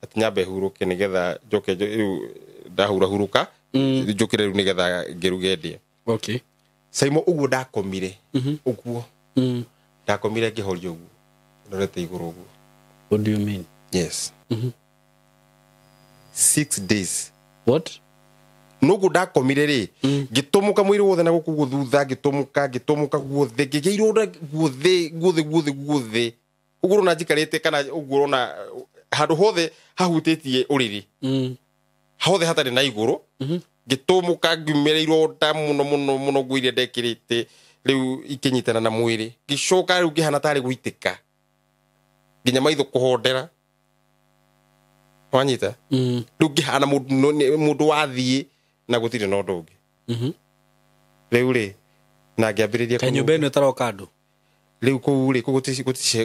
Atĩ nyambe hurũke nĩgetha njoke rĩu ndahurahurũka njũkĩre rĩu nĩgetha ngĩruge ndĩe. Okay. Saimo ũguo ndakomire ũguo ndakomire ngĩhoria ũguo ndorete igũrũ ũguo. What do you mean? Yes. 6 days. What? Noguo ndakomire rĩ, ngĩtũmũka mwĩrĩ wothe na gũkũ guo thutha, ngĩtũmũka ngĩtũmũka guothe, ngĩgĩa ironda guothe guothe guothe guothe. Ũguo ũrona njikarĩte kana ũguo ũrona handũ hothe hahutĩtie ũrĩrĩ, hothe hatarĩ na igũrũ, ngĩtũmũka ngiumĩra ironda mũno mũno mũno, nguo iria ndekĩrĩte rĩu ikĩnyitana na mwĩrĩ, ngĩcoka rĩu ngĩhana tarĩ gũitĩka nginya maitho kũhondera, wanyita? Rĩu ngĩhana mũndũ wathiĩ na gũtirĩ na ũndũ ũngĩ. Rĩu rĩ, na ngĩambĩrĩria Kaĩ nyũmba ĩno ĩtaroka andũ? Rĩu kũu rĩ, kũu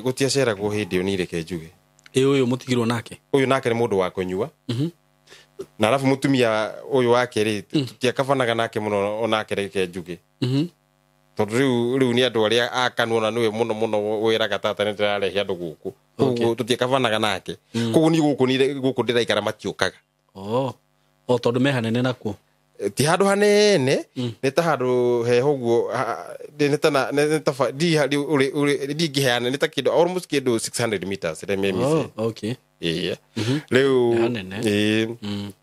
gũtiaceragwo hĩndĩ ĩyo, niĩ reke njuge. Ĩ ũyũ mũtigirwo nake? Ũyũ nake nĩ mũndũ wa kũnyua. Na arabu mũtumia ũyũ wake rĩ, tũtiakabanaga nake mũno onake reke njuge. Tondũ rĩu nĩ andũ arĩa akanu ona nĩwe mũno mũno wĩraga tata nĩ ndĩrarehe andũ gũkũ. Koguo tũtiakabanaga nake. Koguo niĩ gũkũ niĩ gũkũ ndĩraikara matiũkaga. Oh. O tondũ me hanene nakuo? Ti handũ hanene, nĩ ta handũ heho ũguo, nĩ ta na, nĩ ta ba-, ndi ha-, ndi ũrĩ, ũrĩ, ndingĩheana, nĩ ta kĩndũ, almost kĩndũ 600 meters, let me Oh, say. okay. Ĩĩ. Rĩu, Nĩ hanene. ĩĩ.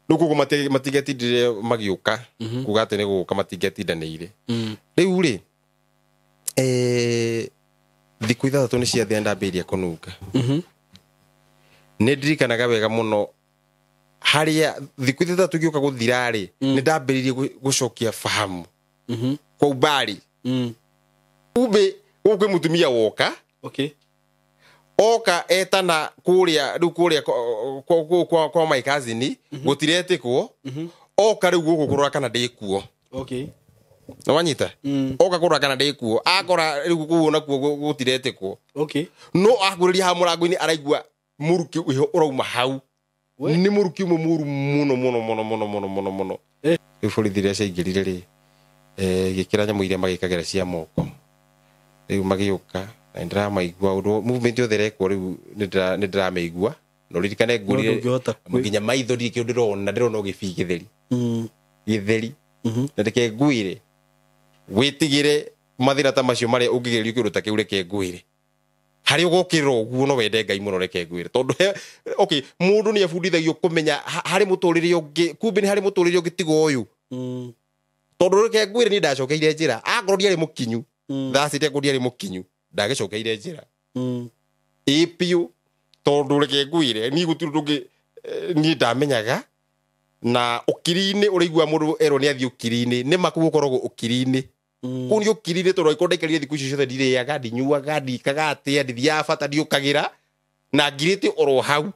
Rĩu koguo matingĩatindire magĩũka, kuga atĩ nĩ gũka matingĩatindanĩire. Rĩu rĩ, thikũ ithathatũ nĩ ciathira ndambĩrĩria kũnunga. Nĩ ndirikanaga wega mũno harĩa thikũ ithathatũ igĩũka gũthira rĩ, nĩ ndambĩrĩirie gũcokia fahamu. Kwa umbali. Kumbe gũkũ kwĩ mũtumia woka. Okay. Oka etana kũrĩa, rĩu kũrĩa kwa my cousin, gũtiretĩkwo. Oka rĩu gũkũ kũrora kana ndĩ kuo. Okay. Nĩ wanyita? Oka kũrora kana ndĩ kuo. Akora rĩu kũu onakuo gũtiretĩkwo. Okay. No akwĩrĩria haha mũrango-inĩ araigua mũrukĩ ũyũ ũrauma hau. We. Nĩ mũrukĩ ũmwe mũru mũno mũno mũno mũno mũno mũno mũno. Rĩu borithi iria ciaingĩrire rĩ, gĩkĩra nyamũ iria magĩkagĩra cia moko. Rĩu magĩũka, na nĩ ndĩramaigua ũndũ, movement yothe ĩrekwo rĩu nĩ ndĩramĩigua. Na ũririkane ngũrire No ndũngĩhota kwĩ- nginya maitho ndirĩ kĩndũ ndĩrona, ndĩrona o gĩbii gĩtheri. Gĩtheri. Na reke ngwĩre, wĩtigĩre mathĩna ta macio marĩa ũngĩgerio kĩndũ ta kĩu, reke ngwĩre. Harĩa ũgokĩrĩra ũguo no wende Ngai mũno, reke ngwĩre. Tondũ he, okay, mũndũ nĩ abundithagio kũmenya harĩ mũtũrĩre ũngĩ, kumbe nĩ harĩ mũtũrĩre ũngĩ tiga ũyũ. Tondũ reke ngwĩre niĩ ndacokeire njĩra, akorwo ndiarĩ mũkinyu, thaa cita akorwo ndiarĩ mũkinyu, ndagĩcokeire njĩra. Ĩ biũ, tondũ reke ngwĩre, niĩ gũtirĩ ũndũ ũngĩ, niĩ ndamenyaga. Na ũkiri-inĩ ũraigua mũndũ erwo nĩ athiĩ ũkiri-inĩ, nĩ ma kũu ũkoragwo ũkiri-inĩ. Kũu nĩ ũkiri-inĩ tondũ angĩkorwo ndaikarire thikũ icio ciothe ndirĩaga, ndinyuaga, ndikaga atĩa, ndithiaga bata, ndiũkagĩra, na ngirĩte oro hau.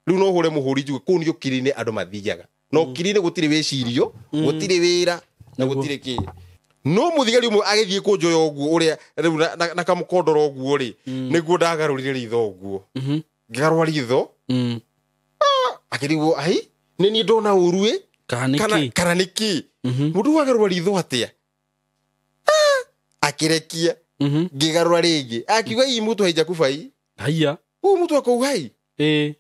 Rĩu no hũre mũhũri njuge, kũu nĩ ũkiri-inĩ andũ mathiaga. Na ũkiri-inĩ gũtirĩ wĩcirio, gũtirĩ wĩra, na gũtirĩ kĩ. No mũthigari ũmwe agĩthiĩ kũnjoya ũguo ũrĩa rĩu na kamũkondoro ũguo rĩ, nĩguo ndagarũrire ritho ũguo. Ngĩgarũra ritho, akĩrigwo, ai, nĩ niĩ ndona ũru ĩ? Kana nĩ kĩ? Kana nĩ kĩ? Mũndũ wagarũra ritho atĩa? Akĩrekia. Ngĩgarũra rĩngĩ. Akiuga, Ii, mũtu haijakuba ii. Haiya. Ũyũ mũtu akau hai. Ĩ.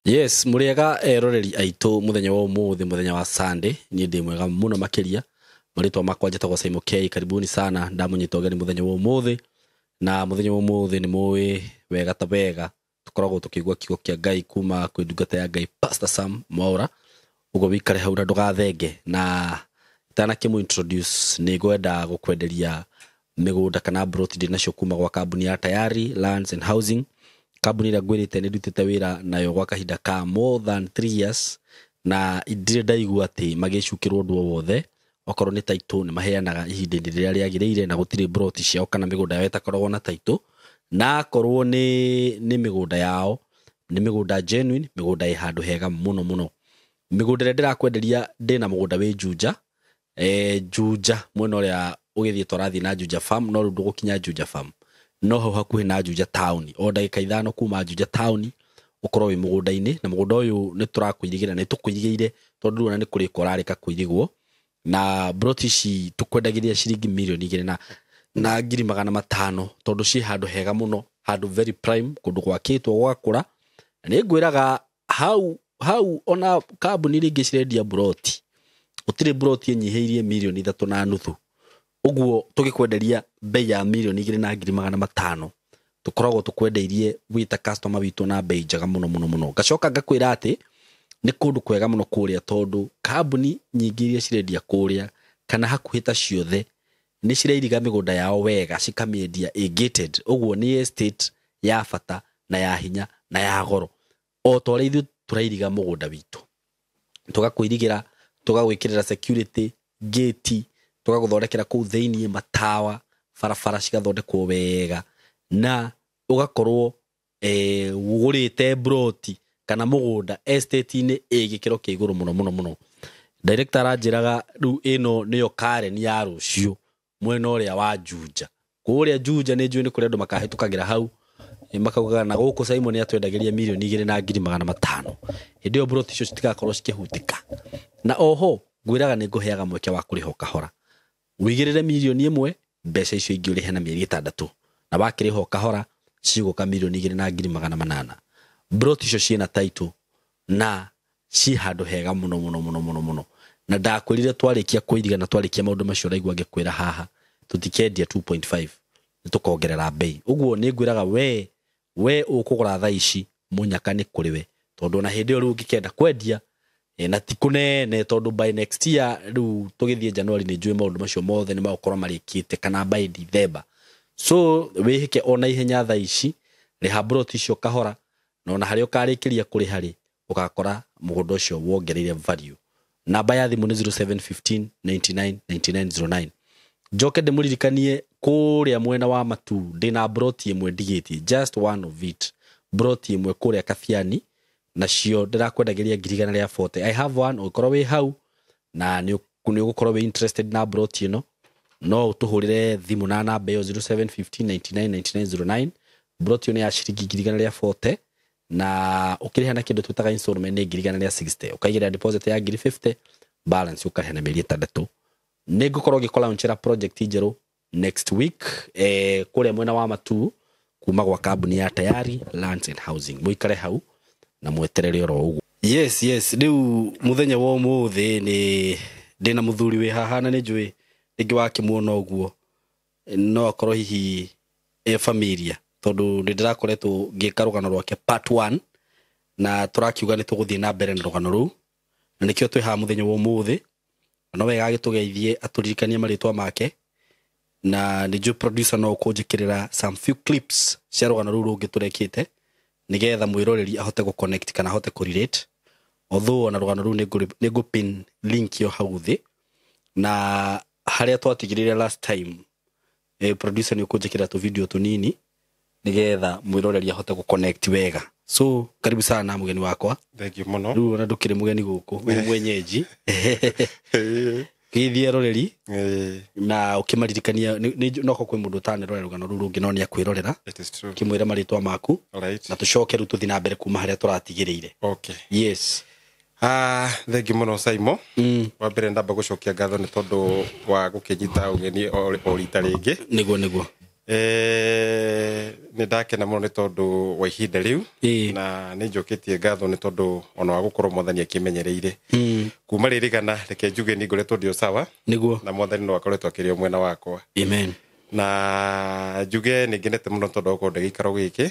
Yes, mũrĩega eroreri aitũ mũthenya wa ũmũthĩ, mũthenya wa Sunday. Niĩ ndĩ mwega mũno makĩria. Marĩtwa makwa njĩtagwo Simon K. Karibuni sana, ndamũnyita ũgeni mũthenya wa ũmũthĩ. Na mũthenya wa ũmũthĩ nĩ mũĩ wega ta wega. Tũkoragwo tũkĩigua kiugo kĩa Ngai kuma kwĩ ndungata ya Ngai Pastor Sam Mwaura. Ũguo wĩikare hau na ndũgathenge. Na itanakĩmũ introduce, nĩ ngwenda gũkwenderia mĩgũnda kana plot ndĩ nacio kuma gwa kambuni ya Tayari Lands and Housing. Kambuni ĩrĩa ngwĩrĩte nĩ ndutĩte wĩra nayo gwa kahinda ka more than 3 years, na ndirĩ ndaigua atĩ magĩcukĩrwo ũndũ o wothe. Okorwo nĩ title nĩ maheanaga ihinda-inĩ rĩrĩa rĩagĩrĩire, na gũtirĩ plot ciao kana mĩgũnda yao ĩtakoragwo na title. Na akorwo nĩ mĩgũnda yao, nĩ mĩgũnda genuine, mĩgũnda ĩ handũ hega mũno mũno. Mĩgũnda ĩrĩa ndĩrakwenderia, ndĩna mũgũnda wĩ Juja. Juja mwena ũrĩa ũgĩthiĩ tũrathiĩ na Juja Farm, no rĩu ndũgũkinya Juja Farm, no hau hakuhĩ na Juja Town, o ndagĩka ithano kuma Juja Town ũkorwo wĩ mũgũnda-inĩ. Na mũgũnda ũyũ nĩ tũrakũirigĩra, nĩ tũkũirigĩire tondũ rĩu ona nĩ kũrĩka ũrarĩka kũirigwo. Na broti ici tũkwendagĩria ciringi mirioni 2 na 500,000 tondũ ciĩ handũ hega mũno, handũ very prime, kũndũ gwakĩtwo gwakũra. Na nĩ ngwĩraga hau hau ona kambuni rĩngĩ cirendia broti, gũtirĩ broti ĩnyihĩirie mirioni 3.5. Ũguo tũgĩkwenderia bei ya mirioni 2 na 500,000, tũkoragwo tũkwendeirie wĩ ta customer witũ na bei njega mũno mũno mũno. Ngacoka ngakwĩra atĩ nĩ kũndũ kwega mũno kũrĩa, tondũ kambuni nyingĩ iria cirendia kũrĩa kana hakuhĩ ta ciothe nĩ cirairiga mĩgũnda yao wega, cikamĩendia ĩ gated. Ũguo nĩ estate ya bata na ya hinya na ya goro, o ta ũrĩa ithuĩ tũrairiga mũgũnda witũ, tũgakwĩrigĩra, tũgagwĩkĩrĩra security gate, tũgagũthondekera kũu thĩiniĩ matawa, barabara cigathondekwo wega, na ũgakorwo ũgũrĩte broti kana mũgũnda estate-inĩ ĩ gĩkĩro kĩa igũrũ mũno mũno mũno. Director aranjĩraga rĩu ĩno nĩyo Karen ya rũciũ mwena ũrĩa wa Juja. Kũrĩa Juja nĩ njũĩ nĩ kũrĩa andũ makahĩtũkagĩra hau, makaugaga na gũkũ Simon atwendagĩria mirioni 2 na 500,000. Hĩndĩ ĩyo broti icio citigakorwo cikĩhutĩka. Na oho ngwĩraga nĩ ngũheaga mweke wa kũrĩha o kahora, wĩigĩrĩre mirioni 1, mbeca icio ingĩ ũrĩhe na mĩeri 6, na wakĩrĩha o kahora cigũka mirioni 2 na 800,000. Broti icio ciĩna title na ciĩ handũ hega mũno mũno mũno mũno mũno. Na ndakwĩrire twarĩkia kũiriga na twarĩkia maũndũ macio ũraigua ngĩkwĩra haha, tũtikendia 2.5, nĩ tũkongerera bei. Ũguo nĩ ngwĩraga we ũkũgũra thaa ici mũnyaka nĩ kũrĩ we, tondũ ona hĩndĩ ĩyo rĩu ũngĩkenda kwendia, na ti kũnene, tondũ by next year rĩu tũgĩthiĩ January nĩ njũĩ maũndũ macio mothe nĩ magũkorwo marĩkĩte, kana by December. So wĩhĩke ona ihenya thaa ici, rĩha broti icio kahora, na ona harĩa ũkarĩkĩria kũrĩha rĩ, ũgakora mũgũnda ũcio wongereire value. Namba ya thimũ nĩ 0715 99 99 09. Njoke ndĩmũririkanie kũrĩa mwena wa Matu ndĩna broti ĩmwe ndigĩtie, just one of it, broti ĩmwe kũrĩa Kabiani, nacio ndĩrakwendagĩria 140,000. I have one, ũngĩkorwo wĩ hau na nĩ ũgũkorwo wĩ interested na broti ĩno, no ũtũhũrĩre thimũ na namba ĩyo 0715 99 99 09. Broti ĩyo nĩ ya ciringi 140,000, na ũkĩrĩha na kĩndũ twĩtaga installment nĩ 160,000, ũkaigĩrĩra deposit ya 50,000, balance ũkarĩha na mĩeri 6. Nĩ ngũkorwo ngĩkũlaunchĩra project njerũ next week, kũrĩa mwena wa Matu, kuma gwa kambuni ya Tayari Lands and Housing. Mũikare hau na mweterere oro ũguo. Yes, yes, rĩu mũthenya wa ũmũthĩ nĩ ndĩna mũthuri wĩ haha, na nĩ njũĩ rĩngĩ wakĩmuona ũguo no akorwo hihi e familia, tondũ nĩ ndĩrakoretwo ngĩka rũgano rwake part 1, na tũrakiuga nĩ tũgũthiĩ na mbere na rũgano rũu, na nĩkĩo twĩ haha mũthenya wa ũmũthĩ. No wega agĩtũgeithie, atũririkanie marĩtwa make, na nĩ njũĩ producer no ũkũnjĩkĩrĩra some few clips cia rũgano rũu rũngĩ tũrekĩte, nĩgetha mwĩroreri ahote gũ-connect kana ahote kũ-relate. Although ona rũgano rũu nĩ ngũ-pin link yo hau thĩ, na harĩa twatigĩrĩire last time, producer nĩ ũkũnjĩkĩrĩra tũ video tũnini nĩgetha mwĩroreri ahote gũ-connect wega. So karibu sana mũgeni wakwa. Thank you mũno. Rĩu ona ndũkĩrĩ mũgeni gũkũ, wĩ mwenyeji. Geithie eroreri na ũkĩmaririkania, no kwĩ mũndũ ũtanerorera rũgano rũu rũngĩ no nĩ akwĩrorera. It is true. Ũkĩmwĩra marĩtwa maku. Alright. Na tũcoke rĩu tũthiĩ na mbere kuma harĩa tũratigĩrĩire. Okay. Yes. Thank you mũno Simon. Wa mbere ndamba gũcokia ngatho nĩ tondũ wa gũkĩnyita ũgeni o rita rĩngĩ. Nĩguo, nĩguo. Nĩ ndakena mũno nĩ tondũ wa ihinda rĩu, na nĩ njũkĩtie ngatho nĩ tondũ ona wa gũkorwo mwathani akĩmenyereire. Kuma rĩrĩgana reke njuge nĩ ngoretwo ndĩ o sawa. Nĩguo. Na mwathani no akoretwo akĩrĩ o mwena wakwa. Amen. Na njuge nĩ ngenete mũno tondũ wa gũkorwo ndĩ gĩikaro gĩkĩ.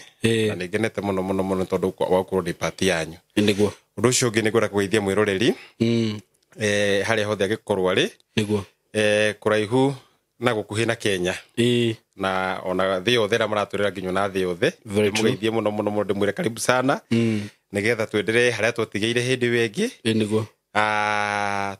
Na nĩ ngenete mũno mũno mũno tondũ wa gũkorwo ndĩ part yanyu. Nĩguo. Ũndũ ũcio ũngĩ nĩ ngwenda kũgeithia mwĩroreri. Harĩa hothe angĩkorwo arĩ. Nĩguo. Kũraihu na gũkuhĩ na Kenya. Na ona thĩ yothe ĩrĩa maratũrĩra nginya na thĩ yothe. Very true. Ndĩmũgeithie mũno mũno mũno, ndĩmwĩre karibu sana. Nĩgetha twenderee harĩa twatigĩire hĩndĩ ĩyo ĩngĩ. Nĩguo.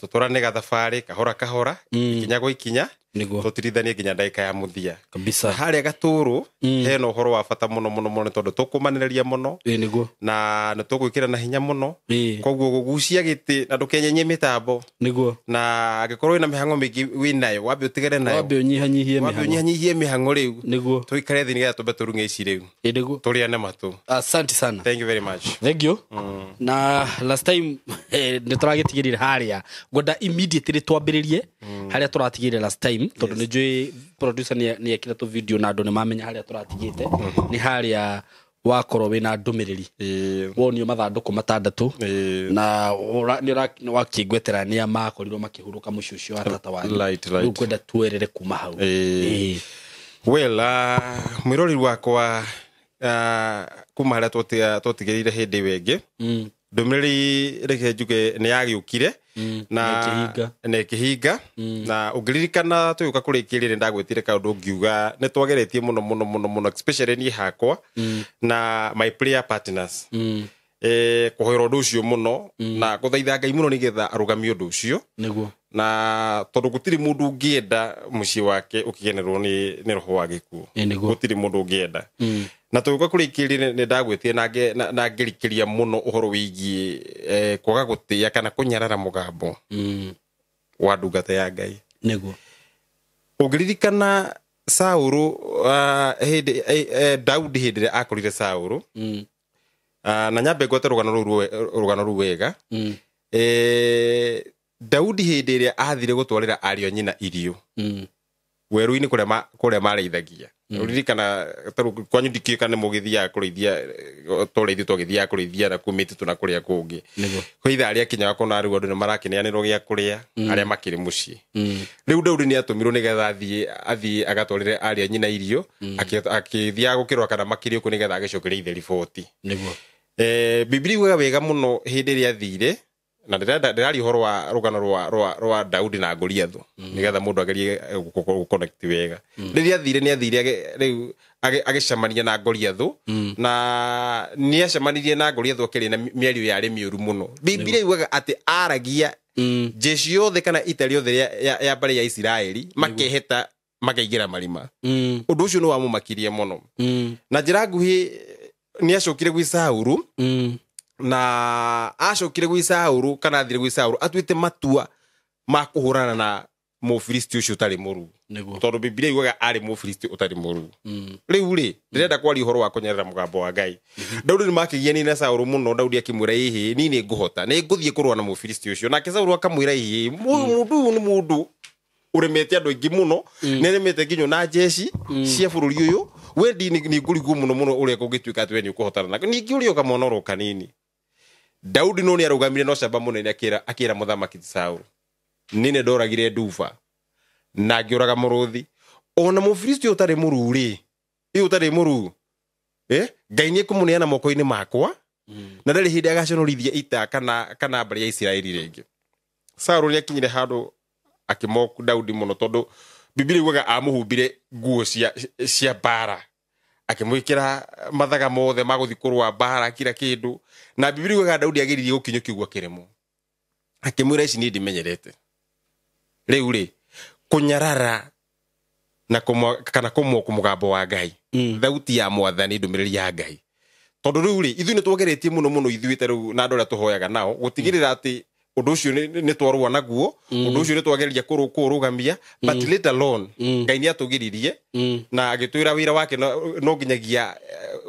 Tũtwarane gathabarĩ kahora kahora, ikinya gwa ikinya. Nĩguo. Tũtirithanie nginya ndagĩka ya mũthia. Kabisa. Harĩa Gatũrũ, hena ũhoro wa bata mũno mũno mũno tondũ tũkũmanĩrĩria mũno. Nĩguo. Na nĩ tũgwĩkĩra na hinya mũno. Koguo gũgucia gĩtĩ na ndũkenyenye mĩtambo. Nĩguo. Na angĩkorwo wĩna mĩhang'o mĩingĩ wĩnayo, wambe ũtigane nayo. Wambe ũnyihanyihie Wambe mĩhang'o. ũnyihanyihie mĩhang'o rĩu. Nĩguo. Tũikare thĩ nĩgetha tũmbe tũrung'e ici rĩu. Nĩguo. Tũrĩane matũ. Asante sana. Thank you very much. Thank you. Na last time Nĩ tũragĩtigĩrĩire harĩa ngwenda immediately twambĩrĩrie harĩa tũratigĩrĩire last time, tondũ nĩ njũĩ producer nĩ ekĩra tũ video na andũ nĩ mamenya harĩa tũratigĩte. Nĩ harĩa wakorwo wĩna ndũmĩrĩri wonio mathandũkũ matandatũ na nĩ wakĩngwetera nĩa makorirwo makĩhurũka mũciĩ ũcio wa tata wanyu. Rĩu ngwenda tuerere kuma hau. Well, mwĩroreri wakwa, kuma harĩa twatigĩrĩire hĩndĩ ĩyo ĩngĩ, ndũmĩrĩri reke njuge nĩ yagĩũkire na na ĩkĩhinga. Na ũngĩririkana tũgĩũka kũrĩkĩrĩria nĩ ndagwĩtire kaũndũ ngiuga nĩ twageretie mũno mũno mũno mũno, especially niĩ hakwa na my prayer partners, kũhoera ũndũ ũcio mũno na gũthaitha Ngai mũno nĩgetha arũgamie ũndũ ũcio. Na tondũ gũtirĩ mũndũ ũngĩenda mũciĩ wake ũkĩgenerwo nĩ roho wa gĩkuũ. Gũtirĩ mũndũ ũngĩenda. Na tũgĩũka kũrĩkĩrĩria nĩ ndagwĩtire na ngĩrikĩria mũno ũhoro wĩgiĩ kwaga gũtĩĩa kana kũnyarara mũgambo wa ndungata ya Ngai. Ũngĩririkana Saũlũ, hĩndĩ Daudi hĩndĩ ĩrĩa akorire Saũlũ, na nyambe ngwete rũgano rũu wega. Daudi hĩndĩ ĩrĩa athire gũtwarĩra ariũ a nyina irio werũ-inĩ kũrĩa marĩithagia. Ũririkana kwanyu ndikĩũĩ kana nĩ mũgĩthiaga kũrĩithia tũrĩa ithuĩ twagĩthiaga kũrĩithia na kũu mĩtitũ na kũrĩa kũngĩ. Kwĩ ithaa rĩakinyaga kũna rĩu andũ nĩ marakĩneanĩrwo gĩa kũrĩa arĩa makĩrĩ mũciĩ. Rĩu Daudi nĩ atũmirwo nĩgetha athiĩ agatwarĩre ariũ a nyina irio, akĩthiaga gũkĩrora kana makĩrĩ kũ nĩgetha agĩcokerie ithe riboti. Bibilia yugaga wega mũno hĩndĩ ĩrĩa athire, na ndĩraria ũhoro wa rũgano rwa Daudi na Goliathũ nĩgetha mũndũ agerie gũconnect wega. Rĩrĩa athire nĩ athire rĩu agĩcemania na Goliathũ, na nĩ acemanirie na Goliathũ akĩrĩ na mĩario yarĩ mĩũru mũno. Bibilia yugaga atĩ aragia jeshi yothe kana ita rĩothe ya mbarĩ ya Isiraeli makeheta makaingĩra marima. Ũndũ ũcio nĩ wamũmakirie mũno. Na njĩra nguhĩ nĩ acokire gwĩ Saũlũ, na acokire gwĩ Saũlũ kana athire gwĩ Saũlũ atuĩte matua ma kũhũrana na Mũfilisti ũcio ũtarĩ mũruu. Tondũ Bibilia yugaga arĩ Mũfilisti ũtarĩ mũruu. Rĩu rĩ ndĩrenda kwaria ũhoro wa kũnyarara mũgambo wa Ngai. Daudi nĩ makĩgianire na Saũlũ mũno. Daudi akĩmwĩra ĩhĩ niĩ nĩ ngũhota, nĩ ngũthiĩ kũrũa na Mũfilisti ũcio. Nake Saũlũ akamwĩra ĩhĩ mũndũ ũyũ nĩ mũndũ ũremete andũ aingĩ mũno, nĩ aremete nginya na jeshi cia bũrũri ũyũ, we nĩ ngũrigwo mũno mũno ũrĩa kũngĩtuĩka atĩ we nĩ ũkũhotana nake. Ningĩ ũrĩa ũkamwona oro kanini. Daudi no nĩ arũgamire na ũcamba mũnene akĩra mũthamaki Saũlũ, niĩ nĩ ndoragire nduba na ngĩũraga mũrũthi, ona Mũfilisti ũyũ ũtarĩ mũruu rĩ, ũyũ ũtarĩ mũruu, Ngai nĩ ekũmũneana moko-inĩ makwa, na ndarĩ hĩndĩ agaconorithia ita kana mbarĩ ya Isiraeli rĩngĩ. Saũlũ nĩ akinyire handũ akĩmoku Daudi mũno, tondũ Bibilia yugaga amũhumbire nguo cia mbara, akĩmwĩkĩra mathaga mothe ma gũthiĩ kũrũa mbara kila kĩndũ. Na Bibilia yugaga Daudi ageririe gũkinyũkia ũguo akĩremwo, akĩmwĩra ici niĩ ndimenyerete. Rĩu rĩ kũnyarara na kana kũmoku mũgambo wa Ngai, thauti ya mwathani, ndũmĩrĩri ya Ngai. Tondũ rĩu rĩ ithuĩ nĩ twageretie mũno mũno ithuĩ ta rĩu na andũ arĩa tũhoyaga nao gũtigĩrĩra atĩ ũndũ ũcio nĩ twarũa naguo, ũndũ ũcio nĩ twageria kũũrũgamia, but let alone Ngai nĩ atũgiririe na agĩtwĩra wĩra wake no nginyagia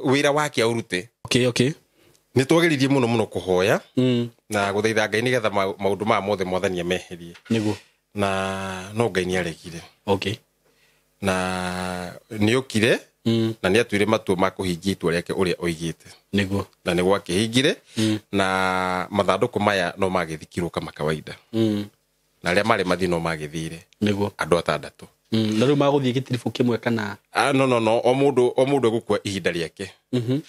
wĩra wake aũrute. Nĩ twageririe mũno mũno kũhoya na gũthaitha Ngai nĩgetha maũndũ maya mothe mwathani ameherie. Na no Ngai nĩ aregire. Na nĩ okire na nĩ atuire matua ma kũhingia itua rĩake ũrĩa oigĩte. Na nĩ gwakĩhingire, na mathandũkũ maya no magĩthikirwo kama kawaida. Na arĩa marĩ mathiĩ no magĩthire. Andũ atandatũ. Na rĩu magũthiĩ gĩtiribũ kĩmwe kana? No, no, no, o mũndũ egũkua ihinda rĩake.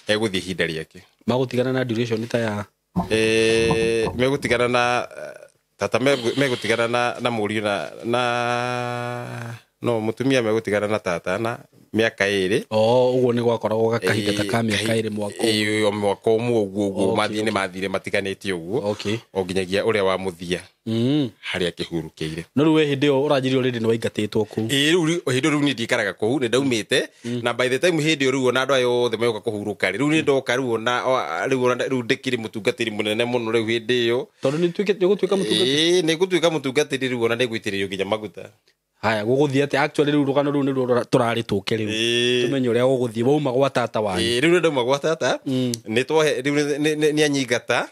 Egũthiĩ ihinda rĩake. Magũtigana na duration ta ya? Megũtigana na tata, megũtigana na mũriũ na no mũtumia megũtigana na tata na mĩaka ĩrĩ. Ũguo nĩ gwakoragwo gakahinda ta ka mĩaka ĩrĩ mwaka ũmwe. Ĩĩ, mwaka ũmwe ũguo ũguo, mathiĩ nĩ mathire matiganĩte ũguo. O nginyagia ũrĩa wa mũthia harĩa akĩhurũkĩire. No rĩu we hĩndĩ ĩyo ũranjĩrire already nĩ waingatĩtwo kũu. Ĩĩ, rĩu hĩndĩ ĩyo rĩu niĩ ndikaraga kũu, nĩ ndaumĩte. Na by the time hĩndĩ ĩyo rĩu ona andũ aya othe moka kũhurũka rĩ, rĩu nĩ ndoka rĩu ona, rĩu ona, rĩu ndĩkĩrĩ mũtungatĩri mũnene mũno rĩu hĩndĩ ĩyo. Tondũ nĩ ũgũtuĩka mũtungatĩri? Ĩĩ, nĩ ngũtuĩka mũtungatĩri rĩu ona nĩ ngũitĩrĩrio nginya maguta. Haya gũgũthiĩ atĩa actually rĩu rũgano rũu nĩruo tũrarĩ tũke rĩu tũmenye ũrĩa gũgũthiĩ wauma gwa tata wanyu. Rĩu nĩ ndauma gwa tata nĩ twahe rĩu nĩ anyingata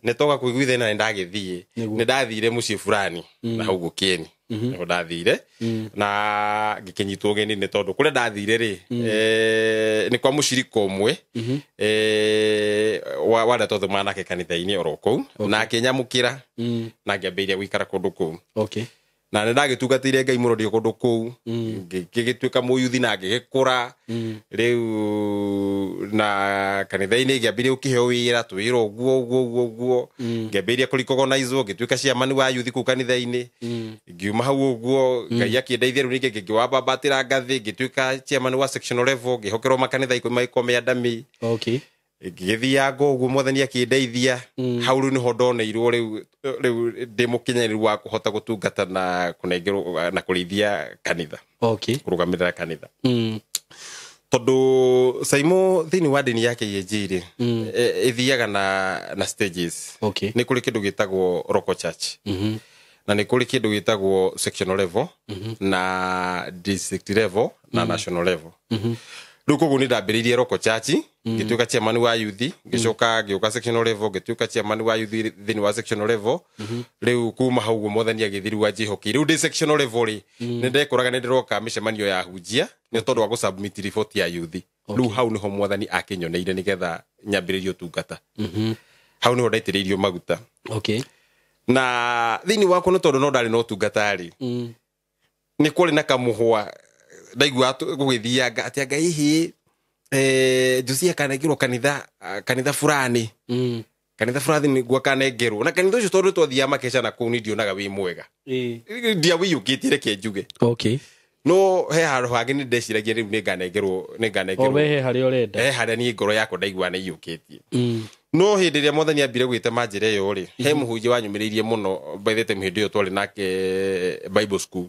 nĩ toka kũiguithania na nĩ ndagĩthiĩ nĩ ndathire mũciĩ fulani na hau Gũkĩeni nĩho ndathire na ngĩkĩnyitwo ũgeni nĩ tondũ kũrĩa ndathire rĩ nĩ kwa mũcirika ũmwe wa arĩa twathomaga nake kanitha-inĩ oro kũu na akĩnyamũkĩra na ngĩambĩrĩria gũikara kũndũ kũu. Na nĩ ndagĩtungatĩire Ngai mũno ndĩ kũndũ kũu ngĩgĩtuĩka mũyuthi na ngĩgĩkũra rĩu na kanitha-inĩ ngĩambĩrĩria gũkĩheo wĩra twĩra ũguo ũguo ũguo ũguo ngĩambĩrĩria kũrecognizewo ngĩtuĩka chairman wa yuthi kũu kanitha-inĩ ngiuma hau ũguo Ngai akĩndeithia rĩu ningĩ ngĩwambambatĩra ngathĩ ngĩtuĩka chairman wa sectional level ngĩhokerwo makanitha ikũmi magĩkorwo me ngĩgĩthianga ũguo mwathani akĩndeithia hau rĩu nĩho ndoneirwo rĩu rĩu ndĩ mũkinyanĩru wa kũhota gũtungata na kũnengerwo na kũrĩithia kanitha kũrũgamĩrĩra kanitha tondũ Saimo thĩinĩ wa ndini ya KAG rĩ ĩthiaga na stages. Nĩ kũrĩ kĩndũ gĩtagwo local church na nĩ kũrĩ kĩndũ gĩtagwo sectional level na district level na national level. Rĩu koguo nĩ ndambĩrĩirie local church ngĩtuĩka chairman wa youth ngĩcoka ngĩũka sectional level ngĩtuĩka chairman wa youth thĩinĩ wa sectional level. Rĩu kuma hau ũguo mwathani agĩthiĩ rĩu anjĩhokeire rĩu ndĩ sectional level rĩ nĩ ndekoraga nĩ ndĩroka mĩcemanio ya hunjia nĩ tondũ wa gũ-submit report ya youth. Rĩu hau nĩho mwathani akĩnyoneire nĩgetha nyambĩrĩrie ũtungata. Hau nĩho ndaitĩrĩirio maguta. Na thĩinĩ wakwa nĩ tondũ no ndarĩ na ũtungata rĩ nĩ kwarĩ na kamũhwa ndaigua gũgĩthianga atĩ anga hihi Josia kanengerwo kanitha kanitha fulani kanitha fulani nĩguo akanengerwo na kanitha ũcio tondũ twathiaga makeca na kũu nĩ ndionaga wĩ mwega ndiawĩiyũkĩtie reke njuge. No he handũ hangĩ nĩ ndeciragia rĩu nĩ nganengerwo nĩ nganengerwo we he harĩa ũrenda he harĩa niĩ ngoro yakwa ndaigua nĩ iyũkĩtie. No hĩndĩ ĩrĩa mwathani ambire gwĩtema njĩra ĩyo rĩ he mũhunjia wanyũmĩrĩirie mũno by the time hĩndĩ ĩyo twarĩ nake Bible school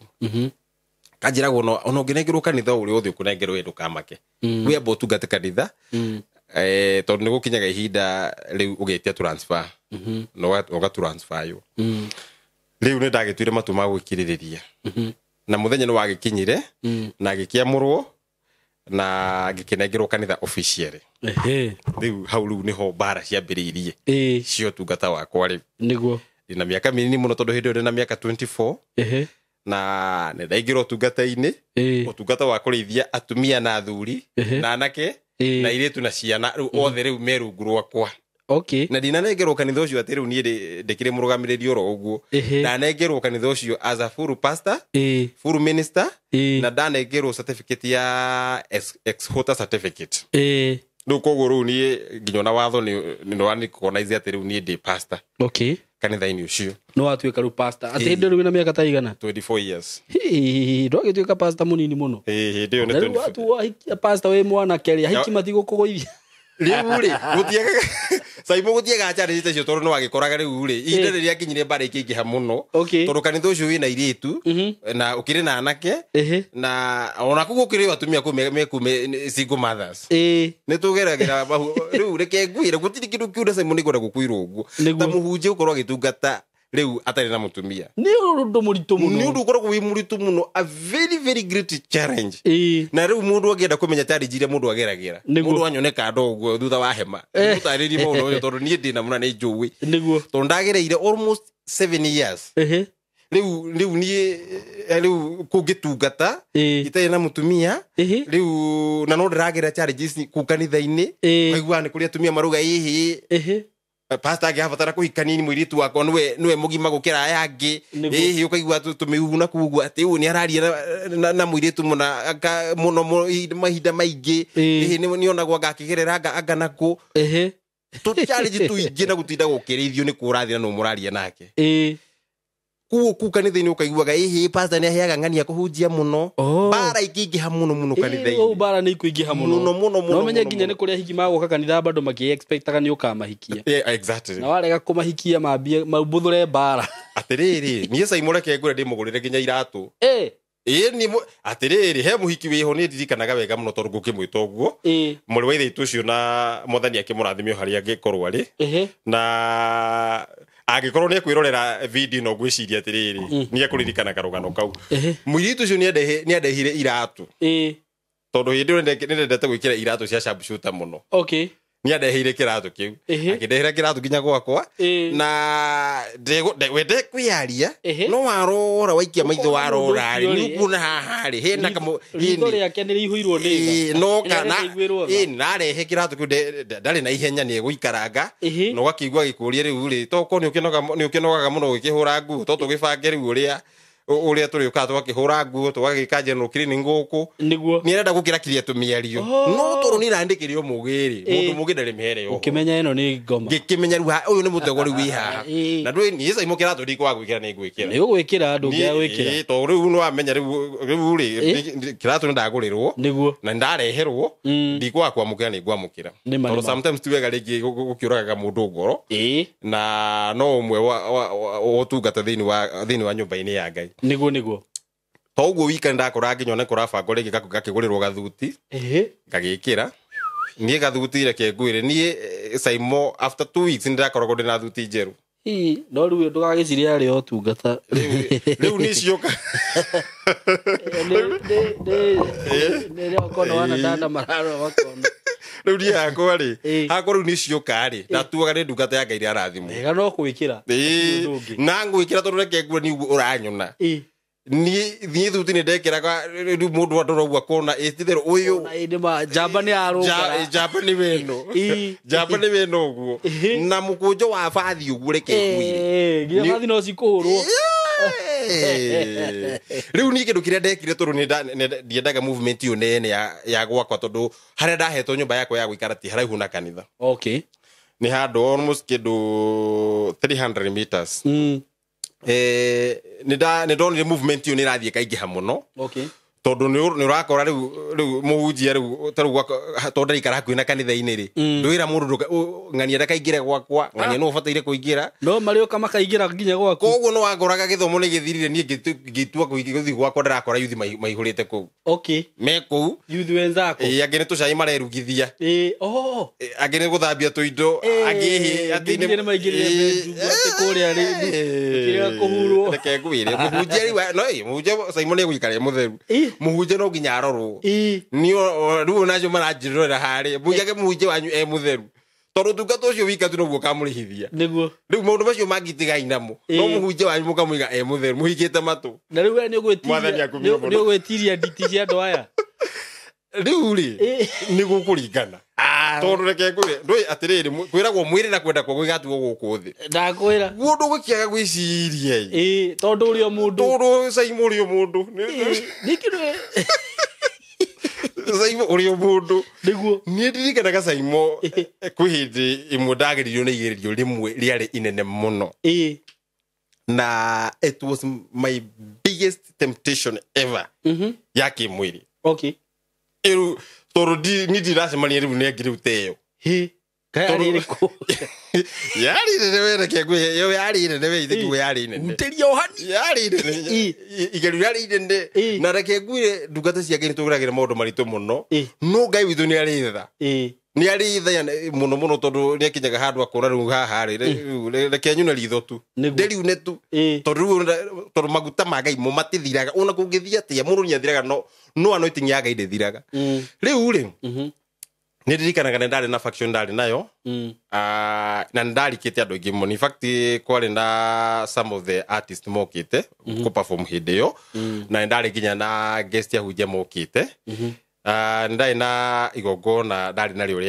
kanjĩragwo ona ũngĩnengerwo kanitha ũrĩa ũthiĩ ũkũnengerwo we ndũkamake wĩamba ũtungate kanitha tondũ nĩ gũkinyaga ihinda rĩu ũgĩtia transfer na ũgatransfer yo. Rĩu nĩ ndagĩtuire matua ma gwĩkirĩrĩria na mũthenya nĩ wagĩkinyire na ngĩkĩamũrwo na ngĩkĩnengerwo kanitha officially. Rĩu hau rĩu nĩho mbara ciambĩrĩirie cia ũtungata wakwa rĩu. Nĩguo ndĩna mĩaka mĩnini mũno tondũ hĩndĩ ĩyo ndĩna mĩaka 24 na nĩ ndaingĩra ũtungata-inĩ ũtungata wa kũrĩithia atumia na athuri na anake na airĩtu na ciana rĩu othe rĩu me rungu rwakwa. Na ndinanengerwo kanitha ũcio atĩ rĩu niĩ ndĩkĩrĩ mũrũgamĩrĩri oro ũguo ndanengerwo kanitha ũcio as a full pastor full minister na ndanengerwo certificate ya exhorter certificate. Rĩu koguo rĩu niĩ nginya ona watho nĩ wanĩrecognize atĩ rĩu niĩ ndĩ pastor kanitha-inĩ ũcio. No watuĩka rĩu pastor atĩ hĩndĩ ĩyo rĩu wĩna mĩaka ta igana? 24 years. Ndwagĩtuĩka pastor mũnini mũno. Hĩndĩ ĩyo nĩ 24. Rĩu wahikia pastor wĩ mwanake rĩ ahiki matigũkũgũithia rĩu rĩ gũtiaga Saimo gũtiaga challenge icio tondũ nĩ wagĩkoraga rĩu rĩ ihinda rĩrĩa akinyire mbara ikĩingĩha mũno tondũ kanitha ũcio wĩna airĩtu na ũkĩrĩ na anake na ona kũu gũkĩrĩ atumia kũu me single mothers nĩ tũgeragĩra rĩu reke ngwĩre gũtirĩ kĩndũ kiuda Saimo nĩ ngwenda gũkwĩra ũguo ta mũhunjia gũkorwo agĩtungata rĩu atarĩ na mũtumia nĩ ũndũ mũritũ mũno nĩ ũndũ ũkoragwo wĩ mũritũ mũno a very very great challenge. Na rĩu mũndũ angĩenda kũmenya challenge iria mũndũ ageragĩra mũndũ anyone kando ũguo thutha wa hema mũtarĩrie maũndũ ũyũ tondũ niĩ ndĩna mũna nĩ njũĩ tondũ ndagereire almost 7 years rĩu rĩu niĩ rĩu kũngĩtungata itarĩ na mũtumia rĩu na no ndĩragerera challenges kũu kanitha-inĩ ũkaigua nĩ kũrĩ atumia marauga ĩhĩ pastor angĩabatara kũhikania nĩ mũirĩtu wakwa nĩwe mũgima gũkĩra aya angĩ ĩhĩ ũkaigua tũmĩhuhu na kũu ũguo atĩ ũyũ nĩ araria na mũirĩtu mũna mũno mahinda maingĩ ĩhĩ nĩonagwo anga akĩgerera anga nakũ tũ challenge tũingĩ na gũtinda gũkĩrĩithio nĩ kũrathira nũ mũraria nake kuo kuu kanitha-inĩ ũkaiguaga ĩhĩ pastor nĩ aheaga ng'ania kũhunjia mũno mbara ikĩingĩha mũno mũno kanitha-inĩ mbara nĩ ikũingĩha mũno mũno mũno mũno no menye nginya nĩ kũrĩa hiki magoka kanitha bado makĩ-expectaga nĩ ũkamahikia. Exactly na warega kũmahikia mambie maubuthũre mbara atĩrĩrĩ niĩ Saimo reke ngwĩre ndĩmũgũrĩre nginya iratũ ĩĩ atĩrĩrĩ he mũhiki wĩho nĩ ndirikanaga wega mũno tondũ ngũkĩmwĩta ũguo mũrĩ wa ithe witũ ũcio na mwathani akĩmũrathime o harĩa angĩkorwo arĩ na Angĩkorwo nĩ ekwĩrorera video no ngwĩciria atĩrĩrĩ, nĩ ekũririkana karũgano kau. Ehe. Mũirĩtu ũcio nĩandehire iratũ, Ĩĩ. tondũ hĩndĩ ĩyo nĩndendete gwĩkĩra iratũ cia sharpshooter mũno. Okay. Nĩandeheire kĩratũ kĩu. Ehe. Akĩndehera kĩratũ nginya gwakwa. Ĩĩ. Na we ndekwĩyaria, Ehe. no warora waikia maitho, Ũkona mũndũ warora rĩ, ũcio rĩ, nĩ ũkuona haha rĩ hena kamũ. Ritho rĩake nĩ rĩihũirwo nĩ Ĩĩ, tha. no Nĩ kana rĩraiguĩrwo tha. ĩĩ, narehe kĩratũ kĩu, ndarĩ na ihenya, nĩ egũikaranga. Ĩhĩ. Na ũgakĩigua gĩkũria rĩu rĩ, tokorwo nĩ ũkĩnogaga mũno ũgĩkĩhũra nguo, to tũgĩbange rĩu ũrĩa tũrĩũkaga tũgakĩhũra nguo, tũgagĩka general cleaning gũkũ. Nĩguo. Nĩ arenda gũkĩra kiria tũmĩario, Oh. no tondũ nĩ irandĩkĩrio mũgĩ rĩ, Ĩĩ. mũndũ mũgĩ ndarĩ mĩhere yoho. Ũkĩmenya ĩno nĩ ngoma. Ngĩkĩmenya rĩu ũyũ nĩ mũtego rĩu wĩ haha. Ĩĩ. Na ndũĩ niĩ Saimo kĩratũ ndikwaga gwĩkĩra, nĩ ngwĩkĩra. Nĩ ũgwĩkĩra, ndũngĩaga gwĩkĩra. Ĩĩ, tondũ rĩu nĩ wamenya rĩu rĩ, kĩratũ nĩ ndagũrĩrwo Nĩguo. na ndareherwo, ndikwaga kwamũkĩra, nĩ ngwamũkĩra. Nĩ ma, nĩ Tondũ ma. sometimes ti wega rĩngĩ gũkĩũragaga mũndũ ngoro. Ĩĩ. Na no ũmwe wa ũtungata thĩinĩ wa nyũmba-inĩ ya Ngai. Nĩguo, nĩguo. To ũguo wika, ndakora nginya one kũrabangwo rĩngĩ gakĩgũrĩrwo gathuti, Ĩhĩ. ngagĩkĩra niĩ gathuti. Reke ngwĩre niĩ, Saimo, after 2 weeks nĩndakoragwo ndĩna thuti njerũ. Ĩĩ, no rĩu ndũgagĩciria yarĩ o ũtungata. Rĩu nĩ cioka. Nĩ ũkona wana dada mararora makona. Rĩu niĩ hakwa rĩ, Ĩĩ. hakwa rĩu nĩ cioka rĩ, ndatuaga nĩ ndungata ya Ngai arathimwo. Wega no gwĩkĩra. Ĩĩ, Ũndũ ũngĩ. na ngwĩkĩra tondũ reke ngwĩre nĩ ũguo ũranyona. Ĩĩ. Niĩ thuti nĩ ndekĩraga, rĩu mũndũ andora ũguo akona ĩ titherũ ũyũ. Ona ĩndĩ ma njamba nĩ yarũngara. Njamba nĩ weno. Ĩĩ. Njamba nĩ weno ũguo. Ĩhĩ. Na mũkũnjo wa bathi ũguo, reke ngwĩre. Ĩĩ, nginya bathi no cikũhũrwo. Rĩu niĩ kĩndũ kĩrĩa ndekire, tondũ ndiendaga movement ĩyo nene ya gwakwa, tondũ harĩa ndahetwo nyũmba yakwa ya gũikara ti haraihu na kanitha. Okay. Nĩ handũ almost kĩndũ 300 meters. Nĩ ndonire movement ĩyo nĩ ĩrathiĩ ĩkaingĩha mũno. Okay. Tondũ nĩ ũrakora rĩu mũhunjia rĩu ta rĩu tondũ ndaraikara hakuhĩ na kanitha-inĩ rĩ, ndwĩra mũndũ ng'ania ndakaingĩre gwakwa, ng'ania nĩ ũbataire kũingĩra. No marĩũka makaingĩra nginya gwaku. Koguo nĩ wakoraga gĩthomo nĩ gĩthirire, niĩ ngĩtua gũthiĩ gwakwa, ndĩrakora yuthi maihũrĩte kũu. Okay. Me kũu. Youth wenzako. Ĩĩ, angĩ nĩ tũcai marerugithia. Ĩĩ, oh. Ĩ, angĩ nĩ gũthambia tũindo, angĩ atĩ nginya nĩ maingĩrire bedroom, atĩ kũrĩa kĩrĩa kũhurwo. Reke ngwĩre, mũhunjia rĩu no ĩ, mũhunjia Simon nĩ egũikara e mũtheru. Ĩ. Mũhunjia no nginya arorwo. Ĩĩ. Nĩ rĩu onacio maranjĩrorera harĩa mũigage mũhunjia wanyu e mũtheru, tondũ ũtungata ũcio wika tu noguo ũkamũrĩhithia. Nĩguo. Rĩu maũndũ macio mangĩ namo, no mũhunjia wanyu mũkamũiga e mũtheru mũhingĩte matũ. Na rĩu we nĩ Mwathani akumio mũno. nĩ ũgwĩtiria nditi cia andũ aya. Rĩu rĩ, Ĩ. nĩ gũkũringana, tondũ reke ngwĩre, ndũĩ atĩrĩrĩ, kwĩragwo mwĩrĩ na kwenda kwa gwĩgatuo gũkũ thĩ. Ndakwĩra. Guo ndũgũkĩaga gwĩciria ĩ. Ĩĩ, tondũ ũrĩ o mũndũ. Tondũ Saimo ũrĩ o mũndũ. Nĩ kĩndũ. Saimo ũrĩ o mũndũ. Nĩguo. Niĩ ndirikanaga Saimo, kwĩ hĩndĩ ĩmwe ndageririo nĩ igerio rĩmwe rĩarĩ inene mũno. Ĩĩ. Na it was my biggest temptation ever ya kĩmwĩrĩ. Okay. Ĩru tondũ niĩ ndiracemania rĩu nĩ angĩ rĩu teyo. Hĩ. Kaĩ Tondũ- arĩ ĩrĩkũ? Yarĩ nene we, reke ngwĩre, ĩyo yarĩ nene we, ithe kiugo yarĩ nene. Hutĩria o hani. Yarĩ nene. Ĩ. Igerio rĩarĩ inene. Ĩ. Na reke ngwĩre, ndungata cia Ngai nĩ tũgeragĩra maũndũ maritũ mũno, Ĩ. no Ngai witũ nĩ arĩ tha. Ĩĩ. Nĩ arĩ tha mũno mũno, tondũ nĩ akinyaga handũ akona rĩu haha rĩ, rĩu reke nyune ritho tu, Nĩguo. ndĩriune tu. Ĩĩ. Tondũ rĩu tondũ maguta ma Ngai mo matithiraga, ona kũngĩthiĩ atĩa mũndũ nĩ athiraga, no anointing ya Ngai ndĩthiraga. Rĩu rĩ, nĩ ndirikanaga nĩ ndarĩ na faction ndarĩ nayo. Ah, na nĩ ndarikĩte andũ aingĩ mũno. In fact, kwarĩ na some of the artist mokĩte kũ perform hĩndĩ ĩyo, na nĩ ndarĩ nginya na guest ahunjia mokĩte. Ah, nĩ ndarĩ na igongona ndarĩ narĩo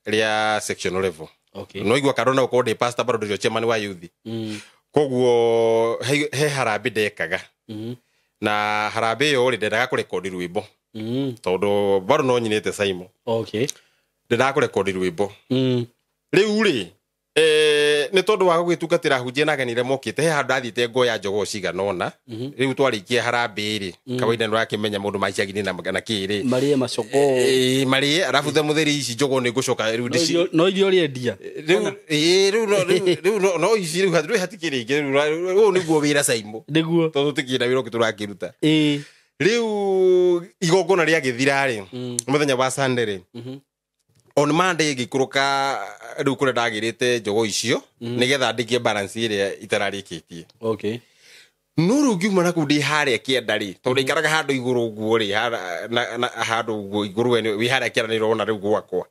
rĩa sectional level. Okay. No igua kando na gũkorwo ndĩ pastor, bado ndĩ chairman wa youth. Koguo he harambĩ ndekaga, na harambĩ ĩyo rĩ, ndendaga kũrekondi rwĩmbo, tondũ bado no nyinĩte Saimo. Okay. Ndendaga kũrekondi rwĩmbo. Rĩu rĩ, nĩ tondũ wa gũgĩtungatĩra hunjia na ageni arĩa mokĩte, he handũ ndathiĩte ngoya njogoo cigana ũna. Rĩu twarĩkia harambĩ rĩ, kawaida nĩ ũrakĩmenya mũndũ maicagi-inĩ na kĩ rĩ. Marĩe macogoo. Marĩe, arabu the mũtheri ici njogoo nĩ ngũcoka rĩu No no irio ũrĩendia. Rĩu ĩĩ, rĩu rĩu no ici rĩu hatikĩrĩ ingĩ rĩu ũyũ nĩguo wĩra Saimo. Nĩguo. Tondũ tũtikĩrĩ na wĩra ũngĩ tũrakĩruta. Ĩĩ. Rĩu igongona rĩagĩthira rĩ, mũthenya wa Sunday rĩ, On Monday ngĩikũrũka rĩu kũrĩa ndagĩrĩte njogo icio nĩgetha ndĩkie balance ĩrĩa itararĩkĩtie. Okay. No rĩu ngiuma na kũu ndĩ harĩa kĩanda rĩ, tondũ ndaikaraga handũ igũrũ ũguo rĩ, handũ ũguo igũrũ we wĩ harĩa kĩanda nĩ ũrona rĩu gwakwa.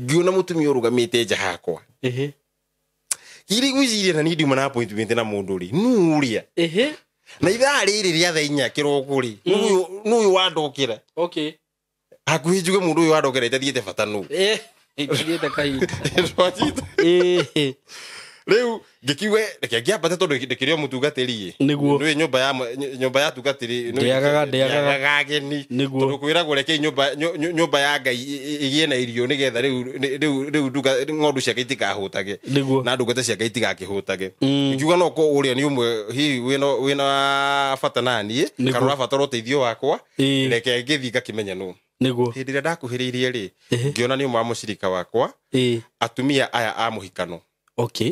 Ngiona mũtumia ũrũgamĩte nja hakwa. Iri gwĩciria na niĩ ndiuma na appointment na mũndũ rĩ, nũ ũrĩa? Na ithaa rĩrĩ rĩa thaa inya kĩroko rĩ, nũ ũyũ wandokĩra? Okay. Hakuhĩ njuge mũndũ ũyũ wandokĩra itathiĩte bata nũ? Itathiĩte kahinda. Rĩu ngĩkiuga reke ngĩambate tondũ ndĩkĩrĩ o mũtungatĩri ĩ. Nĩguo. Nĩũĩ nyũmba ya atungatĩri Ndĩagaga ageni. Nĩguo. Tondũ kwĩragwo rekei nyũmba ya Ngai ĩgĩe na irio nĩgetha rĩu ng'ondu ciake itikahũtage. Nĩguo. Na ndungata ciake itigakĩhũtage. Ngiuga no ko ũrĩa nĩ ũmwe hihi wĩna bata na niĩ, Nĩguo. kana ũrabatara ũteithio wakwa, reke ngĩthiĩ ngakĩmenya nũ. Nĩguo. Hĩndĩ ĩrĩa ndakuhĩrĩirie rĩ, ngĩona nĩ ũmwe wa mũcirika wakwa, atumia aya a mũhikano. Okay.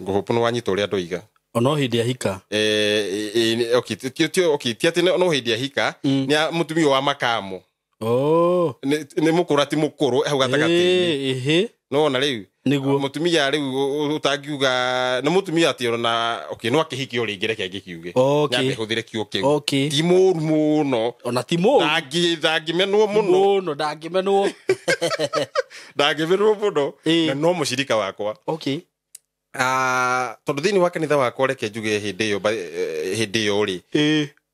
Ngũhũpũ nĩ wanyita ũrĩa ndoiga. Ono hĩndĩ ahika. Okay, okay, ti atĩ no hĩndĩ ahika, nĩ mũtumia wa makamo. Oh. Nĩ mũkũrũ ati mũkũrũ hau gatagatĩ-inĩ. No ona rĩu. Nĩguo. Mũtumia rĩu ũtangiuga nĩ mũtumia atĩ ona okay no akĩhikio rĩngĩ reke ngĩkiuge. Okay. Nyambe hũthĩre kiugo kĩu. Okay. Ti mũru mũno. Ona ti mũru. Ndangĩmenwo mũno. Mũno ndangĩmenwo. Ndangĩmenwo mũno. Na no mũcirika wakwa. Okay. Tondũ thĩinĩ wa kanitha wakwa reke njuge hĩndĩ ĩyo rĩ,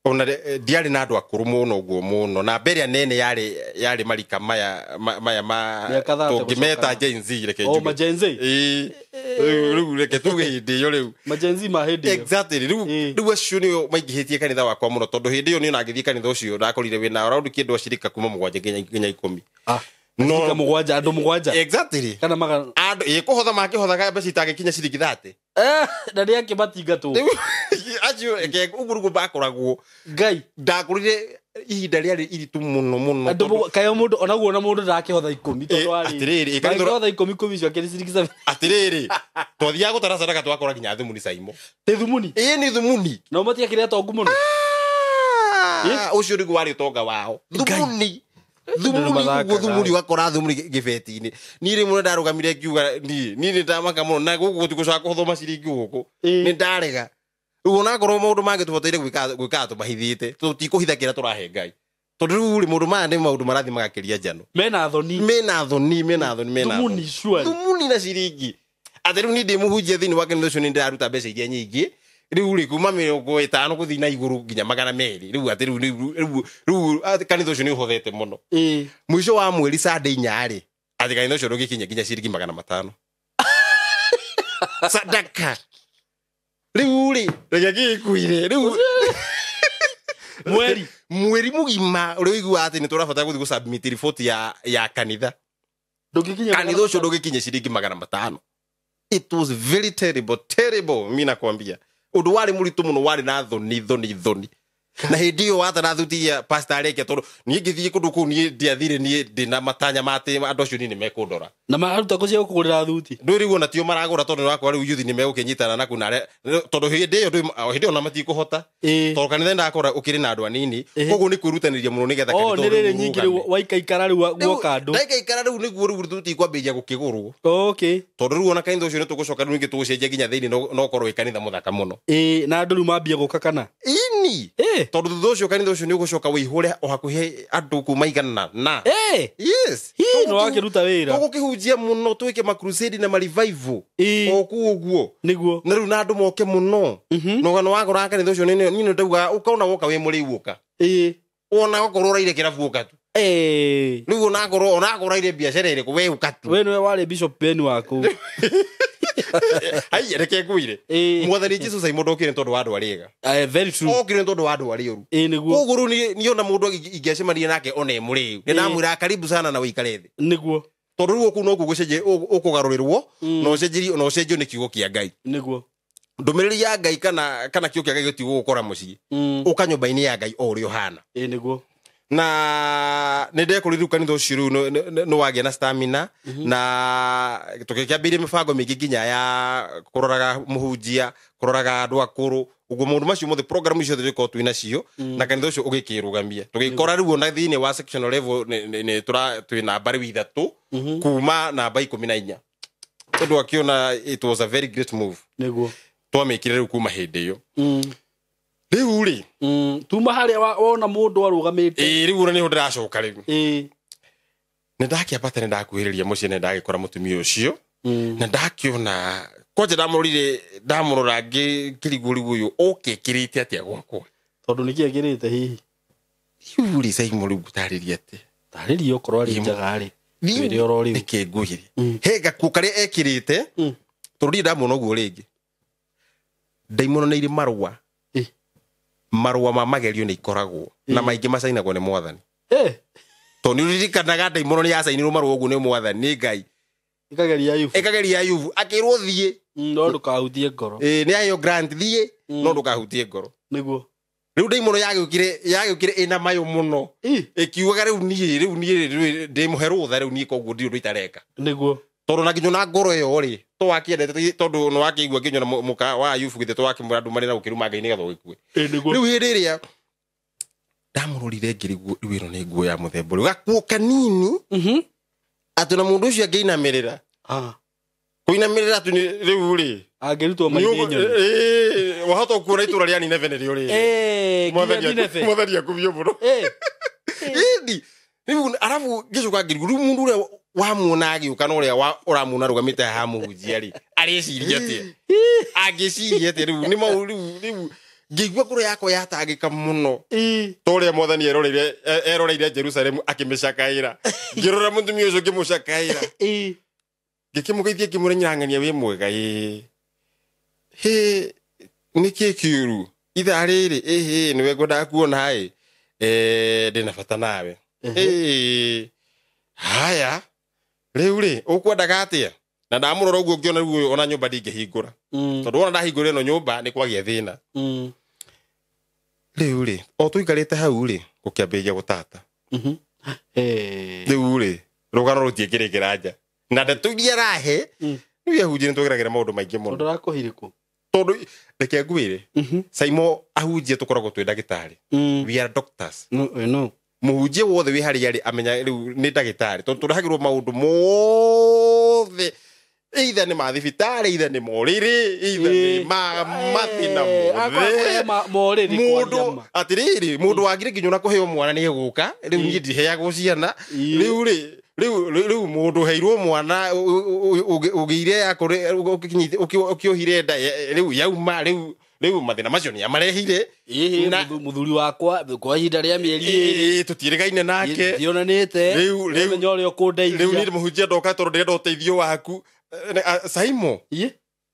ona ndiarĩ na andũ akũrũ mũno ũguo mũno, na mbere nene yarĩ marika maya ma tũngĩmeta Gen Z reke njuge. Oh, ma Gen Z. Rĩu reke tuge hĩndĩ ĩyo rĩu. Ma Gen Z ma hĩndĩ ĩyo. Exactly. Rĩu acio nĩo maingĩhĩtie kanitha wakwa mũno, tondũ hĩndĩ ĩyo niĩ ona ngĩthiĩ kanitha ũcio ndakorire wĩna around kĩndũ acirika kuma 7 nginya 10. No mũgwanja, andũ mũgwanja. Exactly. Kana magana. Andũ kũhotha makĩhothaga mbeca itangĩkinya ciringi 30. Na nĩ akĩmatingatwo. Acio ũguo nĩguo bakoragwo. Ngai. Ndakũrire ihinda rĩarĩ iritũ mũno mũno. Andũ kayo mũndũ onaguo na mũndũ ndakĩhotha 10 tondũ arĩ. Atĩrĩrĩ, ndakĩhotha 10 10 ciake nĩ ciringi 7. Atĩrĩrĩ, twathiaga gũtara sadaka twakora nginya thumuni caimo. Ti thumuni? Ĩĩ nĩ thumuni. No matiakĩrĩ atongu mũno. Ũcio nĩguo warĩ ũtonga wao. Thumuni. Thumuni ũguo thumuni wakora thumuni gĩbeti-inĩ. Niĩ rĩmwe ndarũgamire ngiuga niĩ nĩ ndamaka mũno na gũkũ gũtigũcoka kũhothwo maciringi gũkũ. Nĩ ndarega. Rĩu onakorwo maũndũ mangĩ tũbataire gwĩkaga tũmahithĩte, tũtikũhitha kĩrĩa tũrahe Ngai. Tondũ rĩu rĩ maũndũ maya nĩ maũndũ marathiĩ magakĩria njano. Mena thoni. Mena thoni, mena thoni, mena thoni. Thumuni surely. Thumuni na ciringi. Atĩ rĩu niĩ ndĩ mũhunjia thĩinĩ wa kanitha ũcio nĩ ndĩraruta mbeca iria nyingĩ. Rĩu rĩ kuma 50 gũthiĩ na igũrũ nginya 200. Rĩu atĩ rĩu kanitha ũcio nĩ ũhothete mũno. Mũico wa mweri Sunday inya rĩ, atĩ kanitha ũcio ndũngĩkinya nginya ciringi 500. Sadaka. Rĩu rĩ, reke ngĩkuire. Rĩu mweri mũgima ũrĩa ũiguaga atĩ nĩ tũrabatara gũthiĩ gũ-submit report ya kanitha. Kanitha ũcio ndũngĩkinya ciringi 500. It was very terrible, terrible, mimi nakwambia. Ũndũ warĩ mũritũ mũno, warĩ na thoni, thoni, thoni. Na hĩndĩ ĩyo watarathutia pastor areke tondũ niĩ ngĩthiĩ kũndũ kũu niĩ ndiathire niĩ ndĩna matanya ma atĩ andũ acio niĩ nĩmekũndora. Na maruta kũ cia gũkũgũrĩra thuti? Ndũĩ rĩu ona tio maragũra tondũ nĩũrakora rĩu youth nĩmegũkĩnyitana na kũu na arĩa tondũ hĩndĩ ĩyo hĩndĩ ĩyo ona matikũhota. Tondũ kanitha nĩndakora ũkĩrĩ na andũ anini, koguo nĩ kwĩrutanĩria mũno nĩgetha kanitha nĩ rĩrĩ nyingĩ rĩu waikaikara rĩu guoka andũ. Ndaikaikara rĩu nĩguo rĩu thuti ikwambĩrĩria gũkĩgũrwo. Okay. Tondũ rĩu ona kanitha ũcio nĩtũgũcoka rĩu ningĩ tũgũcenjia nginya thĩinĩ no ũkorwo wĩ kanitha mũthaka mũno. Na andũ rĩu mambie gũka kana? Ĩni. Tondũ thutha ũcio kanitha ũcio nĩũgũcoka wĩihũre o hakuhĩ andũ kuma igana na. Yes. Nĩ wakĩruta wĩra. Tũgũkĩhunjia mũno twĩke ma crusade na ma revival. O kũu ũguo. Nĩguo. Na rĩu na andũ moke mũno. Na ũgana wagũra kanitha ũcio niĩ nĩ ndauga ũkaona woka wĩ mũrĩu ũka. Ona okorwo ũraire kĩrabu ũka tu. Rĩu onakorwo ũraire biacara ĩrĩkũ we ũka tu. We nĩwe warĩ Bishop Ben waku. Ai reke ngwire. Mwathani Jesũ Simon ndokire tondũ wa andũ arĩa ega. Very true. Okire tondũ wa andũ arĩa oru. Nĩguo. Koguo rĩu niĩ ona mũndũ ingĩacemania nake ona e mũrĩu, nĩ ndamwĩra karibu sana na wĩikare thĩ. Nĩguo. Tondũ rĩu kũu nokuo gũcenjia ũkũgarũrĩrwo na ũcenjerio na ũcenjio nĩ kiugo kĩa Ngai. Nĩguo. Ndũmĩrĩri ya Ngai kana kiugo kĩa Ngai gĩtigũgũkora mũciĩ. Ũka nyũmba-inĩ ya Ngai o ũrĩa ũhana. Nĩguo. Na nä ndekorire rä u kanitha å cio rä u nä wagä na stamina na tå gä kä ambä mä bango mä ingä nginya ya kå roraga må hunjia kå roraga andå akå rå å guo maå ndå macio mothe program ciothe tå korwo twä nacio na kanitha å cio å gä kä rå gamia tå gä kora rä u ona thä inä wa sectional level twä namba rä u ithatå kuma namba 14 tondå akiona it was a very great move Nĩguo. twamä kä re rä u kuma hä ndä ä yo rä u rä Tuma harĩa wona mũndũ arũgamĩte. ä rä u ona nä ho ndä racoka rä u Ĩĩ. nä ndakä ambata nä ndakuhä rä ria må ciä nä ndagä kora må tumia å cio na ndakä ona kwanja ndamå ndamå rora ngä riguo rä u å yå å kä kä rä te atä a gwakwa Tondũ nĩkĩ ekĩrĩte hihi? riu rä caimo rä u ngũtarä ria atä Tarĩria okorwo arĩ njaga rĩ. Twĩre oro rĩu. nä kä ngwä re he gakuo karä a ekä rä te tondå ndirä ndamuona å guo rä ngä ndaimono nä irä marũa marũa ma magerio nä ikoragwo na maingä macainagwo nä mwathani tondå nä å ririkanaga ndaimono nä yacainirwo marũa å guo nä mwathani nä Ngai Ĩkageria Ayubu. ĩkageria Ayubu akĩrwo thiĩ No ndũkahutie ngoro. Nä aheo grant thiĩ no ndũkahutie ngoro Nĩguo. rä u ndaimono yagä ĩna mayå mũno ĩkiugaga rä u niä rä u niä ndä må he rå tha rä u niä koguo ndirå ndå itareka Nĩguo. tondå na nginya na ngoro ä yo rä to wakä tondå nä wakä igua nginya na må ka wa Ayubu githä to wakä mwä ra ndå marä na gå kä ruma Ngai nä getha å gä kue Nĩguo. rä u hä ndä ä rä a ndamå rorire ngä riguo rä u ä no nä nguo ya må themba å rä gakuo kanini atä na må ndå å cio angä inamä rä ra kå inamä rä ra atä rä u rä Angĩrutwo maithe nyoni. wahota kuona itå ra rä a Nineve nä rä o rä Nginya Nineve. mwathani akubio må no ĩndi rĩu arabu ngĩcoka ngĩrigwo rĩu mũndũ ũrĩa wamuona agĩũka na ũrĩa ũramuona arũgamĩte haha mũhunjia rĩ arĩciria atĩa angĩciria atĩa rĩu nĩ mau rĩu rĩu ngĩigua ngoro yakwa yatangĩka mũno ta ũrĩa mwathani eroreire Jerusalemu akĩmĩcakaĩra ngĩrora mũtumia ũcio ngĩmũcakaĩra ngĩkĩmũgeithia ngĩmwĩra nyirang'ania wĩ mwega ĩ hĩ nĩkĩ kĩũru ithaa rĩrĩ ĩhĩ nĩwe ngwendaga kuona ĩ ndĩna bata nawe ĩ haya rĩu rĩ ũkwendaga atĩa na ndamũrora ũguo ngĩona rĩu ũyũ ona nyũmba ndingĩhingũra tondũ wona ndahingũra ĩno nyũmba nĩ kwagĩa thĩna rĩu rĩ o tũikarĩte hau rĩ gũkĩambĩrĩria gũtata rĩu rĩ rũgano rũtiĩkĩrĩkĩra nja na ndeto iria arahe rĩu ahunjia nĩ tũgeragĩra maũndũ maingĩ mũno Tondũ arakũhirĩkũ. tondũ reke ngwĩre Saimo ahunjia tũkoragwo twĩ ndagĩtarĩ we are doctors No. mũhunjia wothe wĩ harĩa arĩ amenya rĩu nĩ ndagĩtarĩ tondũ tũrehagĩrwo maũndũ mothe either nĩ ma thibitarĩ either nĩ morĩrĩ either nĩ ma mathĩna mothe Morĩrĩ mũndũ atĩrĩrĩ mũndũ wagire nginya ona kũheo mwana nĩ egũka rĩu niĩ ndiheagwo ciana rĩu rĩ rĩu mũndũ heirwo mwana ũgĩire ũkĩohire nda rĩu yauma rĩu rĩu mathĩna macio nĩ amarehire Mũthuri wakwa kwa ihinda rĩa mĩeri ĩĩrĩ tũtiĩrĩgaine nake ndionanĩte Rĩu- rĩu- menya ũrĩa rĩu ũkũndeithia. niĩ mũhunjia ndoka tondũ ndĩrenda ũteithio waku Saimo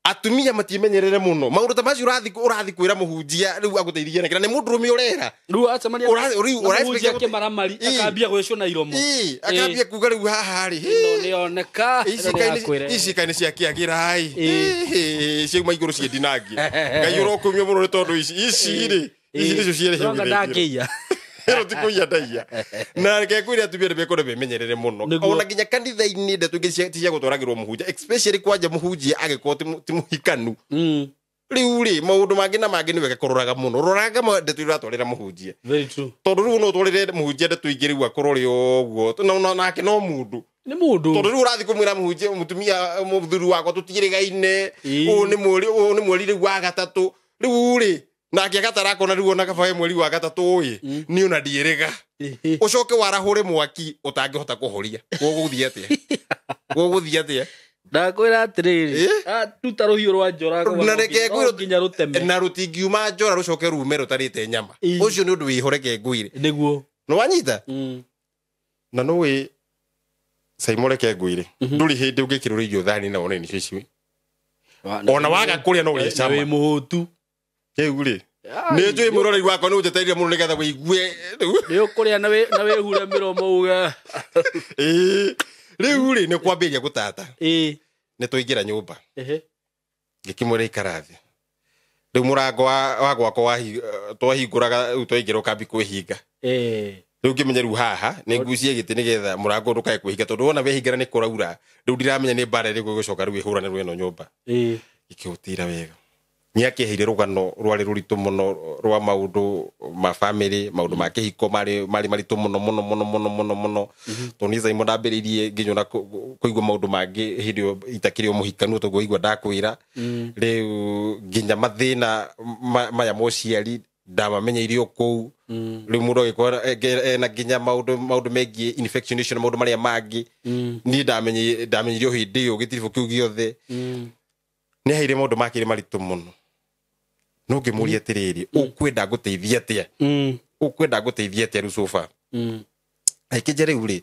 atumia matimenyerere muno maundu ta macio urathi kwira muhunjia riu aguteithia na kira ni mundurume urera Rĩu acemania Rĩu na ũra- mũhunjia kĩmaramari akambia gwĩcũna iromo. Ii, akambia kuga riu haha ri Ĩno nĩyoneka, ĩno nĩyakwĩre. ici kaini cia kiagirai ciauma igũrũ ciendinangie ngai ũrokumio mũno nĩ tondũ ici ici rĩ ici nĩcio cierehe Ndĩrona ndangĩiya. ĩno ti kũiya ndaiya na reke ngwĩre atumia nĩ mekorwo memenyerere mũno Nĩguo. ona nginya kanitha-inĩ ndeto ingĩ ti cia gũtwaragĩrwo mũhunjia especially kwanja mũhunjia agĩkorwo ti mũhikanu rĩu rĩ maũndũ mangĩ na mangĩ nĩ wega kũroraga mũno roraga ndeto iria ũratwarĩra mũhunjia Very true. tondũ rĩu no ũtwarĩre mũhunjia ndeto ingĩ rĩu akorwo rĩ ũguo nake no mũndũ Nĩ mũndũ. tondũ rĩu ũrathiĩ kũmwĩra mũhunjia mũtumia mũthuri wakwa tũtiĩrĩgaine Ĩĩ. ũyũ nĩ mweri ũyũ nĩ mweri rĩu wa gatatũ rĩu rĩ nake agatara akona rĩu ona kaba he mweri wa gatatũ ĩ niĩ ona ndiĩrĩga Ĩhĩ. ũcoke warahũre mwaki ũtangĩhota kũhoria gũgũthiĩ atĩa gũgũthiĩ atĩa Ndakwĩra atĩrĩrĩ, Ĩ? ruta rũhiũ rwa njora Na reke no ngwĩre- nginya rũteme. na rũtingiuma njora rũcoke rume rũtarĩte nyama Ĩĩ. ũcio nĩ ũndũ wĩho reke ngwĩre Nĩguo. nĩ wanyita na nũĩ Saimo reke ngwĩre ndũrĩ hĩndĩ ũngĩkĩrũra irio thani na wone nĩcio ici ona waga kũrĩa no Na wĩ ũrĩcama mũhũtu. rĩu rĩ nĩ njũĩ mũrorei wakwa nĩ ũnjetereire mũno nĩgetha wĩigue rĩu Nĩ ũkũrĩa na wĩhure mĩromo uge. Ĩĩ. Rĩu rĩ nĩ kwambĩrĩria gũtata Ĩ. nĩ twaingĩra nyũmba Ehe. ngĩkĩmwĩra ikara thĩ rĩu mũrango wa gwakwa twahingũraga rĩu twaingĩra ũkambi kwĩhinga Ĩ. Rĩu ngĩmenya rĩu haha nĩ ngucie gĩtĩ nĩgetha mũrango ndũkae kwĩhinga tondũ wona wehingĩra nĩ kũraura rĩu ndiramenya nĩ mbara ĩrĩkũ ĩgũcoka rĩu ĩhũranĩrwo ĩno nyũmba. Gĩkĩũtĩra wega. Nĩ akĩheire rũgano rwarĩ rũritũ mũno rwa maũndũ ma family, maũndũ ma kĩhiko marĩ maritũ mũno mũno mũno mũno mũno mũno. Tondũ niĩ Simon ndambĩrĩirie nginya ona kũigua maũndũ mangĩ hĩndĩ ĩyo itakĩrĩ o mũhikanu tondũ waigua ndakwĩra. Rĩu nginya mathĩna maya ma ũciari ndamamenyeire o kũu. Rĩu mũndũ agĩkorwo ena nginya maũndũ megiĩ infection icio na maũndũ marĩa mangĩ. Niĩ ndamenyire o hĩndĩ ĩyo gĩtiribũ kĩu gĩothe. Nĩ aheire maũndũ makĩrĩ maritũ mũno. No ngĩmũria atĩrĩrĩ, ũkwenda ngũteithie atĩa? Ũkwenda ngũteithie atĩa rĩu sofa? Akĩnjĩra rĩu rĩ,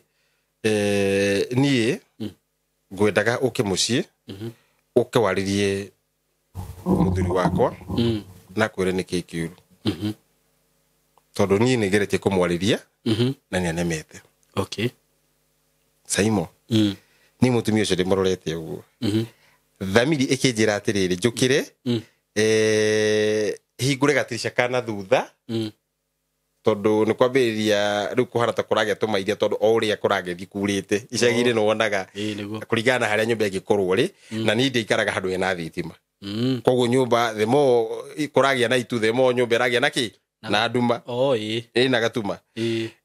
niĩ ngwendaga ũke mũciĩ, ũke warĩrie mũthuri wakwa, na kwĩre nĩkĩĩ kĩũru. Tondũ niĩ nĩngeretie kũmwarĩria, na nĩanemete. Saimo, niĩ mũtumia ũcio ndĩmũrorete ũguo. Thamiri ĩkĩnjĩra atĩrĩrĩ, njũkĩre, hingũre gatirica kana thutha, tondũ nĩ kwambĩrĩria rĩu kũhana ta kũragĩa tũmairia tondũ o ũrĩa kũragĩthiĩ kurĩte icagi-inĩ nĩwonaga kũringana na harĩa nyũmba ĩngĩkorwo rĩ, na niĩ ndĩikaraga handũ hena thitima. Koguo nyũmba the more kũragĩa na itu, the more nyũmba ĩragĩa na kĩ? Na nduma. Ĩna gatuma.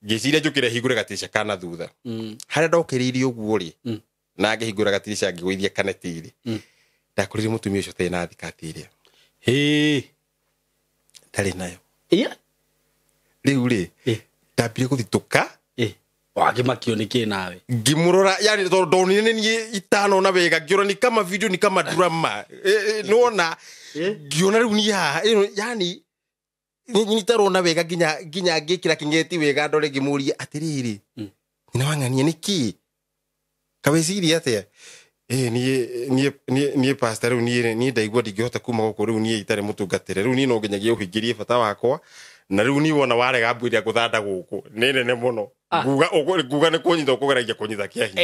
Ngĩciria njũkĩre hingũre gatirica kana thutha. Harĩa ndokĩrĩirie ũguo rĩ, na ngĩhingũra gatirica ngĩgũithia kaneti rĩ, ndakorire mũtumia ũcio atarĩ na thikati ĩrĩa. Ndarĩ nayo. Rĩu rĩ, ndambire gũthitũka. Wakĩmakio nĩ kĩ nawe? Ngĩmũrora, yani tondũ ndonire nĩ niĩ itanona wega, ngĩona ni kama video ni kama drama. Nĩwona, ngĩona rĩu niĩ haha, ĩno, yani, nĩ itarona wega nginya ngĩkĩra kĩng'eti wega ndore ngĩmũria atĩrĩrĩ, nyina wa ng'ania nĩ kĩ? Kawĩciria atĩa? Niĩ pastor rĩu niĩ ndaigua ndingĩhota kuma gũkũ rĩu niĩ itarĩ mũtungatĩre. Rĩu niĩ no nginyagia ũhingĩrie bata wakwa, na rĩu niĩ wona warega mbũ ĩrĩa ngũthanda gũkũ nĩ nene mũno. Nguga nĩ kũnyita ũkũgeragia kũnyita kĩa hinya.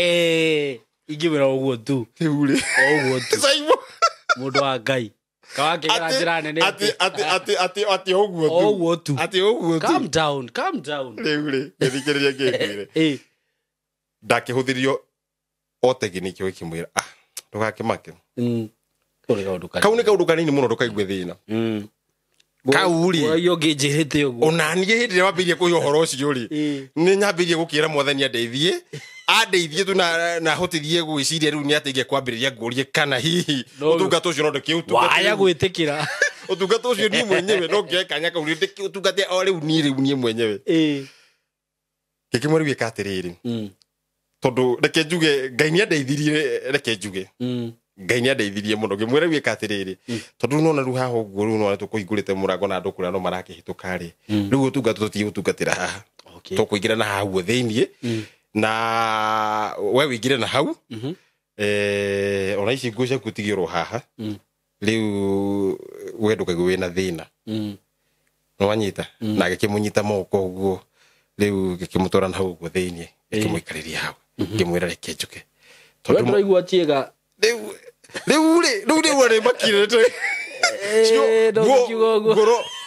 Ingĩmwĩra ũguo tu. Rĩu rĩ. O ũguo tu. Saimo. Mũndũ wa Ngai. Kawakĩgera njĩra nene Atĩ ũguo tu. O ũguo tu. Atĩ ũguo tu. Calm down, calm down. Rĩu rĩ, gĩthikĩrĩria ngĩkwĩre. Ndakĩhũthĩrio o teginiki gĩkĩmwĩra, ndũgakĩmake. Kau nĩ kaũndũ kanini mũno ndũkaigue thĩna. Kau rĩ. Ũraigua ũngĩnjĩrĩte ũguo. Ona niĩ hĩndĩ ĩrĩa wambĩrĩirie kũhe ũhoro ũcio rĩ, nĩ nyambĩrĩirie gũkĩra mwathani andeithie, andeithie tu na hotithie gwĩciria rĩu nĩ atĩ ingĩkwambĩrĩria ngũrie kana hihi ũtungata ũcio no ndĩkĩũtungate. Waya gwĩtĩkĩra. Ũtungata ũcio niĩ mwenyewe no ngĩoe kanya kau rĩ ndĩkĩũtungate o rĩu niĩ rĩu niĩ mwenyewe. Ngĩkĩmwĩra rĩu ĩka atĩrĩrĩ. Tondũ reke njuge Ngai nĩ andeithirie, reke njuge. Ngai nĩ andeithirie mũno. Ngĩmwĩra rĩu ĩka atĩrĩrĩ. Tondũ rĩu nona rĩu haha ũguo rĩu nona tũkũhingũrĩte mũrango na andũ kũrĩa no marakĩhĩtũka rĩ. Rĩu ũtungata tũtigũtungatĩra haha. Tũkũingĩra na haha ũguo thĩiniĩ. Na we wĩingĩre na hau. Ona ici nguo ciaku tigĩrwo haha. Rĩu we ndũkaigue wĩna thĩna. Nĩwanyita? Na agĩkĩmũnyita moko ũguo. Rĩu gĩkĩmũtwara na hau ũguo thĩiniĩ. Gĩkĩmũikarĩria hau. Ngĩmwĩra reke njũke. Tondũ ndũraigua tiega. Rĩu rĩ, rĩu rĩu arĩ makire tũ.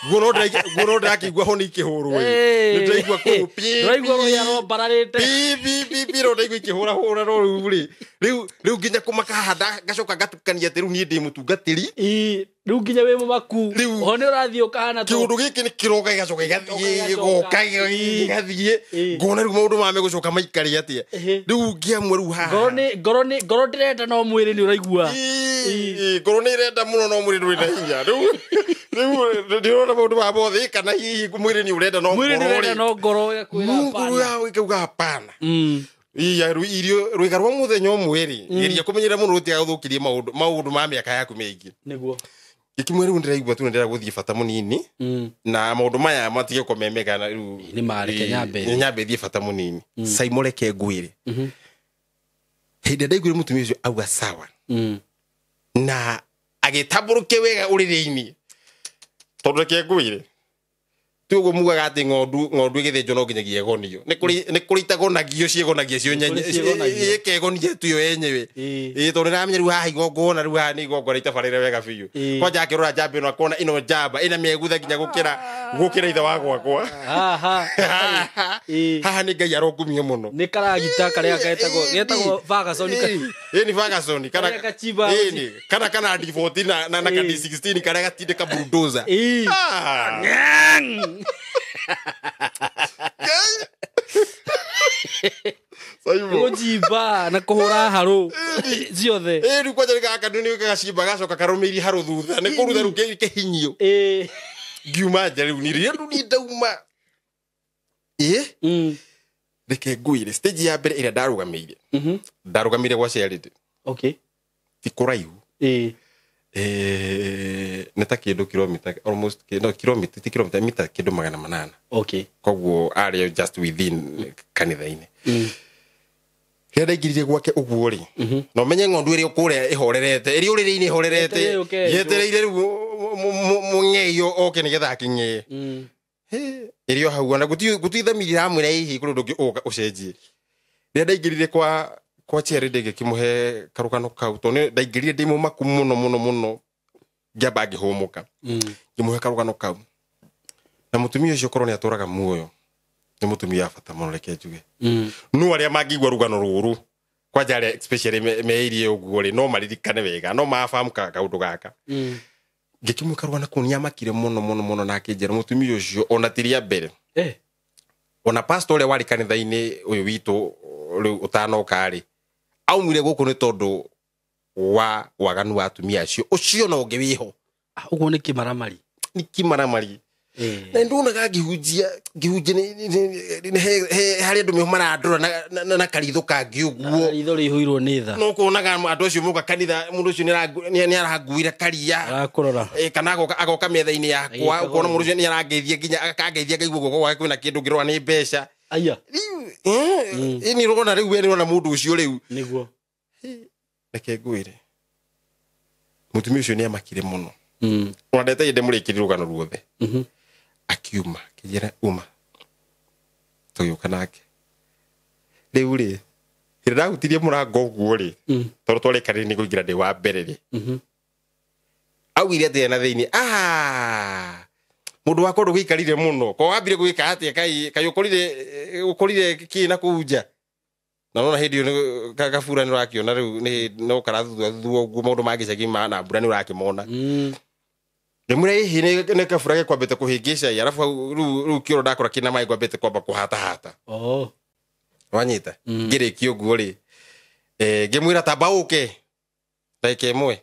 Ngoro ndĩrakĩigua ho nĩ ikĩhũrwo ĩ. Nĩ ndĩraigua kũu pi, Ndũraigua rũhĩa rwambararĩte. Pi, pi, pi, pi, no ndaigua ikĩhũrahũra no rĩu rĩ. Rĩu nginya kũmaka haha ngacoka ngatukania atĩ rĩu niĩ ndĩ mũtungatĩri. Rĩu nginya wĩ mũmaku. Rĩu Ho nĩ ũrathiĩ ũkahana tũ. Kĩũndũ gĩkĩ nĩ kĩroka gĩgacoka gĩgathiĩ, gĩgoka, gĩgathiĩ. Ngona rĩu maũndũ maya megũcoka maikare atĩa. Rĩu ngĩamua rĩu haha. Ngoro ndĩrenda no mwĩrĩ nĩ ũraigua. Ngoro nĩ ĩrenda mũno no mwĩrĩ ndũrĩ na hinya. Rĩu ndĩrona maũndũ maya mothe, kana hihi mwĩrĩ nĩ ũrenda no Mwĩrĩ nĩ ngoro ũrenda rĩ. no ngoro ĩgakwĩra Ngoro hapana. yawe ĩkauga hapana. Iya, rĩu irio, rwĩga rwa mũthenya ũmwe rĩ, geria kũmenyerera mũno rũtigagũthũkĩrie maũndũ ma mĩaka yaku mĩingĩ. Nĩguo. Gĩkĩmwĩra rĩu ndĩraigua tu nĩndĩrenda gũthiĩ bata mũnini, na maũndũ maya matige gũkorwo me mega na rĩu Nĩ ma, reke nyambe. Nĩ nyambe thiĩ bata mũnini. Saimo reke ngwĩre. Hĩndĩ ĩrĩa ndaiguire mũtumia ũcio auga sawa. Na agĩtambũrũkia wega ũrĩrĩ-inĩ. Tondũ reke ngwĩre. Ti ũguo mugaga atĩ ng'ondu ĩgĩthĩnjwo no nginyagia ĩgonio. Nĩ kũrĩ itagonagio ciĩgonagia cio nyenye. Ĩkegonia tu yo yenyewe. Ĩĩ tondũ nĩramenya rĩu haha igongona rĩu haha nĩ igongona itabarĩre wega biũ. Kwanja akĩrora njamba ĩno akona ĩno njamba ĩna mĩegutha nginya gũkĩra ithe wa gwakwa. Haha. Haha nĩ Ngai arongumio mũno. Nĩ karagita karĩa getagwo Ferguson. Ĩĩ nĩ Ferguson kana ĩĩ kana kana D14 na na D16 karĩa gatindĩka bulldozer. Gũcimba na kũhũra harũ ciothe. Ĩĩ rĩu kwanja gaka nĩ gacimba gacoka karũmĩirie harũ thutha nĩ kũrutha rĩu kĩhinyio. Ĩĩ ngiuma nja rĩu niĩ rĩu niĩ ndauma. Ĩĩ reke ngwĩre stage ya mbere ĩrĩa ndarũgamĩire. Ndarũgamĩire gwa Charity. Okay. Ti kũraihu. Ĩĩ nĩ ta kĩndũ kilomita almost no kilomita ti kilomita mita kĩndũ 800. Okay. Koguo arĩ just within kanitha-inĩ. Rĩrĩa ndaingĩrire gwake ũguo rĩ, na ũmenye ng'ondu ĩrĩa kũrĩa ĩhorerete, ĩrĩa ũrĩrĩ-inĩ ĩhorerete, yetereire rĩu mũng'ei oke nĩgetha akĩng'ee. Ĩrĩ o hau ona gũtirĩ thamiri iramwĩra hihi kũrĩ ũndũ ũngĩ ũka ũcenjie. Rĩrĩa ndaingĩrire kwa Charity ngĩkĩmũhe karũgano kau tondũ ndaingĩrire ndĩ mũmaku mũno mũno mũno ngĩamba ngĩhũmũka. Ngĩmũhe karũgano kau. Na mũtumia ũcio korwo nĩ atũraga muoyo nĩ mũtumia wa bata mũno reke njuge. No arĩa mangĩigua rũgano rũrũ kwanja arĩa especially meirie ũguo rĩ no maririkane wega no mafahamu kaũndũ gaka. Ngĩkĩmũhe karũgano kau nĩamakire mũno mũno mũno na akĩnjĩra mũtumia ũcio ona ti rĩa mbere. Ona pastor ũrĩa warĩ kanitha-inĩ ũyũ witũ rĩu ũtanoka rĩ aumire gũkũ nĩ tondũ wa waganu wa atumia acio ũcio no ũngĩ wĩho. Ũguo nĩ kĩmaramari. Nĩ kĩmaramari. Na ndonaga ngĩhunjia harĩ andũ marandora na karitho kangĩ ũguo. Ritho rĩihũirwo nĩ tha. No kuonaga andũ acio moka kanitha mũndũ ũcio nĩ araguira karia. Arakũrora. Kana agoka metha-inĩ yakwa ũkona mũndũ ũcio nĩ arangeithia nginya akangeithia ngaigua guoko gwake kwĩna kĩndũ ngĩrora nĩ mbeca. Aya. Rĩu nĩ ũrona rĩu we nĩ ũrona mũndũ ũcio rĩu. Nĩguo. Reke ngwĩre. Mũtumia ũcio nĩ amakire mũno. Ona ndetaire ndĩmũrĩkĩrie rũgano ruothe. Akiuma akĩnjĩra uma tũgĩũka nake. Rĩu rĩ hĩndĩ ndahutirie mũrango ũguo rĩ tondũ twarĩkanĩire nĩ kũingĩra ndĩ wa mbere rĩ augire atĩa na thĩinĩ mũndũ wakwa ndũgĩikarire mũno ko wambire gwĩka atĩa kaĩ ũkorire kĩ na kũu nja. Na nona hĩndĩ ĩyo gabura nĩ ũrakĩona rĩu nĩ no karathuthuathuthuo ũguo maũndũ ma gĩcagi na mbura nĩ ũrakĩmona. Ngĩmwĩra hihi nĩ kabura gekwambĩte kũhĩngĩca arabu rĩu kĩoro ndakora kĩna maĩ ngwambĩte kwamba kũhatahata. Wanyita ngĩrĩkia ũguo rĩ ngĩmwĩra tamba ũke ndagĩka ĩmwe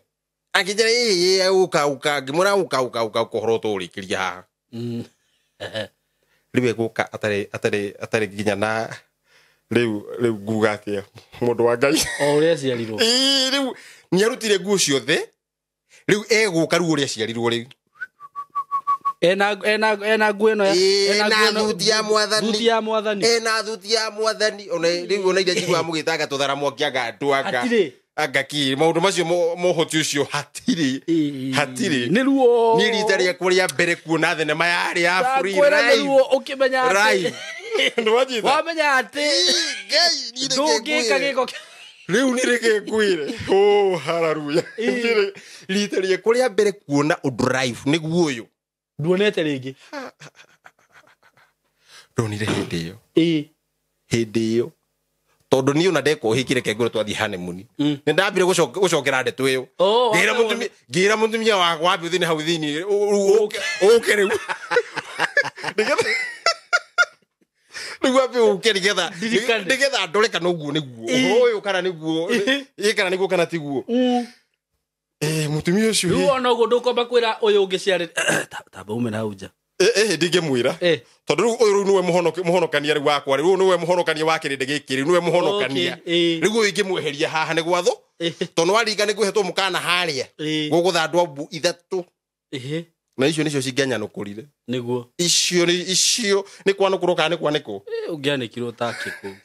akĩnjĩra ĩĩ ũka ũka ngĩmwĩra ũka ũka ũka ũhoro tũũrĩkĩria haha. Rĩu egũka atarĩ nginya na rĩu nguga atĩa mũndũ wa Ngai. O ũrĩa aciarirwo. Ĩĩ rĩu nĩarutire nguo ciothe rĩu egũka rĩu ũrĩa aciarirwo rĩu. Ena nguo ĩno ena thuti ya mwathani. Thuti ya mwathani. Ena thuti ya mwathani. Ona rĩu ona iria njiguaga mũgĩtanga tũthara mwaki anga andũ anga. Hatirĩ. Anga kĩ maũndũ macio mohoti ũcio hatirĩ. Hatirĩ. Nĩ ruo. Niĩ rita rĩakwa rĩa mbere kuona thenema yarĩ ya free. Ndakwĩra nĩ ruo ũkĩmenya atĩ. Nĩwanyita? Wamenya atĩ. Ngai, niĩ reke Ndũngĩka ngwĩre. gĩko Rĩu nĩ reke ngwĩre. Oh, hallelujah. Rita rĩakwa rĩa mbere kuona ũndũ live nĩguo ũyũ. Nduonete rĩngĩ. Ndonire hĩndĩ ĩyo. Ĩĩ. Hĩndĩ ĩyo. Tondũ niĩ ona ndekwo ũhiki reke ngwĩre twathiĩ honeymoon. Nĩ ndambire gũcokera ndeto ĩyo. Ngĩra mũtumia wakwa wambe ũthiĩ hau thĩinĩ ũke rĩu. Nĩgetha rĩu wambe ũke nĩgetha ndore kana ũguo nĩguo. Ũhoro ũyũ kana nĩguo. Ĩ kana nĩguo kana tiguo. Mũtumia ũcio Rĩu ona ũguo ndũkwamba kwĩra ũyũ ũngĩ ciarĩ tamba ume na hau nja. Ndingĩmwĩra. Tondũ rĩu ũyũ rĩu nĩwe mũhonokania rĩu wakwa rĩu nĩwe mũhonokania wa kĩrĩndĩ gĩkĩ rĩu nĩwe mũhonokania. Rĩu ũyũ ingĩmweheria haha nĩ gwatho. Tondũ waringa nĩ ngũhetwo mũkana harĩa. Gũgũthandwo mbu ithatũ. Na icio nĩcio cingĩanyanũkũrire. Nĩguo. Icio nĩ kwanũkũrwo kana nĩ kwanĩkwo? Ũngĩanĩkirwo ta kĩkũ.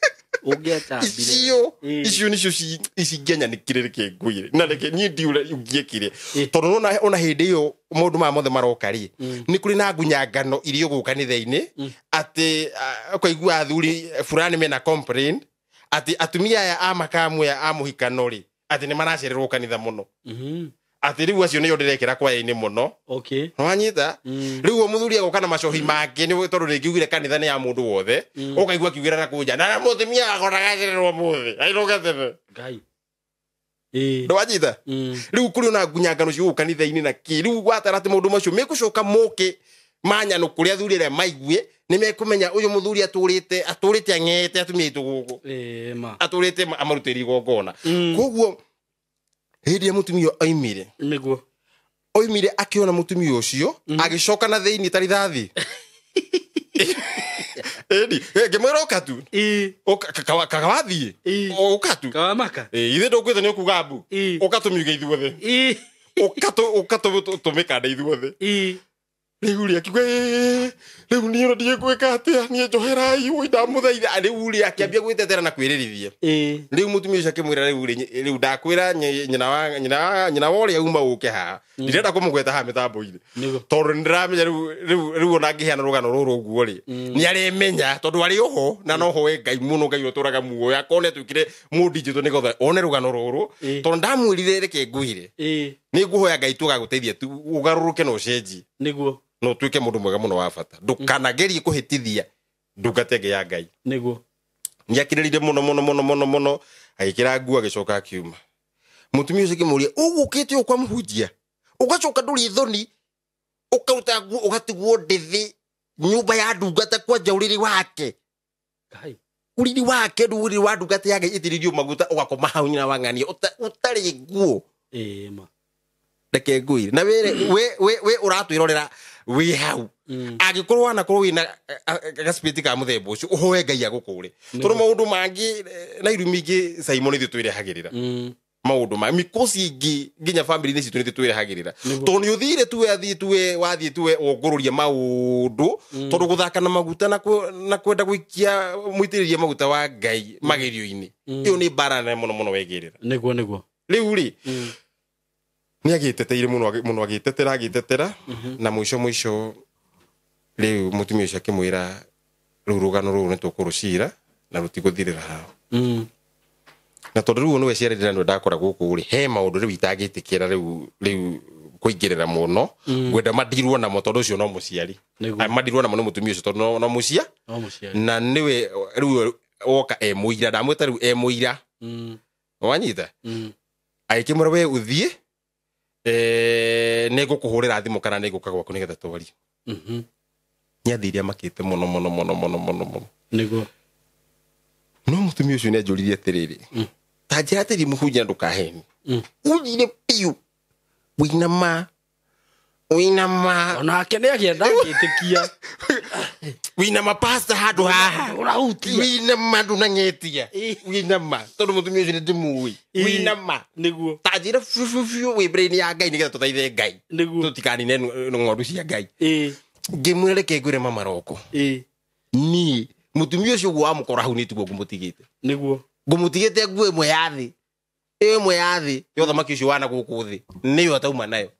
Icio icio nicio icingĩanyanĩkire reke ngwĩre na reke niĩ ndiũra ũngĩekire tondũ nona ona hĩndĩ ĩyo maũndũ maya mothe maroka rĩ nĩ kũrĩ na ngunyangano iria ũgũka kanitha-inĩ atĩ ũkaigua athuri fulani mena complain atĩ atumia aya a makamu aya a mũhikano rĩ atĩ nĩ maracererwo kanitha mũno atĩ rĩu acio nĩo ndĩrekĩra kwaya-inĩ mũno. Okay. Nĩwanyita? Rĩu mũthuri agoka na macohi make nĩ tondũ rĩngĩ ugire kanitha nĩ ya mũndũ wothe ũkaigua akiugĩra na kũnja na mũtumia akona gacererwo mũthĩ ainũke tene. Ngai. Ndwanyita? Rĩu kũrĩ ona ngunyangano cigũkũ kanitha-inĩ na kĩ rĩu gwatara atĩ maũndũ macio mekũcoka moke manyano kũrĩa athuri arĩa maigue nĩ mekũmenya ũyũ mũthuri atũrĩte ang'ete atumia aitũ gũkũ atũrĩte amarutĩri igongona. Koguo hĩndĩ ĩrĩa mũtumia oimire nĩguo oimire akĩona mũtumia ũcio agĩcoka na thĩinĩ ta rithathi. Ĩni ngĩmwĩra ũka tu kawathiĩ ũka tu kawamaka ithe ndũkwĩte nĩ ũkuga mbu ũka tũmiuge ithuothe ũka tũmĩkande ithuothe. Rĩu rĩ akiuga rĩu niĩ ona ndiĩ gwĩka atĩa niĩ njoherai ũi ndamũthaitha. Rĩu rĩ akĩambia gwĩtetera na kwĩrĩrithia. Rĩu mũtumia ũcio akĩmwĩra rĩu rĩ rĩu ndakwĩra nyina wa ũrĩa uma ũke haha ndirenda kũmũgweta haha mĩtambo-inĩ tondũ nĩndĩramenya rĩu ona angĩheana rũgano rũrũ ũguo rĩ nĩaremenya tondũ arĩ oho na no hoe Ngai mũno Ngai ũtũraga muoyo akorwo nĩatuĩkire mũndinjĩtwo nĩgetha one rũgano rũrũ tondũ ndamwĩrire reke ngwĩre nĩ ngũhoya Ngai tu agagũteithia tu ũgarũrũke na ũcenjie nĩguo no tuike mundu mwega muno wa bata ndukanagerie kuhitithia ndungata ĩngĩ ya Ngai. Nĩguo nĩakĩrĩrire mũno mũno mũno mũno mũno agĩkĩra nguo agĩcoka akiuma. Mũtumia ũcio akĩmũria ũgũkĩte ũũ kwa mũhunjia ũgacoka ndũrĩ thoni ũkaruta nguo ũgatigwo ndĩthĩ nyũmba ya ndungata kwanja ũrĩrĩ wake. Ngai. Ũrĩrĩ wake rĩu ũrĩrĩ wa ndungata ya Ngai ĩtĩrĩrio maguta ũgakoma hau nyina wa ng'ania ũtarĩ nguo. Reke ngwĩre na we ũratwĩrorera wĩ hau angĩkorwo wanakorwo wĩna gacipĩti ka mũthemba ũcio ũhoe Ngai agũkũre tondũ maũndũ mangĩ na irumi ingĩ Simon ithuĩ twĩrehagĩrĩra maũndũ ma mĩkosi ĩngĩ nginya bamĩrĩ-inĩ citũ nĩthuĩ twĩrehagĩrĩra tondũ nĩ ũthire tuwe athiĩ tuwe wathiĩ tuwe wongũrũria maũndũ tondũ gũthaka na maguta na kwenda gũikia mũitĩrĩrie maguta wa Ngai magerio-inĩ ĩyo nĩ mbara nene mũno mũno wegĩrĩra. Nĩguo nĩguo rĩu rĩ nĩ agĩteteire mũno mũno agĩtetera na mũico mũico rĩu mũtumia ũcio akĩmwĩra rĩu rũgano rũrũ nĩ tũkũrũcira na rũtigũthirĩra hau. Na tondũ rĩu nĩwe ciarĩrĩra nĩwe ndakora gũkũ rĩ he maũndũ rĩu itangĩtĩkĩra rĩu kũingĩrĩra mũno ngwenda madirwo namo tondũ ũcio no mũciari madirwo namo nĩ mũtumia ũcio tondũ no mũcia na nĩwe rĩu woka e mũira ndamwĩta rĩu e mũira wanyita agĩkĩmwĩra we ũthiĩ nĩ ngũkũhũrĩra thimũ kana nĩ ngũka gwaku nĩgetha twarie. Nĩ athire amakĩte mũno mũno mũno mũno mũno mũno. Nĩguo no mũtumia ũcio nĩ anjũririe atĩrĩrĩ ta njĩra atĩrĩ mũhunjia ndũkaheni ũnjire biũ wĩna ma onake nĩ agĩenda agĩtĩkia wĩna ma pastor handũ haha ũrahutia wĩna ma ndũnang'etia wĩna ma tondũ mũtumia ũcio nĩ ndĩmũĩ wĩna ma nĩguo ta njĩra biũ biũ wĩ mbere-inĩ ya Ngai nĩgetha tũteithie Ngai nĩguo tũtikanine ng'ondu cia Ngai. Ngĩmwĩra reke ngwĩre mama roko niĩ mũtumia ũcio ũguo wamũkora hau nĩ tiguo ngũmũtigĩte nĩguo ngũmũtigĩte nguo ĩmwe ya thĩ ĩmwe ya thĩ ya ũthamaki ũcio wana gũkũ thĩ nĩyo atauma nayo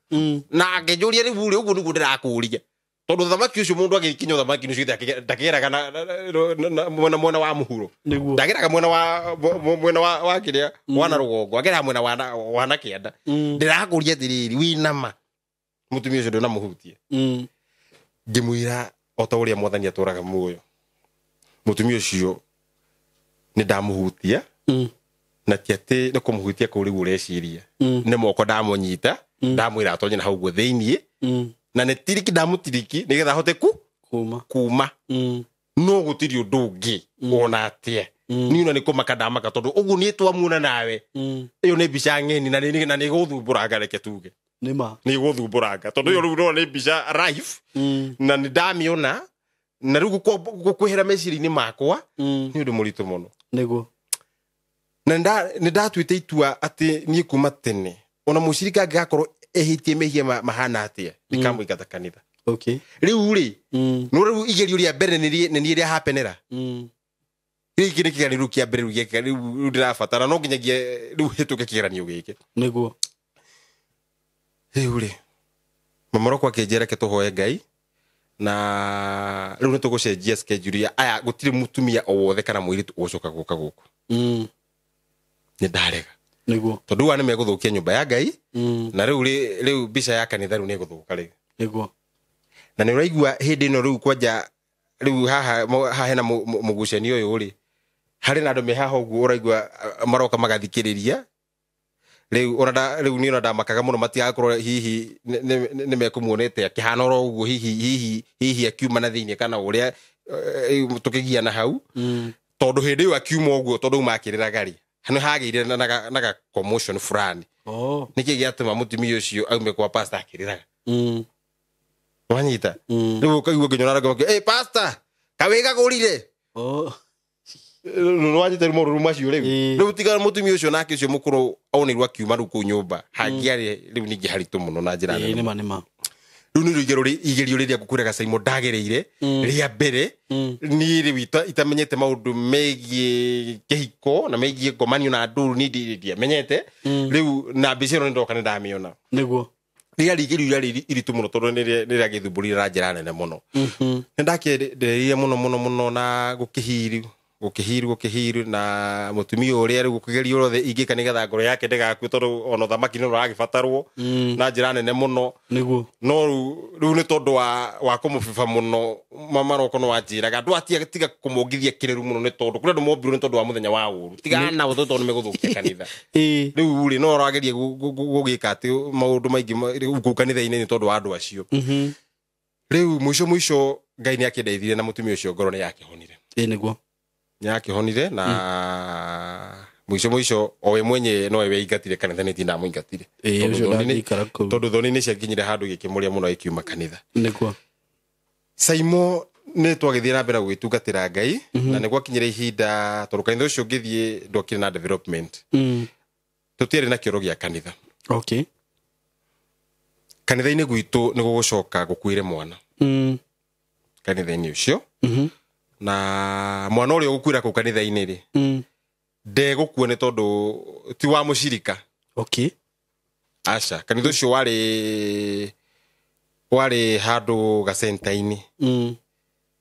na akĩnjũria rĩu rĩ ũguo nĩguo ndĩrakũria tondũ ũthamaki ũcio mũndũ agĩkinya ũthamaki ũcio ndakĩgeraga na mwena wa mũhuro ndageraga mwena wa kĩrĩa wana rũgongo ageraga mwena wa na kĩanda ndĩrakũria atĩrĩrĩ wĩna ma mũtumia ũcio ndũnamũhutia. Ngĩmwĩra o ta ũrĩa mwathani atũraga muoyo mũtumia ũcio nĩ ndamũhutia na ti atĩ nĩ kũmũhutia kũu rĩu ũreciria nĩ moko ndamũnyita ndamwĩra atonye na hau ũguo thĩiniĩ na nĩ tiriki ndamũtiriki nĩgetha ahote kuma no gũtirĩ ũndũ ũngĩ ona atĩa niĩ ona nĩ kũmaka ndamaka tondũ ũguo niĩ twamuona nawe ĩyo nĩ mbica ng'eni na nĩ gũthumbũranga reke tuge nĩ gũthumbũranga tondũ ĩyo rĩu no nĩ mbica live na nĩ ndamĩona na rĩu gũkwĩhera meciria-inĩ makwa nĩ ũndũ mũritũ mũno. Nĩguo na nĩ ndatuĩte itua atĩ niĩ kuma tene ona mũcirika angĩgakorwo ehĩtie mehia mahana atĩa ndikamũingata kanitha. Okay. Rĩu rĩ no rĩu igerio rĩa mbere nĩ niĩ rĩa hapenera. Gĩkĩ nĩ kĩgeranio rĩu kĩa mbere rĩu gĩeka rĩu ndĩrabatara no nginyagia rĩu hĩtũke kĩgeranio gĩkĩ. Nĩguo. Rĩu rĩ mamoroko akĩnjĩra reke tũhoe Ngai na rĩu nĩ tũgũcenjia schedule ya aya gũtirĩ mũtumia o wothe kana mũirĩtu ũgũcoka gũka gũkũ. Nĩ ndarega. Nĩguo. Tondũ aya nĩ megũthũkia nyũmba ya Ngai na rĩu rĩu mbica ya kanitha rĩu nĩ ĩgũthũka rĩu. Nĩguo. Na nĩ ũraigua hĩndĩ ĩno rĩu kwanja rĩu haha hena mũgucani ũyũ rĩ harĩ na andũ me haha ũguo ũraigua maroka magathikĩrĩria rĩu ona rĩu niĩ ona ndamakaga mũno matigakorwo hihi nĩ mekũmuonete akĩhana oro ũguo hihi hihi hihi akiuma na thĩinĩ kana ũrĩa tũkĩgiana hau tondũ hĩndĩ ĩyo akiuma ũguo tondũ uma akĩrĩraga rĩ nĩ hagĩire na ga commotion fulani. Nĩkĩ gĩatũma mũtumia ũcio aume kwa pastor akĩrĩraga? Wanyita rĩu ũkaigua nginya ũrarega hey pastor kawĩga gũrire. Nĩwanyita rĩu maũndũ macio rĩu rĩu tiga mũtumia ũcio nake ũcio mũkũrũ onirwo akiuma rĩu kũu nyũmba hangĩarĩ rĩu ningĩ haritũ mũno na njĩra nene. Nĩma. Rĩu nĩ rũigero igerio rĩrĩa ngũkwĩraga Simon ndagereire rĩa mbere niĩ rĩu itamenyete maũndũ megiĩ kĩhiko na megiĩ ngomanio na andũ niĩ ndiamenyete rĩu na mbica ĩno nĩndoka nĩndamĩona. Nĩguo. Rĩarĩ igerio rĩarĩ iritũ mũno tondũ nĩ rĩagĩthumbũrire na njĩra nene mũno. Nĩ ndakĩendereire mũno mũno mũno na gũkĩhiru gũkĩhiru na mũtumia ũrĩa rĩu gũkĩgerio rothe ingĩka nĩgetha ngoro yake ndĩgakue tondũ ona ũthamaki nĩ ũragĩbatarwo na njĩra nene mũno. Nĩguo. No rĩu nĩ tondũ wa kũmũbiba mũno mamaroko no wanjĩraga andũ atiga tiga kũmongithia kĩrĩru mũno nĩ tondũ kũrĩ andũ mombirwo nĩ tondũ wa mũthenya wa ũru tiga nao tondũ nĩ megũthũkia kanitha. Rĩu rĩ no ũrageria gũgĩka atĩ maũndũ maingĩ kũu kanitha-inĩ nĩ tondũ wa andũ acio. Rĩu mũico mũico Ngai nĩ akĩndeithirie na mũtumia ũcio ngoro nĩ yakĩhonire. Nĩguo. Nĩakĩhonire na mũico mũico o we mwenye no we weingatire kanitha nĩ ndamũingatire. Tondũ thoni nĩ ciakinyire handũ gĩkĩmũrĩa mũno ĩkiuma kanitha. Nĩguo. Saimo nĩ twagĩthiĩ na mbere gũgĩtungatĩra Ngai na nĩ gwakinyire ihinda tondũ kanitha ũcio ũngĩthiĩ ndwakĩrĩ na development. Tũtiarĩ na kĩoro gĩa kanitha. Okay. Kanitha-inĩ gwitũ nĩ gũgũcoka gũkuĩre mwana. Kanitha-inĩ ũcio. Na mwana ũrĩa ũgũkuĩra kũu kanitha-inĩ rĩ ndegũkua nĩ tondũ ti wa mũcirika. Okay. Aca kanitha ũcio warĩ handũ gacenta-inĩ.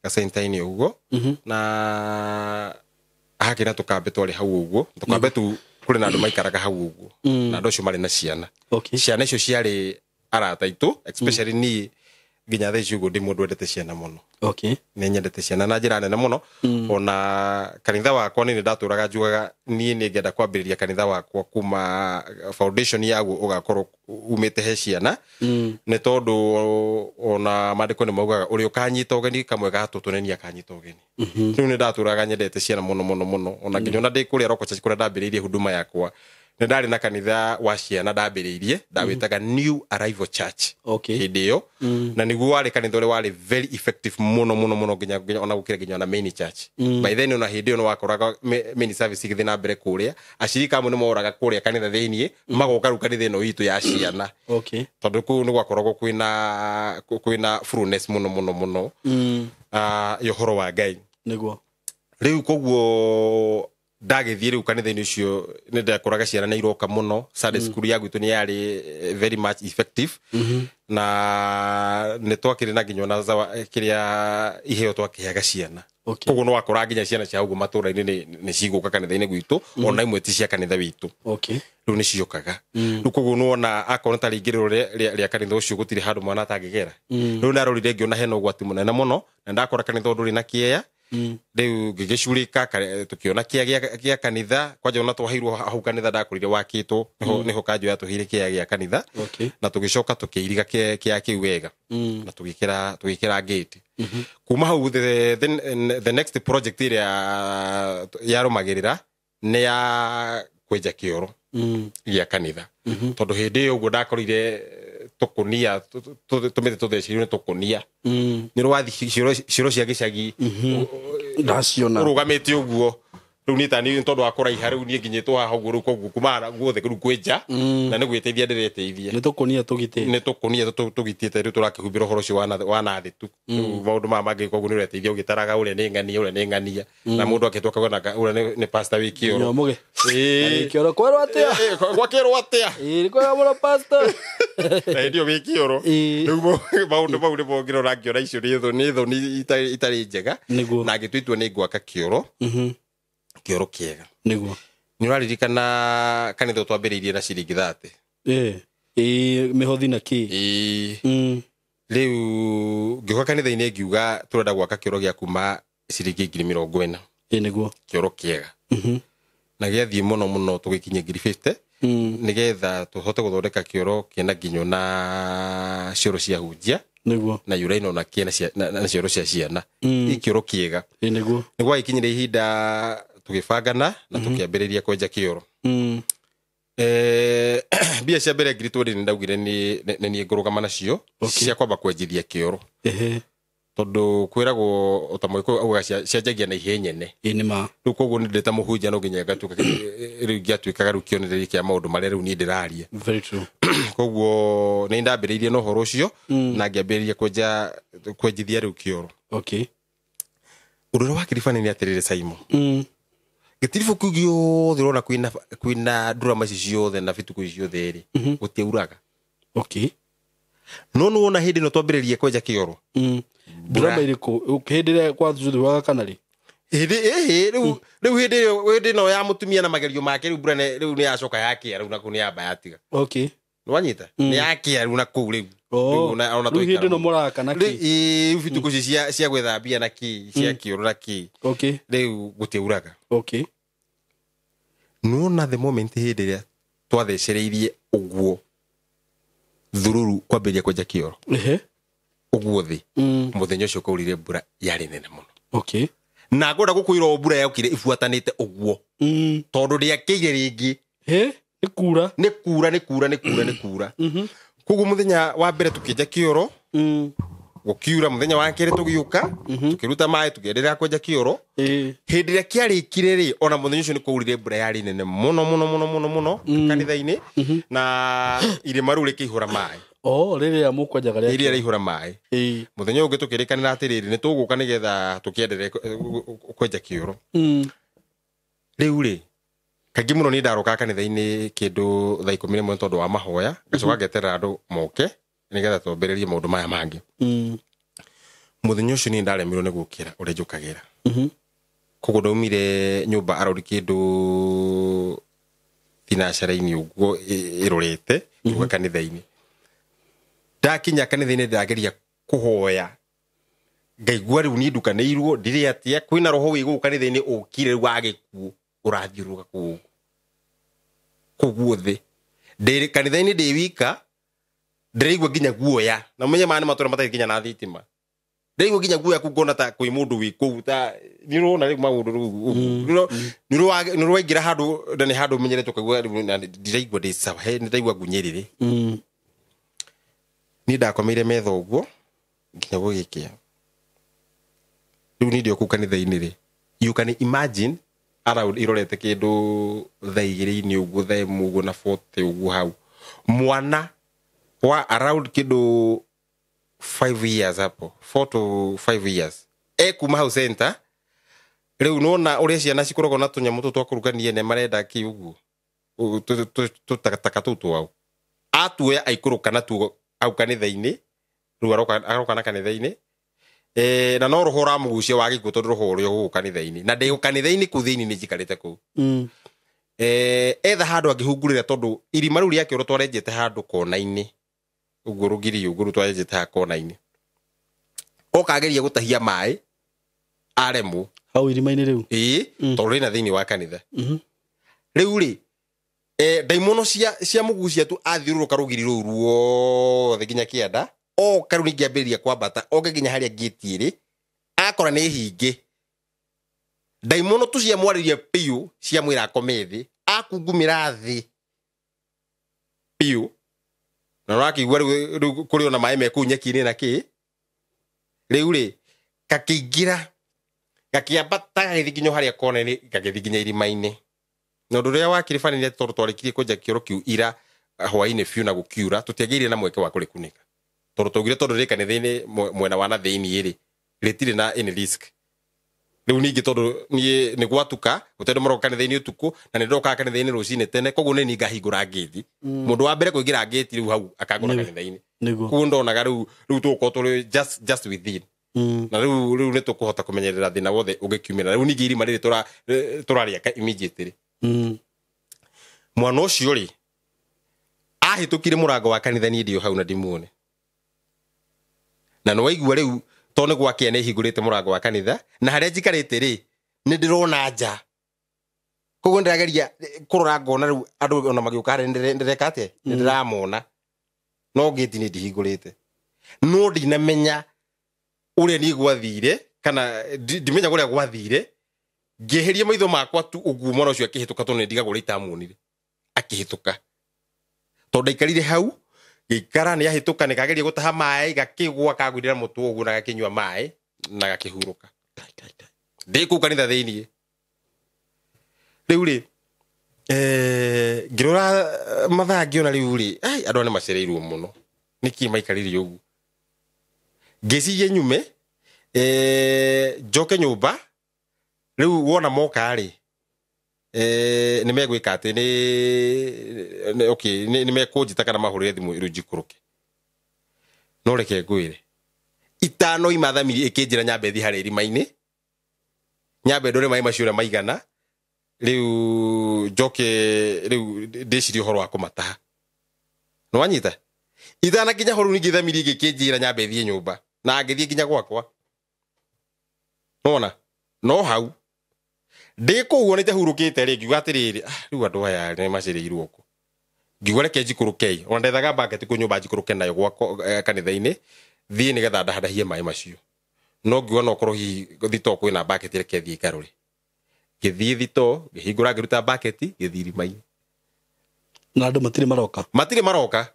Gacenta-inĩ ũguo na hakĩrĩ na tũkambe twarĩ hau ũguo tũkambe tu kũrĩ na andũ maikaraga hau ũguo na andũ acio marĩ na ciana. Ciana icio ciarĩ arata aitũ especially niĩ nginya thaa ici ũguo ndĩ mũndũ wendete ciana mũno. Okay. Nĩ nyendete ciana na njĩra nene mũno. Ona kanitha wakwa nĩ ndatũraga njugaga niĩ nĩ ngenda kwambĩrĩria kanitha wakwa kuma foundation yaguo ũgakorwo umĩte he ciana nĩ tondũ ona maandĩko nĩ maugaga ũrĩa ũkanyita ũgeni kamwe ga tũtũ nĩ niĩ akanyita ũgeni. Rĩu nĩ ndatũraga nyendete ciana mũno mũno mũno ona nginya ona ndĩ kũrĩa Roko Church kũrĩa ndambĩrĩirie huduma yakwa nĩ ndarĩ na kanitha wa ciana ndambĩrĩirie ndawĩtaga New Arrival Church. Okay. Hĩndĩ ĩyo na nĩguo warĩ kanitha ũrĩa warĩ very effective mũno mũno mũno nginya ona gũkĩra nginya ona main church. By then ona hĩndĩ ĩyo nĩ wakoraga main service igĩthiĩ na mbere kũrĩa acirika amwe nĩ moraga kũrĩa kanitha thĩiniĩ magoka rĩu kanitha ĩno itũ ya ciana. Okay. Tondũ kũu nĩ gwakoragwo kwĩna fullness mũno mũno mũno ya ũhoro wa Ngai. Nĩguo. Rĩu koguo ndagĩthiĩ rĩu kanitha-inĩ ũcio nĩ ndakoraga ciana nĩ iroka mũno. Sunday school ya gwitũ nĩ yarĩ very much effective na nĩ twakĩrĩ na nginya ona kĩrĩa iheo twakĩheaga ciana. Koguo nĩ wakora nginya ciana cia ũguo matũra-inĩ nĩ cigũka kanitha-inĩ gwitũ ona imwe ti cia kanitha witũ. Rĩu nĩ ciokaga. Rĩu koguo nĩ wona akorwo ta rĩingĩrĩro rĩa kanitha ũcio gũtirĩ handũ mwana atangĩgera. Rĩu ndarorire ngĩona hena ũgwati mũnene mũno na ndakora kanitha ũndũ ũrĩ na kĩeya. Rĩu ngĩgĩcurĩka tũkĩona kĩea gĩa kanitha kwanja ona twaheirwo hau kanitha ndakorire wakĩtwo nĩho kanjũ yatũheire kĩea gĩa kanitha na tũgĩcoka tũkĩiriga kĩea kĩu wega na tũgĩkĩra gate. Kuma hau the next project ĩrĩa yarũmagĩrĩra nĩ ya kwenja kĩoro gĩa kanitha tondũ hĩndĩ ĩyo ũguo ndakorire tũkũnia tũmĩtĩ tũtheceirwo nĩ tũkũnia nĩ rwathi cioro cia gĩcagi ndaciona ũrũgamĩte ũguo Rĩu niĩ tani tondũ wa kũraiha rĩu niĩ nginyĩtwo haha ũguo rĩu koguo kuma guothe rĩu kwĩnja na nĩ gwĩteithia ndĩreteithia. Nĩ tũkũnia tũgitĩte. Nĩ tũkũnia tũgitĩte rĩu tũrakĩhumbĩra ũhoro ũcio wa nathĩ tu. Rĩu maũndũ maya mangĩ koguo nĩ ũreteithia ũgĩtaraga ũrĩa nĩ ng'ania ũrĩa nĩ ng'ania na mũndũ akĩtwo akauga ũrĩa nĩ pastor wĩ kĩoro. Nyua mũge. Ĩĩ. Kĩoro kwerwo atĩa? Gwakĩrwo atĩa? Ĩĩ nĩ kwega mũno pastor. Na hĩndĩ ĩyo wĩ kĩoro. Ĩĩ. Rĩu maũndũ mau nĩmo ngĩrora ngĩona icio nĩ thoni itarĩ njega. Nĩguo. Na ngĩtua itua nĩ ngwaka kĩoro. Kĩoro kĩega. Nĩguo. Nĩ ũraririkana kanitha twambĩrĩirie na ciringi 30? Ĩĩ. Ĩĩ mĩhothi na kĩ? Ĩĩ. Rĩu ngĩũka kanitha-inĩ ngiuga tũrenda gwaka kĩoro gĩa kuma ciringi 40,000. Ĩĩ nĩguo. Kĩoro kĩega. Na gĩathiĩ mũno mũno tũgĩkinyia 50,000 nĩgetha tũhote gũthondeka kĩoro kĩna nginyo na cioro cia hunjia. Nĩguo. Na uraino na kĩna na cioro cia ciana. Ĩ kĩoro kĩega. Ĩĩ nĩguo. Nĩ gwagĩkinyire ihinda tũgĩbangana na tũkĩambĩrĩria kwenja kĩoro. Mbia cia mbere 20,000 nĩ ndaugire nĩ niĩ ngũrũgama nacio cia kwamba kwenjithia kĩoro. Tondũ kwĩragwo o ta Mũgĩkũyũ augaga cianjagia na ihĩĩ nyene. Ĩĩ nĩ ma. Rĩu koguo nĩ ndĩ ta mũhunjia no nginya ngatuĩka rĩu ngĩatuĩkaga rĩu kĩonereria kĩa maũndũ marĩa rĩu niĩ ndĩraria. Very true. Koguo nĩ ndambĩrĩirie na ũhoro ũcio na ngĩambĩrĩria kwenjithia rĩu kĩoro. Okay. Ũndũ ũrĩa wakĩribani nĩ atĩrĩrĩ Simon. Gĩtiribũ kĩu gĩothe ũrona kwĩna ndurama ici ciothe na bituko ici ciothe rĩ, gũtiauraga. Okay. No nĩwona hĩndĩ ĩno twambĩrĩrie kwenja kĩoro. Ndurama irĩkũ? Hĩndĩ ĩrĩa gwathuthuraga kana rĩ? Hĩndĩ rĩu hĩndĩ ĩyo hĩndĩ ĩno ya mũtumia na magerio make rĩu mbura rĩu nĩ yacoka yakĩa rĩu na kũu nĩ yamba yatiga. Okay. Nĩwanyita? Nĩ yakĩa rĩu na kũu rĩu. Rĩu hĩndĩ ĩno mũraka na kĩ? Rĩu bituko ici cia gwetha mbia na kĩ, cia kĩoro na kĩ. Okay. Rĩu gũtiauraga. Okay. Nĩwona the moment hĩndĩ ĩrĩa twathecereirie ũguo thururu kwambĩrĩria kwenja kĩoro. Ũguo thĩ. Mũthenya ũcio kwaurire mbura yarĩ nene mũno. Okay. Na ngwenda gũkwĩra o mbura yokire ibuatanĩte ũguo. Tondũ ndĩakĩire rĩngĩ. Nĩ kura. Nĩ kura nĩ kura nĩ kura nĩ kura. Koguo mũthenya wa mbere tũkĩenja kĩoro. Gũkiura mũthenya wa kerĩ tũgĩũka, tũkĩruta maĩ tũkĩenderea kwenja kĩoro. Hĩndĩ ĩrĩa kĩarĩkire rĩ, ona mũthenya ũcio nĩ kwaurire mbura yarĩ nene mũno mũno mũno mũno mũno kanitha-inĩ na irĩma rĩu rĩkĩihũra maĩ. Rĩrĩa mũkwenjaga rĩa Rĩrĩa rĩihũra maĩ. Mũthenya ũngĩ tũkĩrĩkanĩra atĩrĩrĩ, nĩ tũgũka nĩgetha tũkĩenderee kwenja kĩoro. Rĩu rĩ, kaingĩ mũno nĩ ndarokaga kanitha-inĩ kĩndũ thaa 11 tondũ wa mahoya, ngacoka ngeterera andũ moke nĩgetha twambĩrĩrie maũndũ maya mangĩ. Mũthenya ũcio nĩ ndaremirwo nĩ gũkĩra ũrĩa njũkagĩra. Koguo ndaumire nyũmba around kĩndũ thinacara-inĩ ũguo ĩrorete ngĩũka kanitha-inĩ. Ndakinya kanitha-inĩ ndageria kũhoya ngaigua rĩu niĩ ndukanĩirwo ndirĩ atĩa kwĩna roho wĩ gũkũ kanitha-inĩ ũkire rĩu wa gĩkuũ ũrathiũrũrũka kũu kũu guothe. Ndĩ kanitha-inĩ ndĩ wika ndĩraigua nginya guoya na ũmenye maya nĩ matũra matarĩ nginya na thitima. Ndĩraigua nginya guoya kũu ngona ta kwĩ mũndũ wĩ kũu ta nĩ ũrona rĩu maũndũ rĩu nĩ ũraingĩra handũ na nĩ handũ ũmenyerete ũkaigua rĩu na ndiraigua ndĩ sawa, nĩ ndaigua ngunyĩrĩrĩ. Niĩ ndakomeire metha ũguo nginya gũgĩkĩa. Rĩu niĩ ndĩ o kũu kanitha-inĩ rĩ, you can imagine around irorete kĩndũ thaa igĩrĩ-inĩ ũguo thaa ĩmwe ũguo na 40 ũguo hau. Mwana wa around kĩndũ 5 years hapo, 4 to 5 years ekuma hau center. Rĩu nĩwona ũrĩa ciana cikoragwo na tũnyamũ tũtũ twa kũrugania nĩ marenda kĩ ũguo tũtakataka tũu twao. Atuoya aikũrũka natuo hau kanitha-inĩ, rĩu aroka na kanitha-inĩ. Na no roho ũramũgucia wa gĩkuũ tondũ roho ũrĩa ũgũkũ kanitha-inĩ na ndĩ kanitha-inĩ kũu thĩinĩ nĩ njikarĩte kũu. Etha handũ angĩhungurĩra tondũ irima rĩu rĩa kĩoro twarenjete handũ kona-inĩ ũguo rũgiri ũguo rĩu twarenjete haha kona-inĩ. Oka ageria gũtahia maĩ aremwo hau irima-inĩ rĩu. Ĩĩ, tondũ rĩna thĩinĩ wa kanitha. Rĩu rĩ, ndaimono cia mũgucia tu athiũrũrũka rũgiri rũu ruothe nginya kĩanda. Oka rĩu ningĩ ambĩrĩria kwambata oke nginya harĩa ngĩti ĩrĩ akora nĩ hingĩ. Ndaimono tu ciamwarĩria biũ ciamwĩra akome thĩ, akungumĩra thĩ biũ na ũrakĩigua rĩu kũrĩ ona maĩ me kũu nyeki-inĩ na kĩ. Rĩu rĩ, kakĩingĩra Gakĩambata gagĩthiĩ nginya harĩa kona-inĩ, gagĩthiĩ nginya irima-inĩ. Na ũndũ ũrĩa wakĩrĩ bani nĩ tondũ twarĩkirie kwenja kĩoro kĩu ira hwaĩ-inĩ biũ na gũkiura, tũtiagĩire na mweke wa kũrĩkunĩka. Tondũ twaugire tondũ rĩ kanitha-inĩ mwena wa na thĩiniĩ rĩ, rĩtirĩ na any risk. Rĩu ningĩ tondũ niĩ nĩ gwatuka, gũtirĩ andũ maroka kanitha-inĩ ũtukũ, na nĩ ndokaga kanitha-inĩ rũcinĩ tene, koguo nĩ niĩ ngahingũra ngĩti. Mũndũ wa mbere kũingĩra ngĩti rĩu hau akangora kanitha-inĩ. Koguo ndonaga rĩu tũgũkorwo tũrĩ just within. Na rĩu nĩ tũkũhota kũmenyerera thĩna wothe ũngĩkiumĩra. Rĩu ningĩ irima rĩrĩ tũrarĩaka immediately. Mwana ũcio rĩ, ahĩtũkire mũrango wa kanitha niĩ ndĩ hau na ndimuone. Na nĩ waigua rĩu tondũ nĩ gwakĩa nĩ hingũrĩte mũrango wa kanitha, na harĩa njikarĩte rĩ, nĩ ndĩrona nja. Koguo ndĩrageria kũrora ngona rĩu andũ ona magĩũka harĩa ndĩreka atĩa? Nĩ ndĩramona. No ngĩti nĩ ndihingũrĩte. No ndinamenya ũrĩa niĩ gwathire, kana ndimenya ũrĩa gwathire, ngĩeheria maitho makwa tu ũguo mwana ũcio akĩhĩtũka tondũ nĩ ndigagwo ũrĩa itamuonire. Akĩhĩtũka. Tondũ ndaikarire hau, gĩikara nĩ ahĩtũka, nĩ kageria gũtaha maĩ, gakĩgũa kagwĩrĩra mũtwe ũguo na gakĩnyua maĩ na gakĩhurũka. Ndĩ kũu kanitha thĩiniĩ. Rĩu rĩ, ngĩrora mathaa ngĩona rĩu rĩ, ai, andũ aya nĩ macereirwo mũno. Nĩkĩ maikarire ũguo? Ngĩciria nyume, njoke nyũmba, rĩu wona moka rĩ, nĩ megwĩka atĩ okay, nĩ mekũnjĩta kana mahũrĩre thimũ rĩu njikũrũke. No reke ngwĩre, itano ima thamiri ĩkĩnjĩra nyambe thiĩ harĩa irima-inĩ, nyambe ndore maĩ macio ũrĩa maigana, rĩu njoke rĩu ndĩcirie ũhoro wa kũmataha. Nĩ wanyita? Itanakinya ho rĩu ningĩ thamiri ĩngĩ ĩkĩnjĩra nyambe thiĩ nyũmba, na ngĩthiĩ nginya gwakwa. Nona? No hau ndĩ kũu ona itahurũkĩte rĩ, ngiuga atĩrĩrĩ, rĩu andũ aya nĩ macereirwo kũ. Ngiuga reke njikũrũkei, ona ndethaga bucket kũ nyũmba njikũrũke nayo gwakwa kanitha-inĩ, thiĩ nĩgetha ndahandahie maĩ macio. No ngiuga no korwo hihi thitoo kwĩna bucket, reke thiĩ ngarũre. Ngĩthiĩ thitoo, ngĩhingũra ngĩruta bucket, ngĩthiĩ irima-inĩ. Na andũ matirĩ maroka? Matirĩ maroka.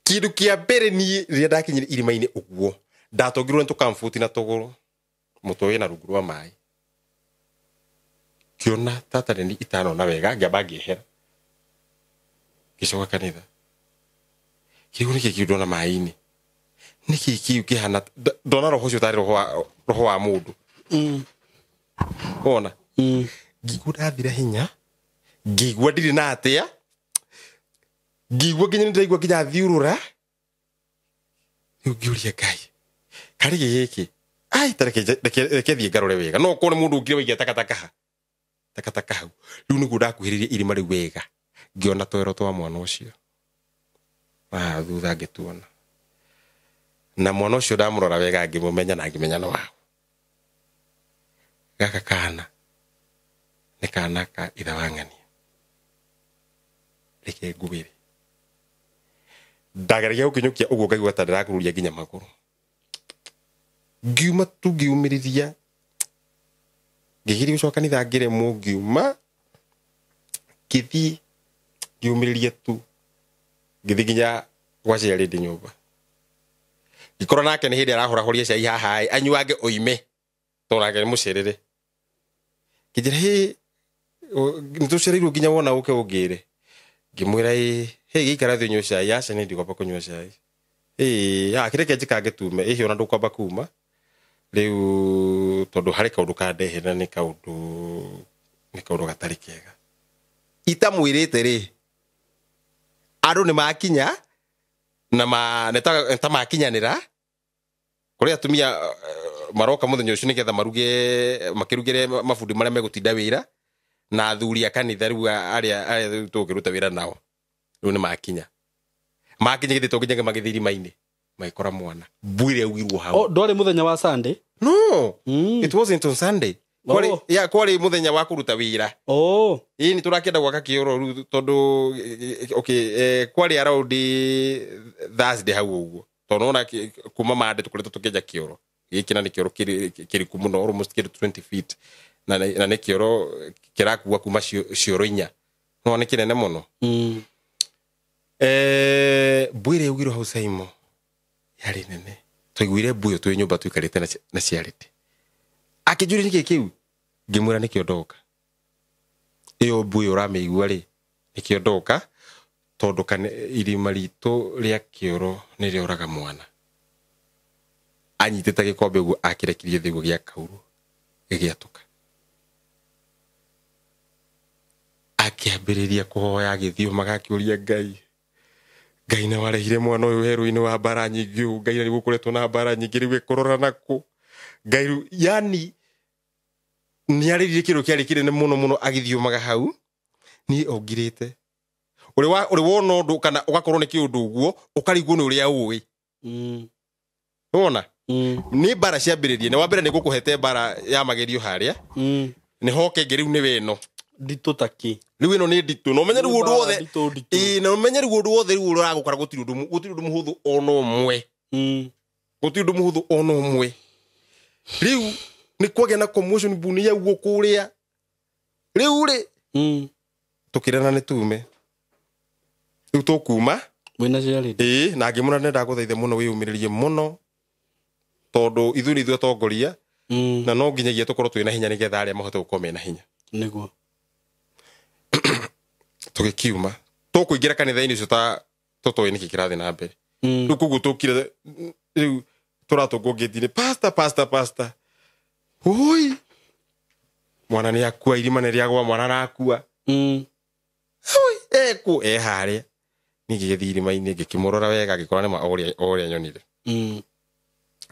Kĩndũ kĩa mbere niĩ rĩrĩa ndakinyire irima-inĩ ũguo, ndatũngirwo nĩ tũkambuti na tũgũrũ, mũtwe wĩna rungu rwa maĩ. Ngĩona tata nĩ itanona wega, ngĩamba ngĩehera. Ngĩcoka kanitha. Kĩu nĩkĩ kĩu ndona maĩ-inĩ? Nĩkĩ kĩu kĩhana ndona roho ũcio tarĩ roho wa mũndũ. Wona? Ngĩigua ndathira hinya, ngĩigua ndirĩ na atĩa, ngĩigua nginya nĩndĩraigua nginya thiũrũra. Rĩu ngĩũria Ngai, karĩ gĩkĩ? Ai, ta reke thiĩ ngarore wega. No ũkorwo nĩ mũndũ ũngĩ waikia takataka ha. Takataka hau. Rĩu nĩguo ndakuhĩrĩirie irima rĩu wega, ngĩona twero twa mwana ũcio. Ah, thutha ngĩtuona. Na mwana ũcio ndamũrora wega ngĩmũmenya na ngĩmenya nĩ waũ. Gaka kana nĩ kana ka ithe wa ng'ania. Reke ngwĩre. Ndageragia gũkinyũkia ũguo ngaigua ta ndĩrakururia nginya magũrũ. Ngiuma tu ngiumĩrĩria, ngĩgeria gũcoka kanitha ngĩremwo, ngiuma, ngĩthiĩ ngiumĩrĩria tu, ngĩthiĩ nginya gwa ciarĩndĩ nyũmba. Ngĩkora nake nĩ hĩndĩ arahũrahũria cai haha ĩ, anyuange oime, tondũ nake nĩ mũcerere. Ngĩnjĩra, hĩ, nĩ tũcereirwo nginya wona ũke ũngĩre. Ngĩmwĩra, ĩ, hĩ, gĩikara thĩ ũnyue cai, aca nĩ ndikwamba kũnyua cai. Ĩ, kĩreke njikange tume, ĩ, ona ndũkwamba kuma. Rĩu tondũ harĩ kaũndũ kandehe na nĩ kaũndũ gatarĩ kega. Itamwĩrĩte rĩ, andũ nĩ makinya, na nĩ ta makinyanĩra, kũrĩ atumia maroka mũthenya ũcio nĩgetha makĩrugĩre mabundi marĩa megũtinda wĩra, na athuri a kanitha rĩu arĩa rĩu tũgũkĩruta wĩra nao. Rĩu nĩ makinya. Makinya githĩ to nginya magĩthiĩ irima-inĩ, magĩkora mwana. Mbui ĩrĩa yaugirwo hau. Oh, ndwarĩ mũthenya wa Sunday? No. It wasn't on Sunday. Kwarĩ mũthenya wa kũruta wĩra. Ĩĩ, nĩ tũrakĩenda gwaka kĩoro rĩu tondũ, okay, kwarĩ around Thursday hau ũguo. Tondũ nĩwona kuma Monday tũkoretwo tũkĩenja kĩoro. Gĩkĩ na nĩ kĩoro kĩriku mũno, almost kĩndũ 20 feet. Na nĩ kĩoro kĩrakua kuma cioro inya. No nĩ kĩnene mũno. Mbui ĩrĩa yaugirwo hau Saimo yarĩ nene. Twaiguire mbui ĩyo twĩ nyũmba tũikarĩte na ciarĩte. Akĩnjũria nĩkĩ kĩu, ngĩmwĩra nĩkĩo ndoka. Ĩyo mbu ĩyo ũramĩigua rĩ, nĩkĩo ndoka, tondũ irima ritũ rĩa kĩoro nĩ rĩoraga mwana. Anyitĩte gĩkombe ũguo akĩrekirie thĩ ũguo gĩakaurwo, gĩgĩatũka. Akĩambĩrĩria kũhoya agĩthiũmaga akĩũria Ngai, Ngai nĩ warehire mwana ũyũ werũ-inĩ wa mbara nyingĩ ũũ, Ngai nĩ gũkoretwo na mbara nyingĩ, rĩu ĩkũrora nakũ? Ngai rĩu, yani nĩ arĩrire kĩndũ kĩarĩ kĩnene mũno mũno agĩthiũmaga hau, niĩ ongirĩte. Ũrĩ wona ũndũ kana ũgakorwo nĩ kĩũndũ ũguo, ũkarigwo nĩ ũrĩa ũĩ. Wona? Nĩ mbara ciambĩrĩrie, nĩ wa mbere nĩ ngũkũhete mbara ya magerio harĩa. Nĩ hoke ĩngĩ rĩu nĩ wĩno. Nditũ ta kĩ? Rĩu ĩno nĩ nditũ. Na ũmenye rĩu ũndũ wothe. Ĩĩ, na ũmenye rĩu ũndũ wothe rĩu ũragũkora gũtirĩ ũndũ mũhũthũ ona ũmwe. Gũtirĩ ũndũ mũhũthũ ona ũmwe. Rĩu nĩ kwagĩa na commotion mbuni ya uguo kũrĩa. Rĩu rĩ, tũkĩrana nĩ tume. Rĩu tũkuma. Mwĩna Jared. Ĩĩ, na ngĩmwĩra nĩ ndagũthaitha mũno wĩyũmĩrĩrie mũno, tondũ ithuĩ nĩ ithuĩ atongoria, na no nginyagia tũkorwo twĩna hinya nĩgetha arĩa mahote gũkorwo mena hinya. Nĩguo. Tũgĩkiuma. Tũkũingĩra kanitha-inĩ ũcio ta tũtoĩ nĩkĩ kĩrathiĩ na mbere. Rĩu koguo tũkire, rĩu tũratũngwo ngĩti-inĩ, pastor, pastor, pastor. Oi! Mwana nĩ akua, irima nĩ rĩagwa, mwana arakua. Oi, ekũ, e harĩa. Niĩ ngĩgĩthiĩ irima-inĩ, ngĩkĩmũrora wega, ngĩkora nĩ ma o ũrĩa nyonire.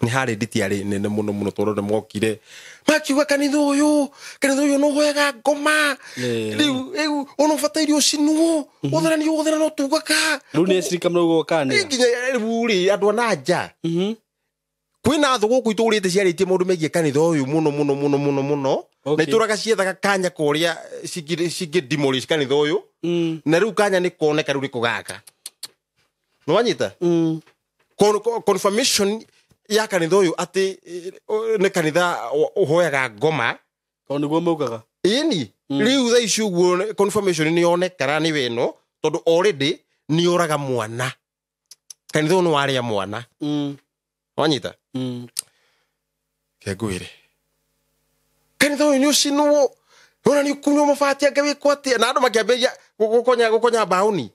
Nĩ harĩ nditi yarĩ nene mũno mũno, tondũ nĩ mokire makiuga kanitha ũyũ, kanitha ũyũ nĩ ũhoyaga ngoma. Rĩu ona ũbataire ũcinwo, ũtherani ũgũthera no tugaga. Rĩu nĩ acirika marauga kanitha. Nginya rĩu rĩ, andũ a na nja. Kwĩna thũ gũkũ itũrĩte ciarĩtie maũndũ megiĩ kanitha ũyũ mũno mũno mũno mũno mũno. Na itũraga ciethaga kanya kũrĩa cingĩ demolish kanitha ũyũ. Na rĩu kanya nĩ koneka rĩu nĩko gaka. Nĩ wanyita? Confirmation ya kanitha ũyũ atĩ nĩ kanitha ũhoyaga ngoma. Tondũ nĩguo maugaga. Ĩni, rĩu thaa ici ũguo confirmation nĩ yonekana nĩ weno, tondũ already nĩ ũraga mwana. Kanitha ũyũ nĩ warĩa mwana. Wanyita? Kengwĩre. Kanitha ũyũ nĩ ũcinwo. Ona nĩ ũkunywo mabati anga wĩkwo atĩa? Na andũ makĩambĩrĩria gũkonya mbaũni.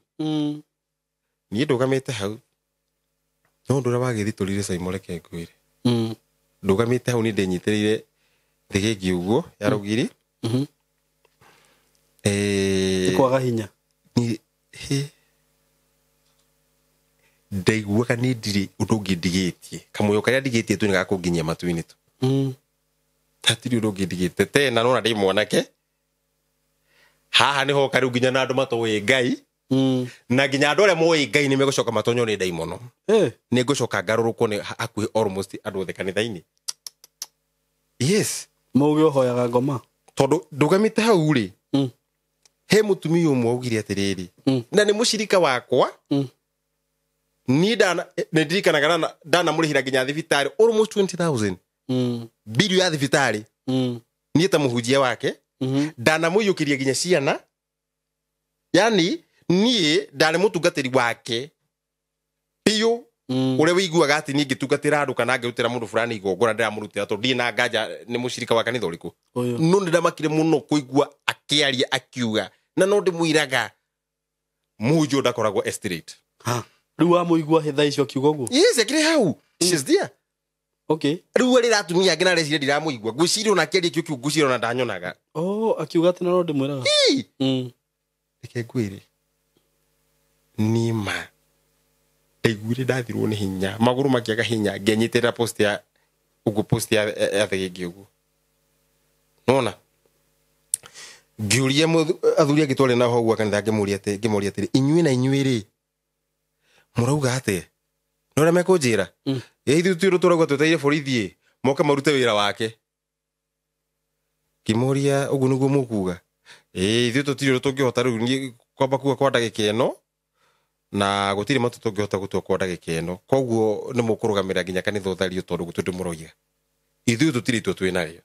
Niĩ ndũgamĩte hau. No ũndũ ũrĩa wagĩthitũrire Simon, reke ngwĩre. Ndũgamĩte hau nĩ ndĩnyitĩrĩire thĩgĩngĩ ũguo ya rũgiri. Nĩ kwaga hinya. Ndaiguaga nĩ ndirĩ ũndũ ũngĩ ndigĩtie. Kamũyũ karĩa ndigĩtie tu nĩ gakũnginyia matu-inĩ tu. Hatirĩ ũndũ ũngĩ ndigĩtie. Tena nona ndĩ mwanake. Haha nĩho hoka rĩu nginya na andũ matoĩ Ngai. Na nginya andũ arĩa moĩ Ngai nĩ megũcoka matonywo nĩ ndaimono. Nĩ ngũcoka ngarũrũkwo nĩ hakuhĩ almost andũ othe kanitha-inĩ. Yes. Mauge ũhoyaga ngoma. Tondũ ndũgamĩte hau rĩ, he mũtumia ũmwe augire atĩrĩrĩ, na nĩ mũcirika wakwa, niĩ nĩ ndirikanaga ndanamũrĩhĩra nginya thibitarĩ almost 20,000. Bill ya thibitarĩ. Niĩ ta mũhunjia wake, ndanamũiyũkĩria nginya ciana. Yani niĩ ndarĩ mũtungatĩri wake biũ, ũrĩa wĩiguaga atĩ niĩ ngĩtungatĩra andũ kana ngĩrutĩra mũndũ fulani igongona ndĩramũrutĩra tondũ ndirĩ na nganja nĩ mũcirika wa kanitha ũrĩkũ. No nĩ ndamakire mũno kũigua akĩaria akiuga, na no ndĩmwĩraga mũhunjia ndakoragwo e straight. Rĩu wamũigua thaa icio akiuga ũguo? Yes, akĩrĩ hau. She's there. Rĩu arĩ atumia angĩ na areciria ndiramũigua. Ngwĩciria ona akĩaria kĩu kiu, ngwĩciria ona ndanyonaga. Oh, akiuga atĩ no ndĩmwĩraga. Ii! Reke ngwĩre. Niĩ ma ndaiguire ndathirwo nĩ hinya, magũrũ makĩaga hinya, ngĩnyitĩrĩra post ya ũguo, post ya thĩgĩngĩ ũguo. Nĩwona? Ngĩũria athuri angĩ twarĩ nao hau gwa kanitha, ngĩmoria atĩrĩ, inyuĩ na inyuĩ rĩ, mũrauga atĩa? Nĩ ũrĩa mekũnjĩra? Ĩ, ithuĩ tũtirĩ tũrauga twetereire borithi ĩ, moke marute wĩra wake. Ngĩmoria ũguo nĩguo mũkuga? Ĩ, ithuĩ tũtirĩ ũndũ tũngĩhota rĩu niĩ kwamba kuga kwa ndagĩka ĩno, na gũtirĩ matũ tũngĩhota gũtua kwa ndagĩka ĩno. Koguo nĩ mũkũrũgamĩrĩra nginya kanitha ũthario tondũ gũtirĩ ũndũ mũroiga. Ithuĩ tũtirĩ itua twĩ narĩo.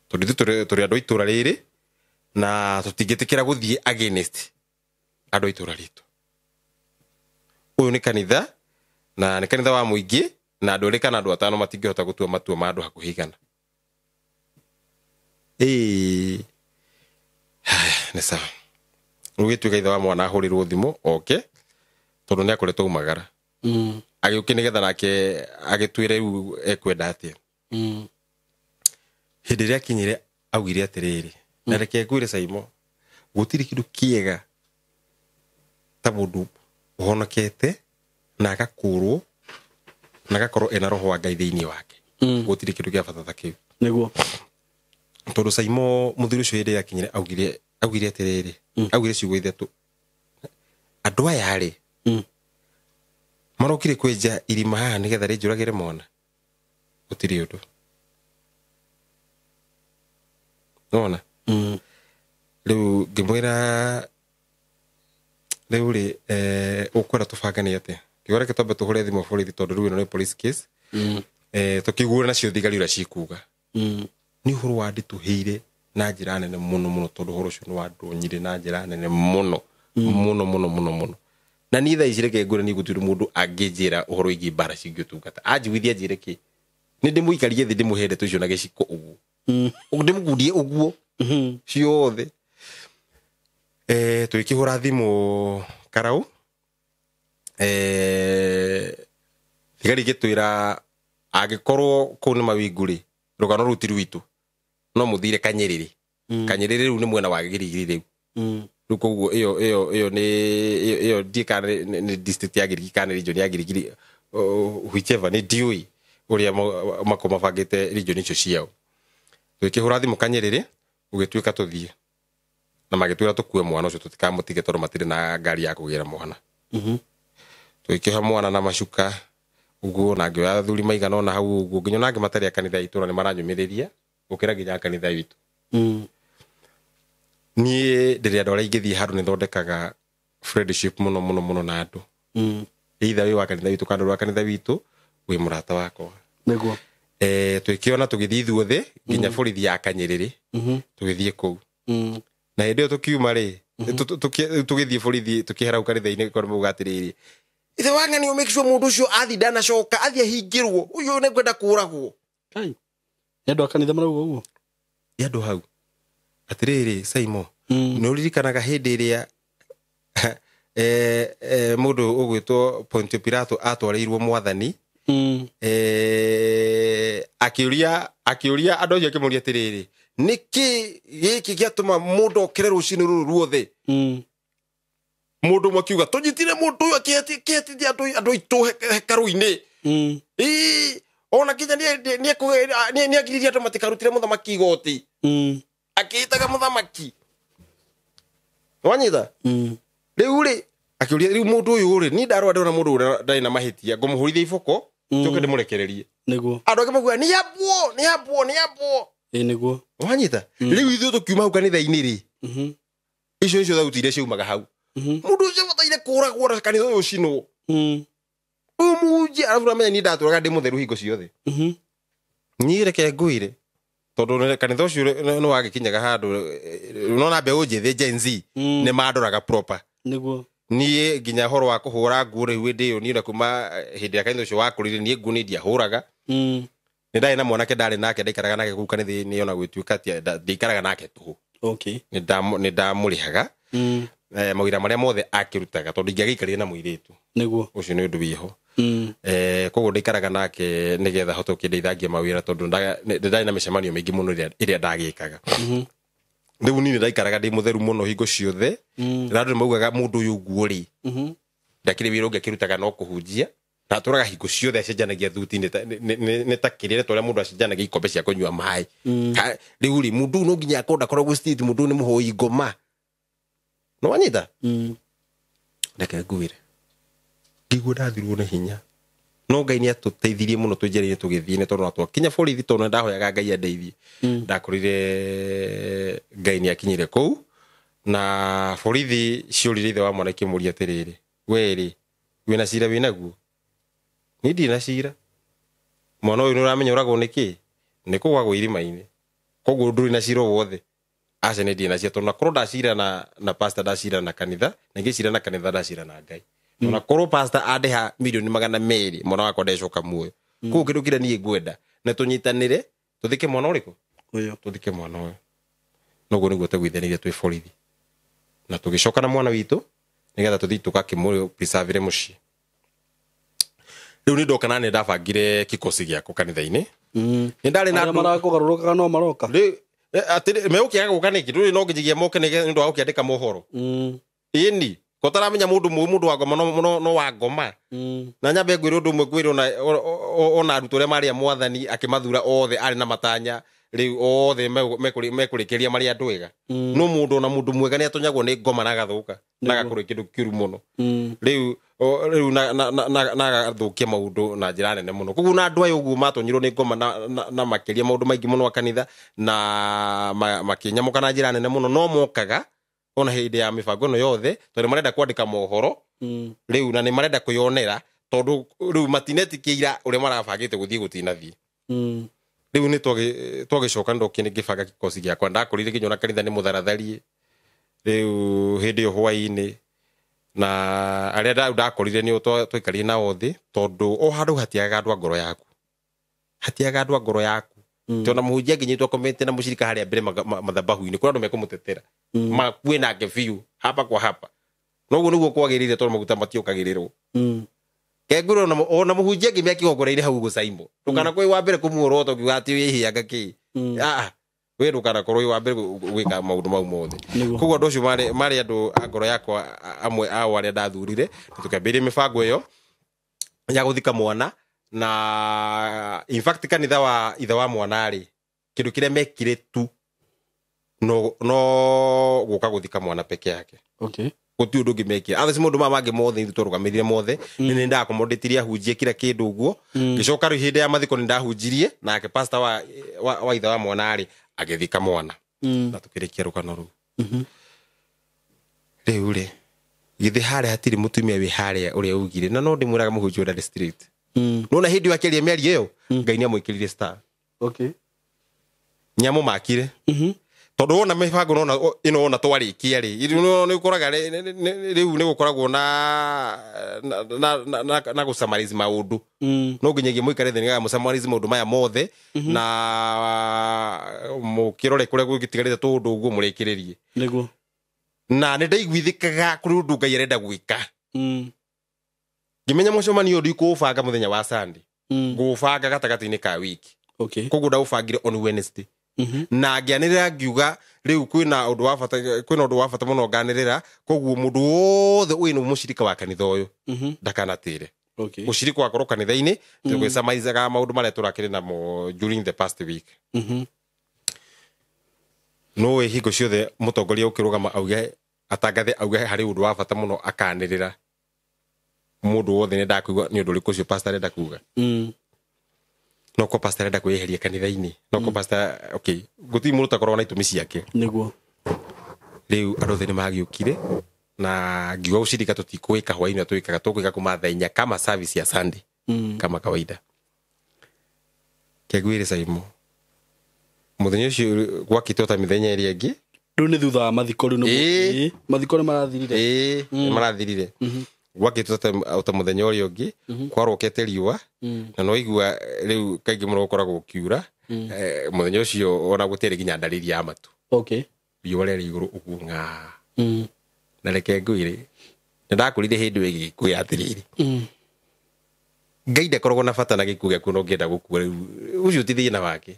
Tondũ ithuĩ tũrĩ andũ a itũũra rĩrĩ, na tũtingĩtĩkĩra gũthiĩ against andũ a itũũra ritũ. Ũyũ nĩ kanitha, na nĩ kanitha wa mũingĩ, Na andũ erĩ kana andũ atano matingĩhota gũtua matua ma andũ hakuhĩ igana. Ĩĩ. Nĩ sawa. Rĩu gĩtuĩka ithe wa mwana ahũrĩrwo thimũ oke tondũ nĩ akoretwo aumagara. Agĩũke nĩgetha nake agĩtuĩre rĩu ekwenda atĩa. Hĩndĩ ĩrĩa akinyire augire atĩrĩrĩ, na reke ngwĩre Saimo, gũtirĩ kĩndũ kĩega ta mũndũ ũhonokete na agakũrwo na agakorwo ena roho wa Ngai thĩinĩ wake. Gũtirĩ kĩndũ kĩa bata ta kĩu. Nĩguo. Tondũ Saimo mũthuri ũcio hĩndĩ ĩrĩa akinyire augire atĩrĩrĩ, augire ciugo ithatũ. Andũ aya rĩ, marokire kwenja irima haha nĩgetha rĩnjũragĩre mwana. Gũtirĩ ũndũ. Nĩwona? Rĩu ngĩmwĩra rĩu rĩ, ũkwenda tũbangane atĩa? Ngiuga reke twambe tũhũre thimũ borithi tondũ rĩu ĩno nĩ police case. Tũkĩiguana nacio thigari ũrĩa cikuga. Nĩ ũhoro wanditũhĩire na njĩra nene mũno mũno tondũ ũhoro ũcio nĩ wandonyire na njĩra nene mũno mũno mũno mũno mũno. Na niĩ thaa ici reke ngwĩre niĩ gũtirĩ mũndũ angĩnjĩra ũhoro wĩgiĩ mbara cingĩũtungata. Anjiguithia anjĩre kĩ? Nĩ ndĩmũikarie thĩ ndĩmũhe ndeto icio na gĩciko ũguo. Ndĩmũkundie ũguo ciothe. Tũgĩkĩhũra thimũ karau. Thigari igĩtwĩra angĩkorwo kũu nĩ mawingu rĩ, rũgano rũu ti rwitũ, no mũthire Kanyerere. Kanyerere rĩu nĩ mwena wa Gĩrigiri rĩu. Rĩu koguo ĩyo nĩ ĩyo ndiĩ kana nĩ district ya Gĩrigiri kana nĩ region ya Gĩrigiri, whichever, nĩ ndiũĩ ũrĩa makorwo mabangĩte region icio ciao. Tũgĩkĩhũra thimũ Kanyerere, gũgĩtuĩka tũthiĩ. Na magĩtwĩra tũkue mwana ũcio tũtikamũtige tondũ matirĩ na ngari ya kũgĩra mwana. Tũgĩkĩoha mwana na macuka ũguo, na ngĩoya athuri maigana ũna hau ũguo, nginya ona angĩ matarĩ a kanitha itũ na nĩ maranyũmĩrĩria gũkĩra nginya kanitha witũ. Niĩ ndĩrĩ andũ arĩa ingĩthiĩ handũ nĩ thondekaga friendship mũno mũno mũno na andũ. Either wĩ wa kanitha witũ kana ndũrĩ wa kanitha witũ, wĩ mũrata wakwa. Nĩguo. Tũgĩkĩona tũgĩthiĩ ithuothe nginya borithi ya Kanyerere, tũgĩthiĩ kũu. Na hĩndĩ ĩyo tũkiuma rĩ, tũgĩthiĩ borithi tũkĩhera hau kanitha-inĩ korwo mauga atĩrĩrĩ, ithe wa ng'ani make sure mũndũ ũcio athi ndanacoka, athi ahingĩrwo, ũyũ nĩ ngwenda kũragwo. Kai. Nĩ andũ a kanitha marauga ũguo? Nĩ andũ hau. Atĩrĩrĩ, Saimo, nĩ ũririkanaga hĩndĩ ĩrĩa mũndũ ũgwĩtwo Pontio Pilato atwarĩirwo mwathani, akĩũria andũ acio akĩmũria atĩrĩrĩ, nĩkĩ gĩkĩ gĩatũma mũndũ okĩre rũcinĩ rũrũ ruothe? Mũndũ ũmwe akiuga tũnyitire mũndũ ũyũ akĩhetithia andũ aitũ hekarũ-inĩ. Ona nginya nĩagiririe andũ matikarutĩre mũthamaki igoti. Akĩĩtaga mũthamaki. Wanyita? Rĩu rĩ, akĩũria rĩu mũndũ ũyũ rĩ, niĩ ndarora ndĩrona mũndũ ũrĩa ndarĩ na mahĩtia, ngũmũhũrithia iboko, njoke ndĩmũrekererie. Nĩguo. Andũ angĩ mauga nĩ ambwo, nĩ ambwo, nĩ ambwo. Ĩĩ nĩguo. Wanyita? Rĩu ithuĩ tũkiuma hau kanitha-inĩ rĩ, icio nĩcio thauti iria ciaumaga hau. Mũndũ ũcio abataire kũragwo na kanitha ũyũ ũcinwo. Ũyũ mũhunjia, arabu ũramenya niĩ ndatũraga ndĩ mũtheru hingo ciothe. Niĩ reke ngwĩre, tondũ kanitha ũcio nĩ wagĩkinyaga handũ, nona mbeũ njĩthĩ Gen Z nĩ mandoraga proper. Nĩguo. Niĩ nginya ũhoro wa kũhũra nguo rĩu hĩndĩ ĩyo niĩ na kuma hĩndĩ ya kanitha ũcio wakũrire niĩ nguo niĩ ndiahũraga. Nĩ ndarĩ na mwanake ndarĩ nake ndaikaraga nake kũu kanitha-inĩ ona gwĩtuĩka atĩa, ndiaikaraga nake tũhũ. Okay. Nĩ ndamũrĩhaga. Mawĩra marĩa mothe akĩrutaga tondũ ingĩagĩikarire na mũirĩtu. Nĩguo. Ũcio nĩ ũndũ wĩho. Koguo ndaikaraga nake nĩgetha hote gũkĩndeithangia mawĩra tondũ ndarĩ na mĩcemanio mĩingĩ mũno ĩrĩa ndagĩkaga. Rĩu niĩ ndaikaraga ndĩ mũtheru mũno hingo ciothe. Na andũ nĩmaugaga mũndũ ũyũ ũguo rĩ, ndakĩrĩ wĩra ũngĩ akĩrutaga no kũhunjia. Na atũraga hingo ciothe acenjanagia thuti nĩ ta kĩrĩre ta ũrĩa mũndũ acenjanagia ikombe cia kũnyua maĩ. Rĩu rĩ, mũndũ ũyũ no nginya akorwo ndakoragwo state, mũndũ ũyũ nĩ mũhoi ngoma. Nĩ wanyita? Reke ngwĩre. Ngĩigua ndathirwo nĩ hinya. No Ngai nĩ atũteithirie mũno twĩ njĩra-inĩ tũgĩthiĩ, nĩ tondũ twakinya borithi tondũ nĩ ndahoyaga Ngai andeithie. Ndakorire Ngai nĩ akinyire kũu, na borithi ciũrire ithe wa mwana ikĩmũria atĩrĩrĩ, we rĩ, wĩna cira wĩnaguo? Niĩ ndirĩ na cira. Mwana ũyũ nĩ ũramenya ũragwo nĩ kĩ? Nĩ kũgwagwo irima-inĩ. Koguo ndũrĩ na cira o wothe. Aca nĩ ndirĩ na cira, tondũ nakorwo ndacira na pastor ndacira na kanitha, na ingĩcira na kanitha ndacira na Ngai. Ona korwo pastor andĩha mirioni 200, mwana wakwa ndecoka muoyo. Koguo kĩndũ kĩrĩa niĩ ngwenda na tũnyitanĩre tũthike mwana ũrĩkũ? Ũyũ. Tũthike mwana ũyũ. Noguo nĩguo twaiguithanĩirie twĩ borithi. Na tũgĩcoka na mwana witũ nĩgetha tũthiĩ tũgakĩmũ-preserve mũciĩ. Rĩu nĩ ndoka na nĩ ndabangire kikosi gĩakwa kanitha-inĩ. Nĩ ndarĩ na Arĩa andũ marakũgarũrũkaga no maroka. rĩu atĩrĩ megũkĩaga gũka nĩkĩ? Ndũrĩ no nginyagia moke nĩ ũndũ wa gũkĩandĩka mohoro. Ĩni ko taramenya mũndũ mũndũ wa ngoma no wa ngoma. Na nyambe ngwĩre ũndũ ũmwe, ngwĩre ona arutwo arĩa marĩ a mwathani akĩmathura othe arĩ na matanya rĩu othe mekũrĩkĩria marĩ andũ ega. No mũndũ ona mũndũ mwega nĩ atonyagwo nĩ ngoma na agathuka na agakorwo kĩndũ kĩũru mũno. Rĩu rĩu na agathũkia maũndũ na njĩra nene mũno. Koguo na andũ aya ũguo matonyirwo nĩ ngoma na makĩria maũndũ maingĩ mũno a kanitha na makĩnyamũka na njĩra nene mũno, no mokaga ona hĩndĩ ya mĩbango ĩno yothe tondũ marenda kwandĩka mohoro rĩu na nĩ marenda kwĩyonera tondũ rĩu matinetĩkĩira ũrĩa marabangĩte gũthiĩ gũtinathiĩ. Rĩu nĩ twagĩcoka ndokire ngĩbanga kikosi gĩakwa, ndakorire nginya ona kanitha nĩ mũtharatharie rĩu hĩndĩ ĩyo hwaĩ-inĩ, na arĩa ndakorire nĩ twaikarire nao thĩ tondũ o handũ hatiagaga andũ a ngoro yaku, hatiagaga andũ a ngoro yaku. Tondũ mũhunjia angĩnyitwo akomete na mũcirika harĩa mbere mathabahu-inĩ kũrĩ andũ mekũmũtetera makue nake biũ hapa kwa hapa. Noguo nĩguo kwagĩrĩire tondũ maguta matiũkagĩrĩrwo. Kengũrũ ona mũhunjia angĩmĩa kĩgongona-inĩ hau gũcaimwo ndũkanakorwo wĩ wa mbere kũmuorota ũkiuga atĩ wĩhĩanga kĩ. We ndũkanakorwo wĩ wa mbere gwĩka maũndũ mau mothe. Koguo andũ acio marĩ andũ a ngoro yakwa amwe ao arĩa ndathurire na tũkĩambĩrĩria mĩbango ĩyo ya gũthika mwana. Na in fact kanitha wa ithe wa mwana rĩ, kĩndũ kĩrĩa mekire tu no gũka gũthika mwana peke yake. Gũtirĩ ũndũ ũngĩ mekire. Others maũndũ maya mangĩ mothe ithuĩ twarũgamĩrĩire mothe. Nĩ ndakomodĩtirie ahunjie kila kĩndũ ũguo. Ngĩcoka rĩu hĩndĩ ya mathiko nĩ ndahunjirie nake pastor wa ithe wa mwana rĩ agĩthika mwana. Na tũkĩrĩkia rũgano rũu. Rĩu rĩ githĩ harĩa hatirĩ mũtumia wĩ harĩa ũrĩa ugire na no ndĩmwĩraga mũhunjia ũrĩa street. Nona hĩndĩ ĩyo akĩaria mĩario ĩyo Ngai nĩamwĩkĩrire star. Nĩamũmakire. Tondũ wona mĩbango nona ĩno wona twarĩkia rĩ nĩ ũkoraga rĩu nĩ gũkoragwo na gũsummarize maũndũ. No nginyagia mũikare thĩ nĩgetha mũsummarize maũndũ maya mothe na mũkĩrore kũrĩa gũgĩtigarĩte tũũndũ ũguo mũrĩkĩrĩrie. Nĩguo. Na nĩ ndaiguithĩkaga kũrĩ ũndũ Ngai arenda gwĩka. Ngĩmenya mũcemanio ũyũ ndikũũbanga mũthenya wa Sunday. Ngũũbanga gatagatĩ-inĩ ka wiki. Koguo ndaũbangire on Wednesday. Na ngĩanĩrĩra ngiuga rĩu kwĩna ũndũ wa bata, kwĩna ũndũ wa bata mũno nganĩrĩra, koguo mũndũ wothe wĩna mũcirika wa kanitha ũyũ ndakanatĩre. Mũcirika wakorwo kanitha-inĩ tũgĩcamaizaga maũndũ marĩa tũrakĩrĩ namo during the past week. No wĩ hingo ciothe mũtongoria ũkĩrũgama auge atangathe auge harĩ ũndũ wa bata mũno akanĩrĩra mũndũ wothe nĩ ndakũigua nĩ ũndũ ũrĩkũ ũcio pastor arenda kuga. No ko pastor arenda kwĩyeheria kanitha-inĩ, no ko pastor okay gũtirĩ mũndũ ũtakoragwo na itũmi ciake. Nĩguo. Rĩu andũ othe nĩ magĩũkire na ngiuga gũcirika tũtikwĩka hwaĩ-inĩ twĩkaga tũgwĩka kuma thaa inya kama service ya Sunday. Kama kawaida. Kĩguĩre Saimo mũthenya ũcio gwakĩtwo ta mĩthenya ĩrĩa ĩngĩ. Rĩu nĩ thutha wa mathiko rĩu nĩ mathiko nĩ marathirire. Nĩ marathirire. Gwakĩtwo ta mũthenya ũrĩa ũngĩ kwarokete riũa na no igua rĩu kaingĩ mũno gũkoragwo gũkiura. Mũthenya ũcio ona gũtiarĩ nginya ndariri ya matu. Riũa rĩarĩ igũrũ ũguo ng'aa. Na reke ngwĩre nĩ ndakũrire hĩndĩ ĩyo gĩkuũ atĩrĩrĩ. Ngai ndakoragwo na bata na gĩkuũ gĩaku no ũngĩenda gũkua rĩu ũcio ti thĩna wake.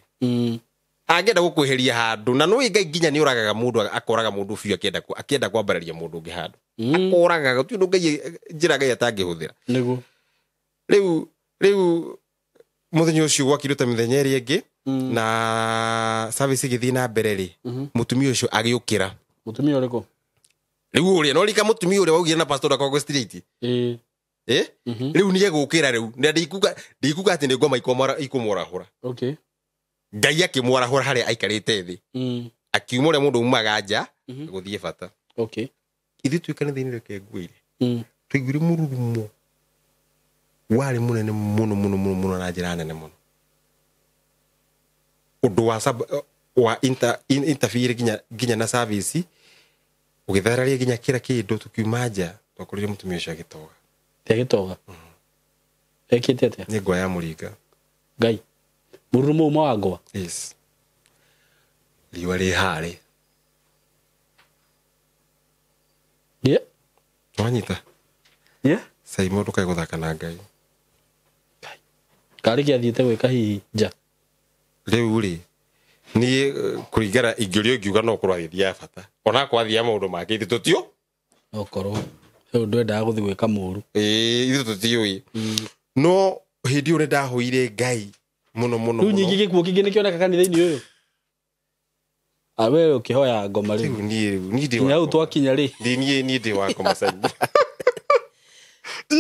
Angĩenda gũkweheria handũ na nĩũĩ Ngai nginya nĩũragaga mũndũ akoraga mũndũ biũ akĩenda kwambararia mũndũ ũngĩ handũ. Akoraga gũtirĩ ũndũ Ngai njĩra Ngai atangĩhũthĩra. Nĩguo. Rĩu mũthenya ũcio gwakirwo ta mĩthenya ĩrĩa ĩngĩ na service ĩgĩthiĩ na mbere rĩ mũtumia ũcio agĩũkĩra. Mũtumia ũrĩkũ? Rĩu ũrĩa no rika mũtumia ũrĩa waugire na pastor ndakoragwo straight. Rĩu nĩ egũkĩra rĩu na ndikuga atĩ nĩ ngoma ikũmwarahũra. Ngai akĩmwarahũra harĩa aikarĩte thĩ. Akiuma ũrĩa mũndũ umaga nja gũthiĩ bata. Ithuĩ twĩ kanitha-inĩ reke ngwĩre. Twaiguire mũrurumo warĩ mũnene mũno mũno mũno mũno na njĩra nene mũno. Ũndũ wa interfere nginya na service ũgĩthararia nginya kĩra kĩndũ tũkiuma nja twakorire mũtumia ũcio agĩtoga. Agĩtoga? Ekĩte atĩa? Nĩ ngwa ya mũringa. Ngai mũrurumo uma wa ngwa. Yes, riũa rĩ harĩ. Yeah. Wanyita? Yeah. Saimo, ndũkae gũthaka na Ngai. Karĩ kĩathiĩte gwĩka hihi nja? Rĩu rĩ, niĩ kũringana ingĩũrio ingiuga no korwo agĩthiaga bata, ona kwathiaga maũndũ make, ithuĩ tũtio Okorwo he ũndũ endaga gũthiĩ gwĩka mũru. Ĩĩ, ithuĩ tũtiũĩ, no hĩndĩ ĩyo nĩ ndahoire Ngai mũno mũno. Rĩu Mũno. nyingĩ gĩkuũ kĩngĩ nĩkĩoneka kanitha-inĩ ũyũ. A we ũkĩhoya ngoma rĩu. Rĩu niĩ ndĩ Nginya hau wa ngoma. twakinya rĩ. Ndĩ niĩ ndĩ wa ngoma, Saimo.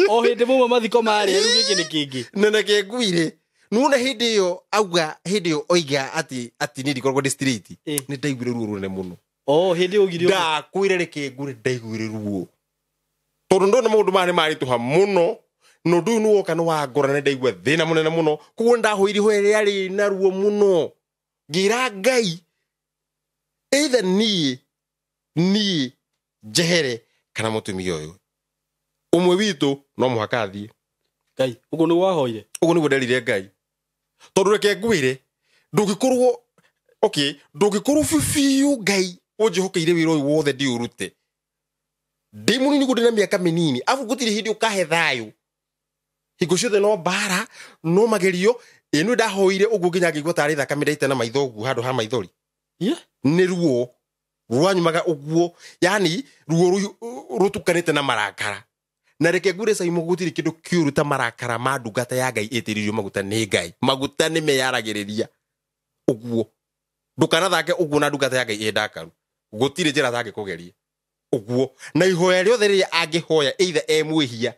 O hĩndĩ mauma mathiko marĩ, rĩu gĩkĩ nĩ kĩngĩ. Na reke ngwire, nona hĩndĩ ĩyo auga, hĩndĩ ĩyo oiga atĩ niĩ ndikoragwo ndĩ straight, nĩ ndaiguire ruo rũnene mũno. O hĩndĩ ĩyo ũgire ũguo. Ndakwĩra, reke ngure, ndaiguire ruo tondũ ndona maũndũ maya nĩ maritũha mũno, na ũndũ ũyũ nĩ woka nĩ wangora, na ndaigua thĩna mũnene mũno. Koguo ndahoire ihoya rĩarĩ na ruo mũno, ngĩra Ngai either niĩ njehere kana mũtumia ũyũ, ũmwe witũ no mũhaka athiĩ. Ngai, ũguo nĩguo wahoire? Ũguo nĩguo nderire Ngai, tondũ reke ngwĩre, ndũngĩkorwo, okay, ndũngĩkorwo biũ biũ Ngai ũnjĩhokeire wĩra ũyũ wothe ndiũrute ndĩ mũnini, guo ndĩ na mĩaka mĩnini, abu gũtirĩ hĩndĩ ũkahe thayũ, hingo ciothe no mbara, no magerio. Ĩ nĩ ndahoire ũguo nginya ngĩigua tarĩ thakame ndaita na maitho ũguo handũ ha maithori. Yeah. Nĩ ruo rwanyumaga ũguo, yani ruo rũtukanĩte na marakara. Na reke ngure, Saimo, gũtirĩ kĩndũ kĩũru ta marakara ma ndungata ya Ngai ĩtĩrĩirio maguta nĩ Ngai. Maguta nĩ meyaragĩrĩria ũguo, ndũkanathake ũguo na ndungata ya Ngai ĩ ndakaru, gũtirĩ njĩra atangĩkũgeria ũguo. Na ihoya rĩothe rĩrĩa angĩhoya, either e mwĩhia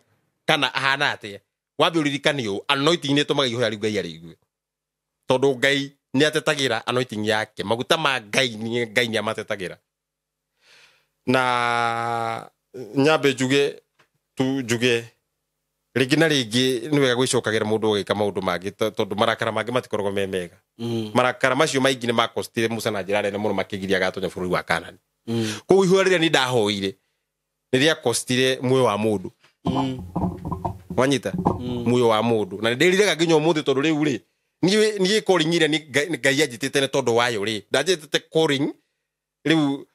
kana ahana atĩa, wambe ũririkane ũũ, anointing nĩ ĩtũmaga ihoya rĩu Ngai arĩigue, tondũ Ngai nĩ atetagĩra anointing yake, maguta ma Ngai Ngai nĩ amatetagĩra. Na nyambe njuge tu, njuge rĩngĩ na rĩngĩ nĩ wega gwĩcokagĩra mũndũ ũgĩka maũndũ mangĩ, tondũ marakara mangĩ matikoragwo me mega. Marakara macio maingĩ nĩ makostire Musa na njĩra nene mũno, makĩgiria agatonya bũrũri wa Kanani. Koguo ihoya rĩrĩa nĩ ndahoire nĩ rĩakostire muoyo wa mũndũ. Wanyita? Muoyo wa mũndũ. Na nĩ ndĩriraga nginya ũmũthĩ, tondũ rĩu rĩ, niĩ calling ĩrĩa nĩ Ngai anjĩtĩte nĩ tondũ wayo rĩ, ndanjĩtĩte calling rĩu,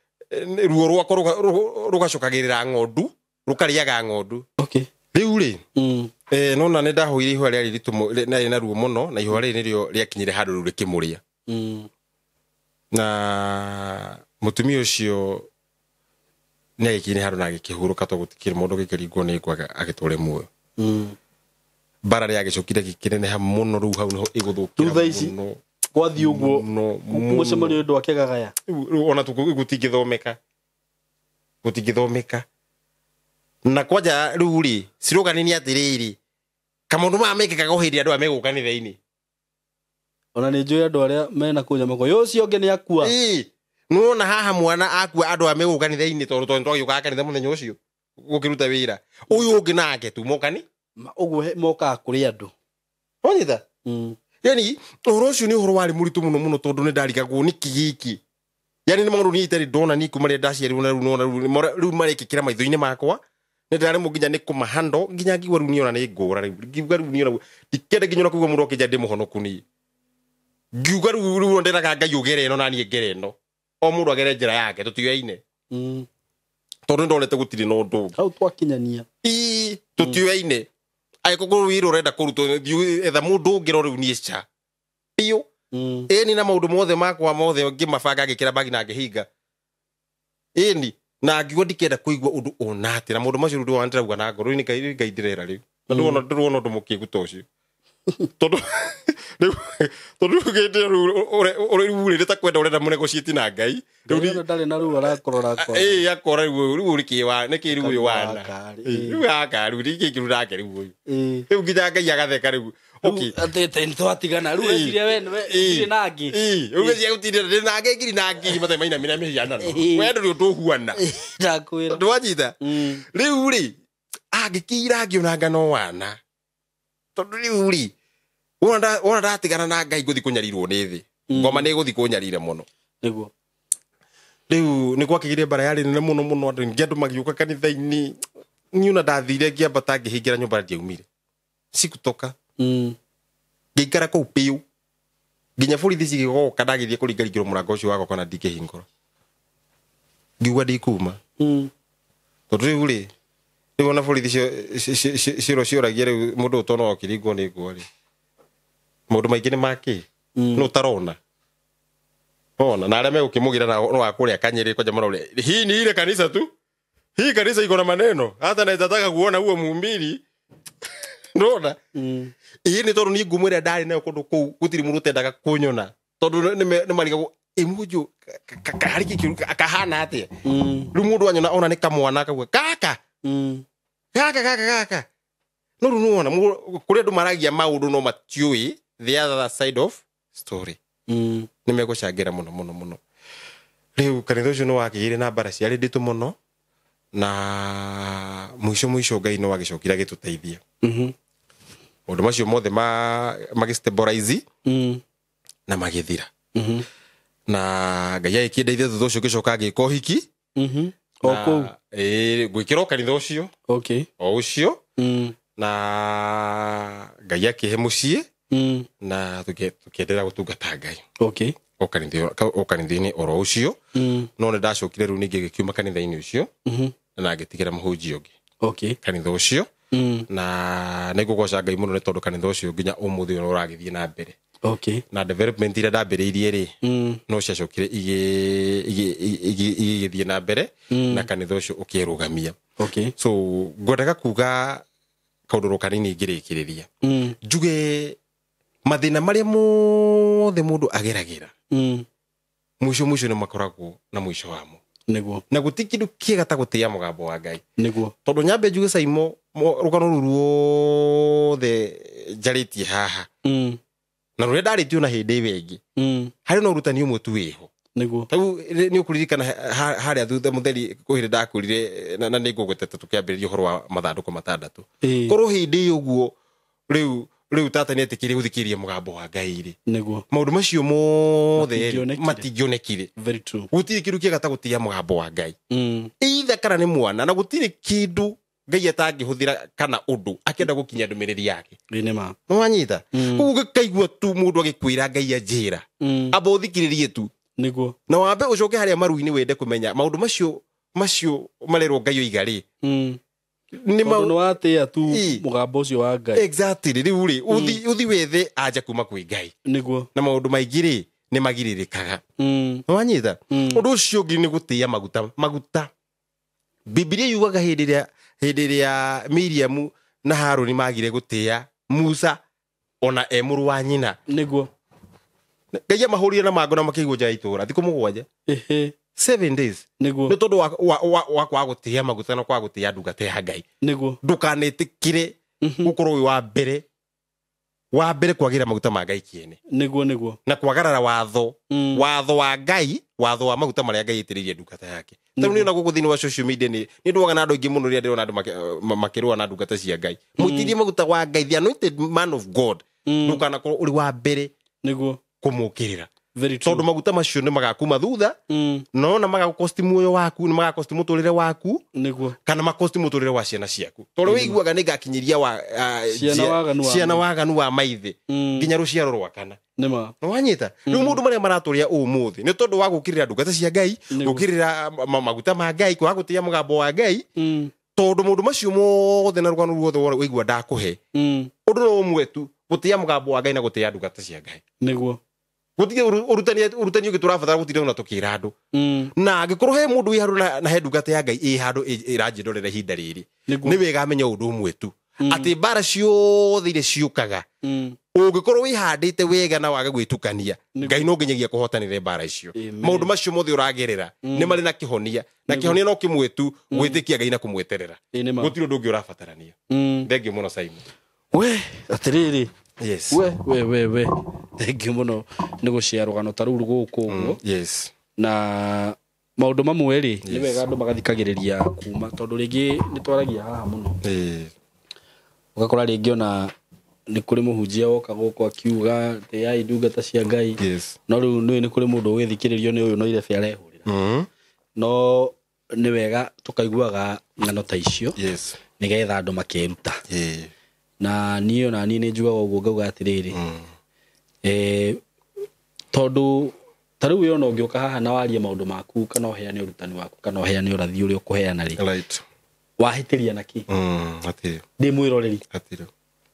ruo rwakwa rũgacokagĩrĩra ng'ondu, rũkarĩaga ng'ondu. Rĩu rĩ, nona nĩ ndahoire ihoya rĩarĩ ritũ rĩarĩ na ruo mũno, na ihoya rĩrĩ nĩrĩo rĩakinyire handũ rĩu rĩkĩmũrĩa. Na mũtumia ũcio nĩ agĩkinyire handũ na agĩkĩhurũka, tondũ gũtikĩrĩ mũndũ ũngĩkĩringwo nĩ ngwa agĩtũre muoyo. Mbara rĩagĩcokire gĩkĩneneha mũno, rĩu hau nĩho ĩgũthũkĩra. Rĩu thaa ici, mũno. Gwathiĩ ũguo, Mũno, mũno. mũcemanio ũyũ ndwakĩgagaya. Rĩu ona gũtingĩthomeka, gũtingĩthomeka. Na kwanja rĩu rĩ, cirogani nĩ atĩrĩrĩ, kamaũndũ maya mekĩkaga o hĩndĩ andũ aya megũka kanitha-inĩ. Ona nĩ njũĩ andũ arĩa mena kũu nyamako ũcio ũngĩ nĩ akua. Ĩĩ, nĩwona haha mwana akua, andũ aya megũka kanitha-inĩ, tondũ twagĩũkaga kanitha mũthenya ũcio gũkĩruta wĩra ũyũ ũngĩ nake tumokani. Ũguo mokaga kũrĩ andũ. Wanyita? Yani ũhoro ũcio nĩ ũhoro warĩ mũritũ mũno mũno, tondũ nĩ ndarigagwo nĩkĩ gĩkĩ, yani nĩ maũndũ niĩ itarĩ ndona niĩ kuma rĩrĩa ndaciarirwo, na rĩu nona rĩu marekĩkĩra maitho-inĩ makwa, nĩ ndaremwo nginya nĩ kũmahando, nginya ngiuga rĩu niĩ ona nĩ ngũra, rĩu ngiuga rĩu niĩ ona ndikenda nginya ona kũigua mũndũ akĩnja ndĩ mũhonoku. Niĩ ngiuga rĩu ndĩraga Ngai ũgere ĩno na niĩ ngere ĩno, o mũndũ agere njĩra yake, tũtioyaine, tondũ nĩ ndonete gũtirĩ na ũndũ ũngĩ. Hau twakinyania. Ii, tũtioyaine, angĩkorwo wĩra ũrenda kũrutwo, thiĩ etha mũndũ ũngĩ, no rĩu niĩ ca biũ. Ĩni, na maũndũ mothe makwa mothe ngĩmabanga, ngĩkĩra bagi na ngĩhinga, ĩni, na ngiuga ndikenda kũigua ũndũ ona atĩ na maũndũ macio. Rĩu ndĩrona ndĩrauga na ngoro, rĩu nĩ Ngai ndĩrera rĩu, na ndĩrona ũndũ mũkĩgu ta ũcio, tondũ rĩu hĩndĩ ĩyo rĩu rĩ, nĩ ta kwenda ũrenda mũnegotiate na Ngai rĩu. Ngai ona ndarĩ na rĩu arakorora akora. Ĩĩ, akora rĩu rĩkĩ wa nĩkĩ rĩu ũyũ wana. Aka, Ĩĩ, rĩu aka rĩu nĩkĩ kĩu nake rĩu ũyũ. Rĩu nginya Ngai agatheka rĩu, okay. Atĩ nĩ twatigana rĩu, eciria we nĩwe gũtirĩ na angĩ. Ĩĩ, rĩu eciria gũtirĩ ndĩ na angĩ ngiri na ngiri matarĩ mainamĩra mĩhianano. We ndũrĩ ũndũ ũhuana. Ndakwĩra. Ndwanyita? Rĩu rĩ, angĩkĩira ngĩona ngano wana, tondũ rĩu rĩ, wona ndatigana na Ngai ngũthi kũnyarirwo nĩ thĩ, ngoma nĩ gũthi kũnyarire mũno. Nĩguo. Rĩu nĩ gwakĩgire mbara yarĩ nene mũno mũno, andũ ningĩ andũ magiũka kanitha-inĩ. Niĩ ona ndathire ngĩambata ngĩhingĩra nyũmba, ndiaumire sikutoka. Ngĩikara kũu piũ nginya borithi cigĩgoka ndagĩthiĩ kũringaringĩrwo mũrango ũcio wakwa kana ndingĩhingũra. Ngiuga ndikuma. Tondũ rĩu rĩ, rĩu ona borithi ciĩrwo cioragia rĩu mũndũ ũtona ũkĩringwo nĩ nguo rĩ, maũndũ maingĩ nĩ makĩ no ũtarona. Ona na arĩa megũkĩmũgĩra na no wa kũrĩa Kanyĩrĩ kwanja marauria hii ni ile kanisa tu, hii kanisa iko na maneno hata naweza taka kuona huo mumbiri. Ndona ĩĩ nĩ tondũ niĩ ngumo ĩrĩa ndarĩ nayo kũndũ kũu gũtirĩ mũndũ ũtendaga kũnyona tondũ nĩ marigagwo ĩ mũnjũ harĩ kĩ kahana atĩa. Rĩu mũndũ anyona ona nĩ kamwana akauga gaka gaka gaka gaka. No rĩu nĩwona kũrĩ andũ maragia maũndũ no matiũĩ the other side of story. Nĩ megũcangĩra mũno mũno mũno. Rĩu kanitha ũcio nĩ wakĩgĩire na mbara ciarĩ nditũ mũno na mũico mũico Ngai no agĩcokire agĩtũteithia. Maũndũ macio mothe magĩ-stabilize na magĩthira. Na Ngai agĩkĩndeithia thutha ũcio ngĩcoka ngĩka ũhiki. O kũu? Ĩĩ, ngwĩkĩra o kanitha ũcio. Okay. O ũcio. Na Ngai akĩhe mũciĩ. Na tũkĩenderea gũtungata Ngai. Okay. O kanitha-inĩ oro ũcio. No nĩ ndacokire rĩu ningĩ ngĩkiuma kanitha-inĩ ũcio. Na ngĩtigĩra mũhunjia ũngĩ. Okay. Kanitha ũcio. Na nĩ ngũgoca Ngai mũno nĩ tondũ kanitha ũcio nginya ũmũthĩ ũyũ ũragĩthiĩ na mbere. Okay. Na development iria ndambĩrĩirie rĩ, no ciacokire igĩthiĩ na mbere na kanitha ũcio ũkĩrũgamia. Okay. So ngwendaga kuga kaũndũ kanini ngĩrĩkĩrĩria. Njuge mathĩna marĩa mothe mũndũ ageragĩra mũico mũico nĩ makoragwo na mũico wamo. Nĩguo. Na gũtirĩ kĩndũ kĩega ta gũtĩĩa mũgambo wa Ngai. Nĩguo. Tondũ nyambe njuge Saimo rũgano rũu ruothe njarĩtie haha. Na rũrĩa ndarĩtie ona hĩndĩ ĩyo ĩngĩ. Harĩ na ũrutani ũmwe tu wĩho. Nĩguo. Rĩu nĩ ũkũririkana harĩa thutha mũtheri kwĩ hĩndĩ ndakwĩrire na nĩ ngũgwetete tũkĩambĩrĩria ũhoro wa mathandũkũ matandatũ. Korwo hĩndĩ ĩyo ũguo rĩu tata nĩ etĩkĩrie gũthikĩrĩria mũgambo wa Ngai rĩ. Nĩguo. Maũndũ macio mothe matingĩonekire. Very true. Gũtirĩ kĩndũ kĩega ta gũtĩĩa mũgambo wa Ngai. Either kana nĩ mwana na gũtirĩ kĩndũ Ngai atangĩhũthĩra kana ũndũ akĩenda gũkinyia ndũmĩrĩri yake. Nĩ ma. Nĩ wanyita? Koguo ũgĩkaigua tu mũndũ agĩkwĩra Ngai anjĩra. Amba ũthikĩrĩrie tu. Nĩguo. Na wambe ũcoke harĩa maru-inĩ wende kũmenya maũndũ macio marerwo Ngai oiga rĩ. Nĩ watĩĩa tu mũgambo ũcio wa Ngai. Exactly. Rĩu rĩ, ũthi wethe anja kuma kwĩ Ngai. Nĩguo. Na maũndũ maingĩ rĩ nĩ magirĩrĩkaga. Nĩ wanyita? Ũndũ ũcio ũngĩ nĩ gũtĩĩa maguta. Maguta. Bibilia yugaga hĩndĩ ĩrĩa Miriamu na Harũni magire gũtĩĩa Musa ona e mũrũ wa nyina. Nĩguo. Ngai amahũrire na mangũ na makĩigwo nja ya itũũra thikũ mũgwanja. 7 days. Nĩguo. Nĩ tondũ wa kwaga gũtĩĩa maguta na kwaga gũtĩĩa ndungata ya Ngai. Nĩguo. Ndũkanetĩkĩre gũkorwo wĩ wa mbere kwagĩra maguta ma Ngai kĩene. Nĩguo nĩguo. Na kwagarara watho, watho wa Ngai, watho wa maguta marĩa Ngai aitĩrĩirie ndungata yake. Tarĩu niĩ ona gũkũ thĩinĩ wa social media nĩ ndũaga na andũ aingĩ mũno rĩrĩa ndĩrona andũ makĩrũa na ndungata cia Ngai. Mũitĩrĩrie maguta wa Ngai, the anointed man of God. Ndũkanakorwo ũrĩ wa mbere Nĩguo. kũmũkĩrĩra. Very true. Tondũ maguta macio nĩ magakuma thutha, no na magakosti muoyo waku, nĩ magakosti mũtũrĩre waku, Nĩguo. kana makosti mũtũrĩre wa ciana ciaku. Tondũ wĩiguaga nĩ ngakinyĩria wa ciana waganu wa maithe nginya rũciaro rwa kana. Nĩ ma. Nĩ wanyita? Rĩu mũndũ marĩa maratũrĩa ũmũthĩ nĩ tondũ wa gũkĩrĩra ndungata cia Ngai, gũkĩrĩra maguta ma Ngai, kwaga gũtĩĩa mũgambo wa Ngai, tondũ maũndũ macio mothe na rũgano ruothe waigua ndakũhe. Ũndũ no ũmwe tu, gũtĩĩa mũgambo wa Ngai na gũtĩĩa ndungata cia Ngai. Nĩguo. Gũtirĩ ũrutani ũngĩ tũrabatara gũtinda ona tũkĩra andũ. Na angĩkorwo he mũndũ wĩ handũ na he ndungata ya Ngai ĩ handũ ĩranjĩndorera ihinda rĩrĩ, nĩ wega amenye ũndũ ũmwe tu, atĩ mbara ciothe iria ciũkaga, ũngĩkorwo wĩhandĩte wega na wage gwĩtukania, Ngai no nginyagia kũhotanĩre mbara icio. Maũndũ macio mothe ũragerera nĩ marĩ na kĩhonia, na kĩhonia no kĩmwe tu, gwĩtĩkia Ngai na kũmweterera. Gũtirĩ ũndũ ũngĩ ũrabatarania. Thengiũ mũno Simon. We, atĩrĩrĩ. Yes. We. Thengiũ mũno nĩ gũshare rũgano ta rũu gũkũ ũguo. Yes. Na maũndũ mamwe rĩ, nĩ wega andũ magathikagĩrĩria kuma tondũ rĩngĩ nĩ twaragia haha mũno. Ũgakora rĩngĩ ona nĩ kũrĩ mũhunjia woka gũkũ akiuga tĩai ndungata cia Ngai. Yes. No rĩu nĩ kũrĩ mũndũ ũgĩthikĩrĩrio nĩ ũyũ no irebe arehũrĩra. No nĩ wega tũkaiguaga ng'ano ta icio. Yes. Nĩgetha andũ makeruta. Na niĩ ona niĩ nĩ njugaga ũguo ngauga atĩrĩrĩ, tondũ ta rĩu we ona ũngĩũka haha na warie maũndũ maku kana ũheane ũrutani waku kana ũheane ũrathi ũrĩa ũkũheana rĩ, right, wahĩtĩria na kĩ? Hatirĩ. Ndĩ mwĩroreri, hatirĩ.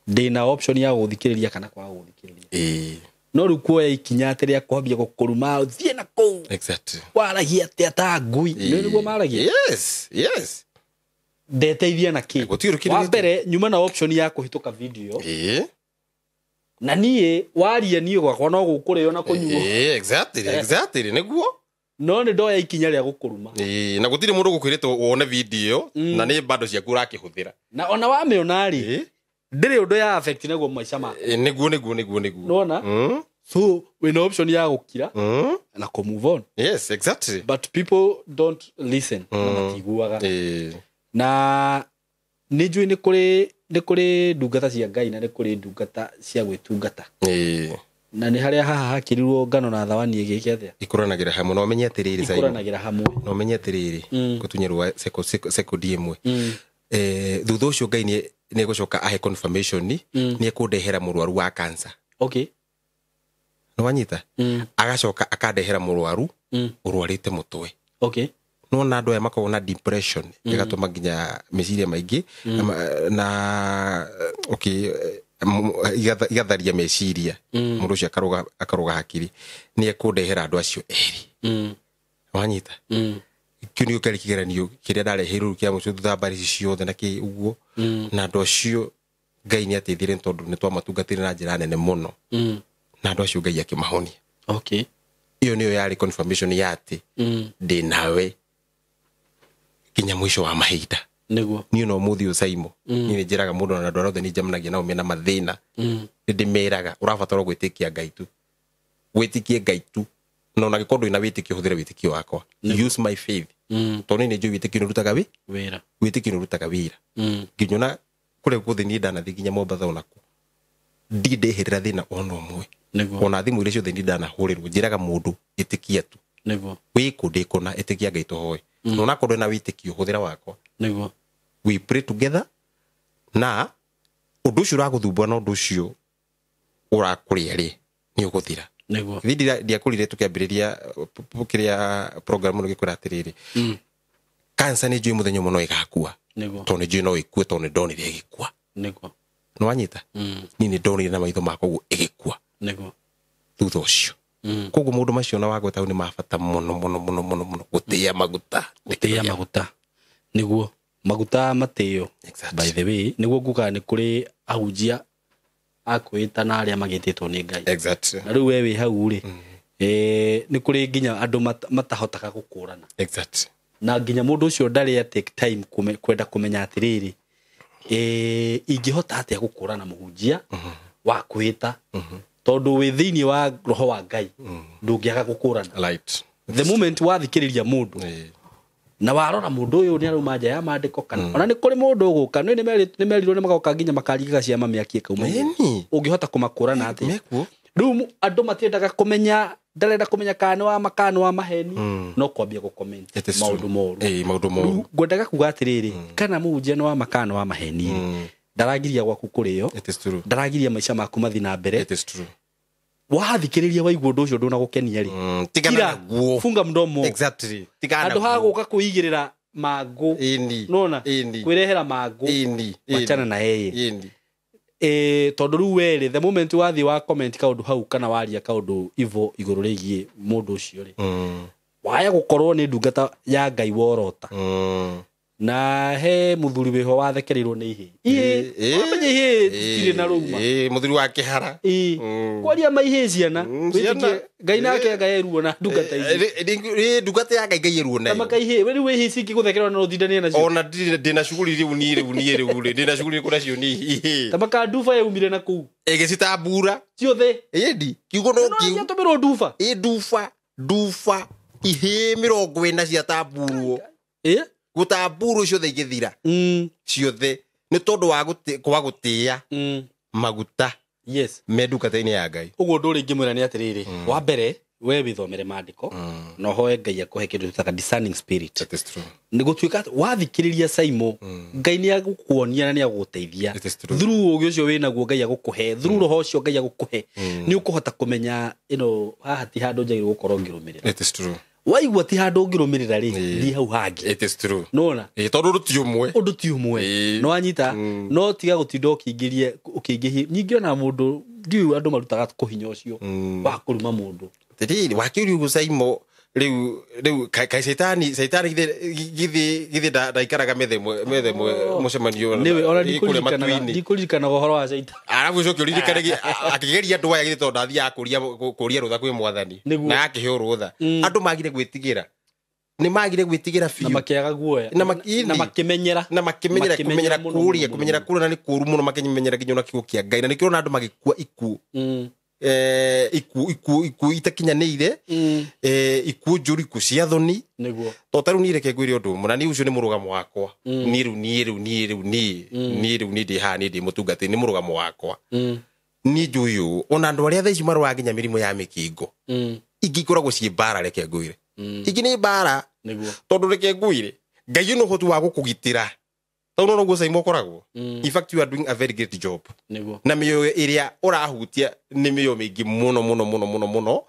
Ndĩna option ya gũthikĩrĩria kana kwaga gũthikĩrĩria. Ĩĩ. No rĩu kuoya ikinya atĩ rĩa kwambia gũkũruma ũthiĩ na kũu, exactly, waragia atĩa ta ngui, nĩ nĩguo maragia. Yes, yes. Ndeteithia na kĩ? Gũtirĩ kĩndũ Wa gĩtũ. mbere nyuma na option ya kũhĩtũka video, Ĩĩ. na niĩ waria niĩ gwakwa no gũkũrĩo na kũnyuo. Ĩĩ, exactly, exactly, nĩguo. No nĩ ndoya ikinya rĩa gũkũruma. Ĩĩ, na gũtirĩ mũndũ ũgũkwĩrĩte wone video, na nĩ bando ciaku ũrakĩhũthĩra. Na ona wamĩona rĩ, Ĩĩ. ndĩrĩ ũndũ ya affect naguo maica maku. Ĩĩ, nĩguo, nĩguo, nĩguo, nĩguo. Nĩwona? So wĩna option ya gũkira na kũ move on. Yes, exactly. But people don't listen, na matiguaga. Ĩĩ. Na nĩ njũĩ nĩ kũrĩ ndungata cia Ngai na nĩ kũrĩ ndungata cia gwĩtungata. Ĩĩ. Na nĩ harĩa haha hakĩrirwo ngano na thawani ĩgĩke atĩa? Ikũranagĩra hamwe na ũmenye atĩrĩrĩ, Simon. Ikũranagĩra hamwe. Na ũmenye atĩrĩrĩ, gũtunyĩrwo sekondi ĩmwe. Thutha ũcio Ngai nĩ egũcoka ahe confirmation, nĩ ekũndehera mũrwaru wa cancer. Okay. Nĩ wanyita? Agacoka akandehera mũrwaru ũrwarĩte mũtwe. Okay. Nona andũ aya makoragwo na depression, ĩgatũma nginya meciria maingĩ na okay, igatharia meciria, mũndũ ũcio akarũga hakiri. Nĩ ekũndehera andũ acio erĩ. Wanyita? Kĩu nĩkĩo kĩarĩ kĩgeranio kĩrĩa ndareheirwo kĩa mũico thutha wa mbara ici ciothe na kĩ ũguo. Na andũ acio Ngai nĩ ateithire nĩ tondũ nĩ twamatungatĩire na njĩra nene mũno. Na andũ acio Ngai akĩmahonia. Okay. Ĩyo nĩyo yarĩ confirmation ya atĩ ndĩ nawe nginya mũico wa mahinda. Nĩguo. Niĩ no mũthĩ ũyũ Simon, niĩ nĩ njĩraga mũndũ na andũ arĩa othe nĩ njemanagia nao mena mathĩna, nĩ ndĩmeraga ũrabatara gwĩtĩkia Ngai tu, wĩtĩkie Ngai tu, na ona angĩkorwo ndũrĩ na wĩtĩkio hũthĩra wĩtĩkio wakwa, use my faith, tondũ niĩ nĩ njũĩ wĩtĩkio nĩ ũrutaga wĩra, wĩtĩkio nĩ ũrutaga wĩra. Nginya ona kũrĩa guothe niĩ ndanathiĩ nginya Mombatha onakuo ndirĩ ndehĩrĩra thĩna ona ũmwe. Nĩguo. Ona thimũ iria ciothe ndirĩ ndanahũrĩrwo, njĩraga mũndũ ĩtĩkia tu. Nĩguo. Wĩkũ ndĩkũna, ĩtĩkia Ngai tũhoe. Na onakorwo ndũrĩ na wĩtĩkio hũthĩra wakwa. Nĩguo. We pray together, na ũndũ ũcio ũragũthumbũra na ũndũ ũcio ũrakũrĩa rĩ, nĩ ũgũthira. Nĩguo. Githĩ ndiakũrire tũkĩambĩrĩria kĩrĩa program ĩno gĩkwĩra atĩrĩrĩ, cancer nĩ njũĩ mũthenya ũmwe no ĩgakua. Nĩguo. Tondũ nĩ njũĩ no ĩkue, tondũ nĩ ndonire ĩgĩkua. Nĩguo. Nĩ wanyita? Niĩ nĩ ndonire na maitho makwa ũguo ĩgĩkua. Nĩguo. Thutha ũcio. Koguo maũndũ macio na wagweta hau nĩ ma bata mũno mũno mũno mũno mũno, gũtĩĩa maguta. Gũtĩĩa maguta. Nĩguo. Maguta matĩo. Exactly. By the way, nĩguo ngugaga nĩ kũrĩ ahunjia a kwĩĩta na arĩa magĩtĩtwo nĩ Ngai. Exactly. Na rĩu we wĩ hau rĩ, nĩ kũrĩ nginya andũ matahotaga gũkũrana. Exactly. Na nginya mũndũ ũcio ndarĩ a take time kwenda kũmenya atĩrĩrĩ, ingĩhota atĩa gũkũrana mũhunjia wa kwĩĩta, tondũ wĩ thĩinĩ wa roho wa Ngai ndũngĩaga gũkũrana. Right. The moment wathikĩrĩria mũndũ na warora mũndũ ũyũ nĩ arauma nja ya maandĩko, kana ona nĩ kũrĩ mũndũ ũgũka, nĩ merirwo nĩ magoka nginya makaringaga ciama mĩaki ĩkauma igũrũ. Ĩni. Ũngĩhota kũmakũrana atĩa? Mekuo. Rĩu andũ matiendaga kũmenya, ndarenda kũmenya kana nĩ wa ma kana nĩ wa maheni, no kwambia gũ-comment It is true. maũndũ moru. Ĩĩ, maũndũ moru. Rĩu ngwendaga kuga atĩrĩrĩ, kana mũhunjia nĩ wa ma kana nĩ wa maheni rĩ, ndaragiria gwaku kũrĩo, It is true. ndaragiria maica maku mathiĩ na mbere. It is true. Wathikĩrĩria waigua ũndũ ũcio ndũnagũkenia rĩ, Tigana kira, naguo. funga mdomo. Exactly. Tigana Andũ ha naguo. gũka kwĩigĩrĩra mangũ. Ĩni. Nona? Ĩni. Kwĩrehera mangũ. Ĩni. Ĩni. Wachana na yeye. Ĩni. Tondũ rĩu we rĩ, the moment wathiĩ wa comment kaũndũ hau kana waria kaũndũ ivo igũrũ rĩgiĩ mũndũ ũcio rĩ, waya gũkorwo nĩ ndungata ya Ngai worota. Na he mũthuri wĩho wathekereirwo nĩ ihĩĩ. Ihĩĩ, wamenya ihĩĩ citirĩ na rũma. Mũthuri wa kĩhara. Ĩĩ. Kwaria ma ihĩĩ ciana. Ciana. Wĩtĩkie, Ngai nake Ngai eruo na ndungata ici. Ndungata ya Ngai Ngai eruo nayo. Na maka ihĩĩ, we rĩu ihĩĩ cingĩgũthekerera no ũtindanie nacio. Ona ndĩna cuguri rĩu niĩ rĩu niĩ rĩu rĩ, ndĩna cuguri kũrĩa cio niĩ ihĩĩ. Ta maka nduba yaumire na kũu. Ĩgĩcitambura. Ciothe. Ĩndi, kiugo no No kiu. ciatũmĩrwo nduba. Ĩ nduba, nduba, ihĩĩ 40 ciatamburwo. Ĩ? Gũtamburwo ciothe igĩthira. Ciothe. Nĩ tondũ wa kwaga gũtĩĩa maguta Yes. me ndungata-inĩ ya Ngai. Ũguo ũndũ ũrĩa ingĩmwĩra nĩ atĩrĩrĩ, wa mbere We withomere maandĩko na ũhoe Ngai akũhe kĩndũ tũtaga discerning spirit. That is true. Nĩ gũtuĩka atĩ wathikĩrĩria Saimo, Ngai nĩ agũkuonia na nĩ agũgũteithia. It is true. Through ũgĩ ũcio wĩnaguo Ngai agũkũhe, through roho ũcio Ngai agũkũhe, nĩ ũkũhota kũmenya ĩno haha ti handũ njagĩrĩirwo gũkorwo ngĩrũmĩrĩra. It is true. Waigua ti handũ ũngĩrũmĩrĩra rĩ, Ĩĩ. thiĩ hau hangĩ. It is true. Nĩwona? Ĩĩ, tondũ ũndũ ti ũmwe. Ũndũ ti ũmwe. Ĩĩ. Nĩ wanyita? No tiga gũtinda ũkĩingĩria ũkĩingĩhia. Ningĩ ona mũndũ ndiũĩ andũ marutaga kũhinya ũcio wa kũruma mũndũ. Atĩrĩrĩ, wakĩũria ũguo Saimo, rĩu kaĩ caitani githĩ ndaikaraga metha ĩmwe mũcemanio Nĩwe ona ĩ kũrĩa matu-inĩ. ndikũririkanaga ũhoro wa caitani. Arabu ũcoke ũririkane akĩgeria andũ aya githĩ tondũ ndathiaga kũria rũtha kwĩ mwathani Nĩguo. na akĩheo rũtha. Andũ magire gwĩtigĩra, nĩ magire gwĩtigĩra Na biũ. makĩaga guoya. Na Na makĩmenyera. Na makĩmenyera kũmenyera mũno, kũrĩa mũno, kũmenyera mũno. kũrĩa, na nĩ kũũru mũno makĩmenyera nginya ona kiugo kĩa Ngai, na nĩkĩo ona andũ magĩkua ikuũ ikuũ itakinyanĩire, ikuũ njũru, ikuũ cia thoni. Nĩguo. To ta rĩu niĩ reke ngwĩre ũndũ ũmwe, na niĩ ũcio nĩ mũrũgamo wakwa. Niĩ rĩu niĩ rĩu niĩ rĩu niĩ niĩ rĩu niĩ ndĩ haha, niĩ ndĩ mũtungatĩri, nĩ mũrũgamo wakwa. Niĩ njũĩ ũũ, ona andũ arĩa thaa ici marwara nginya mĩrimũ ya mĩkingo, ingĩ ikoragwo ciĩ mbara, reke ngwĩre, ingĩ nĩ mbara. Nĩguo. Tondũ reke ngwĩre, Ngai ĩno ũhoti wa gũkũgitĩra, tondũ no noguo Saimo ũkoragwo. In fact, you are doing a very great job. Nĩguo. Na mĩoyo ĩrĩa ũrahutia nĩ mĩoyo mĩingĩ mũno mũno mũno mũno mũno,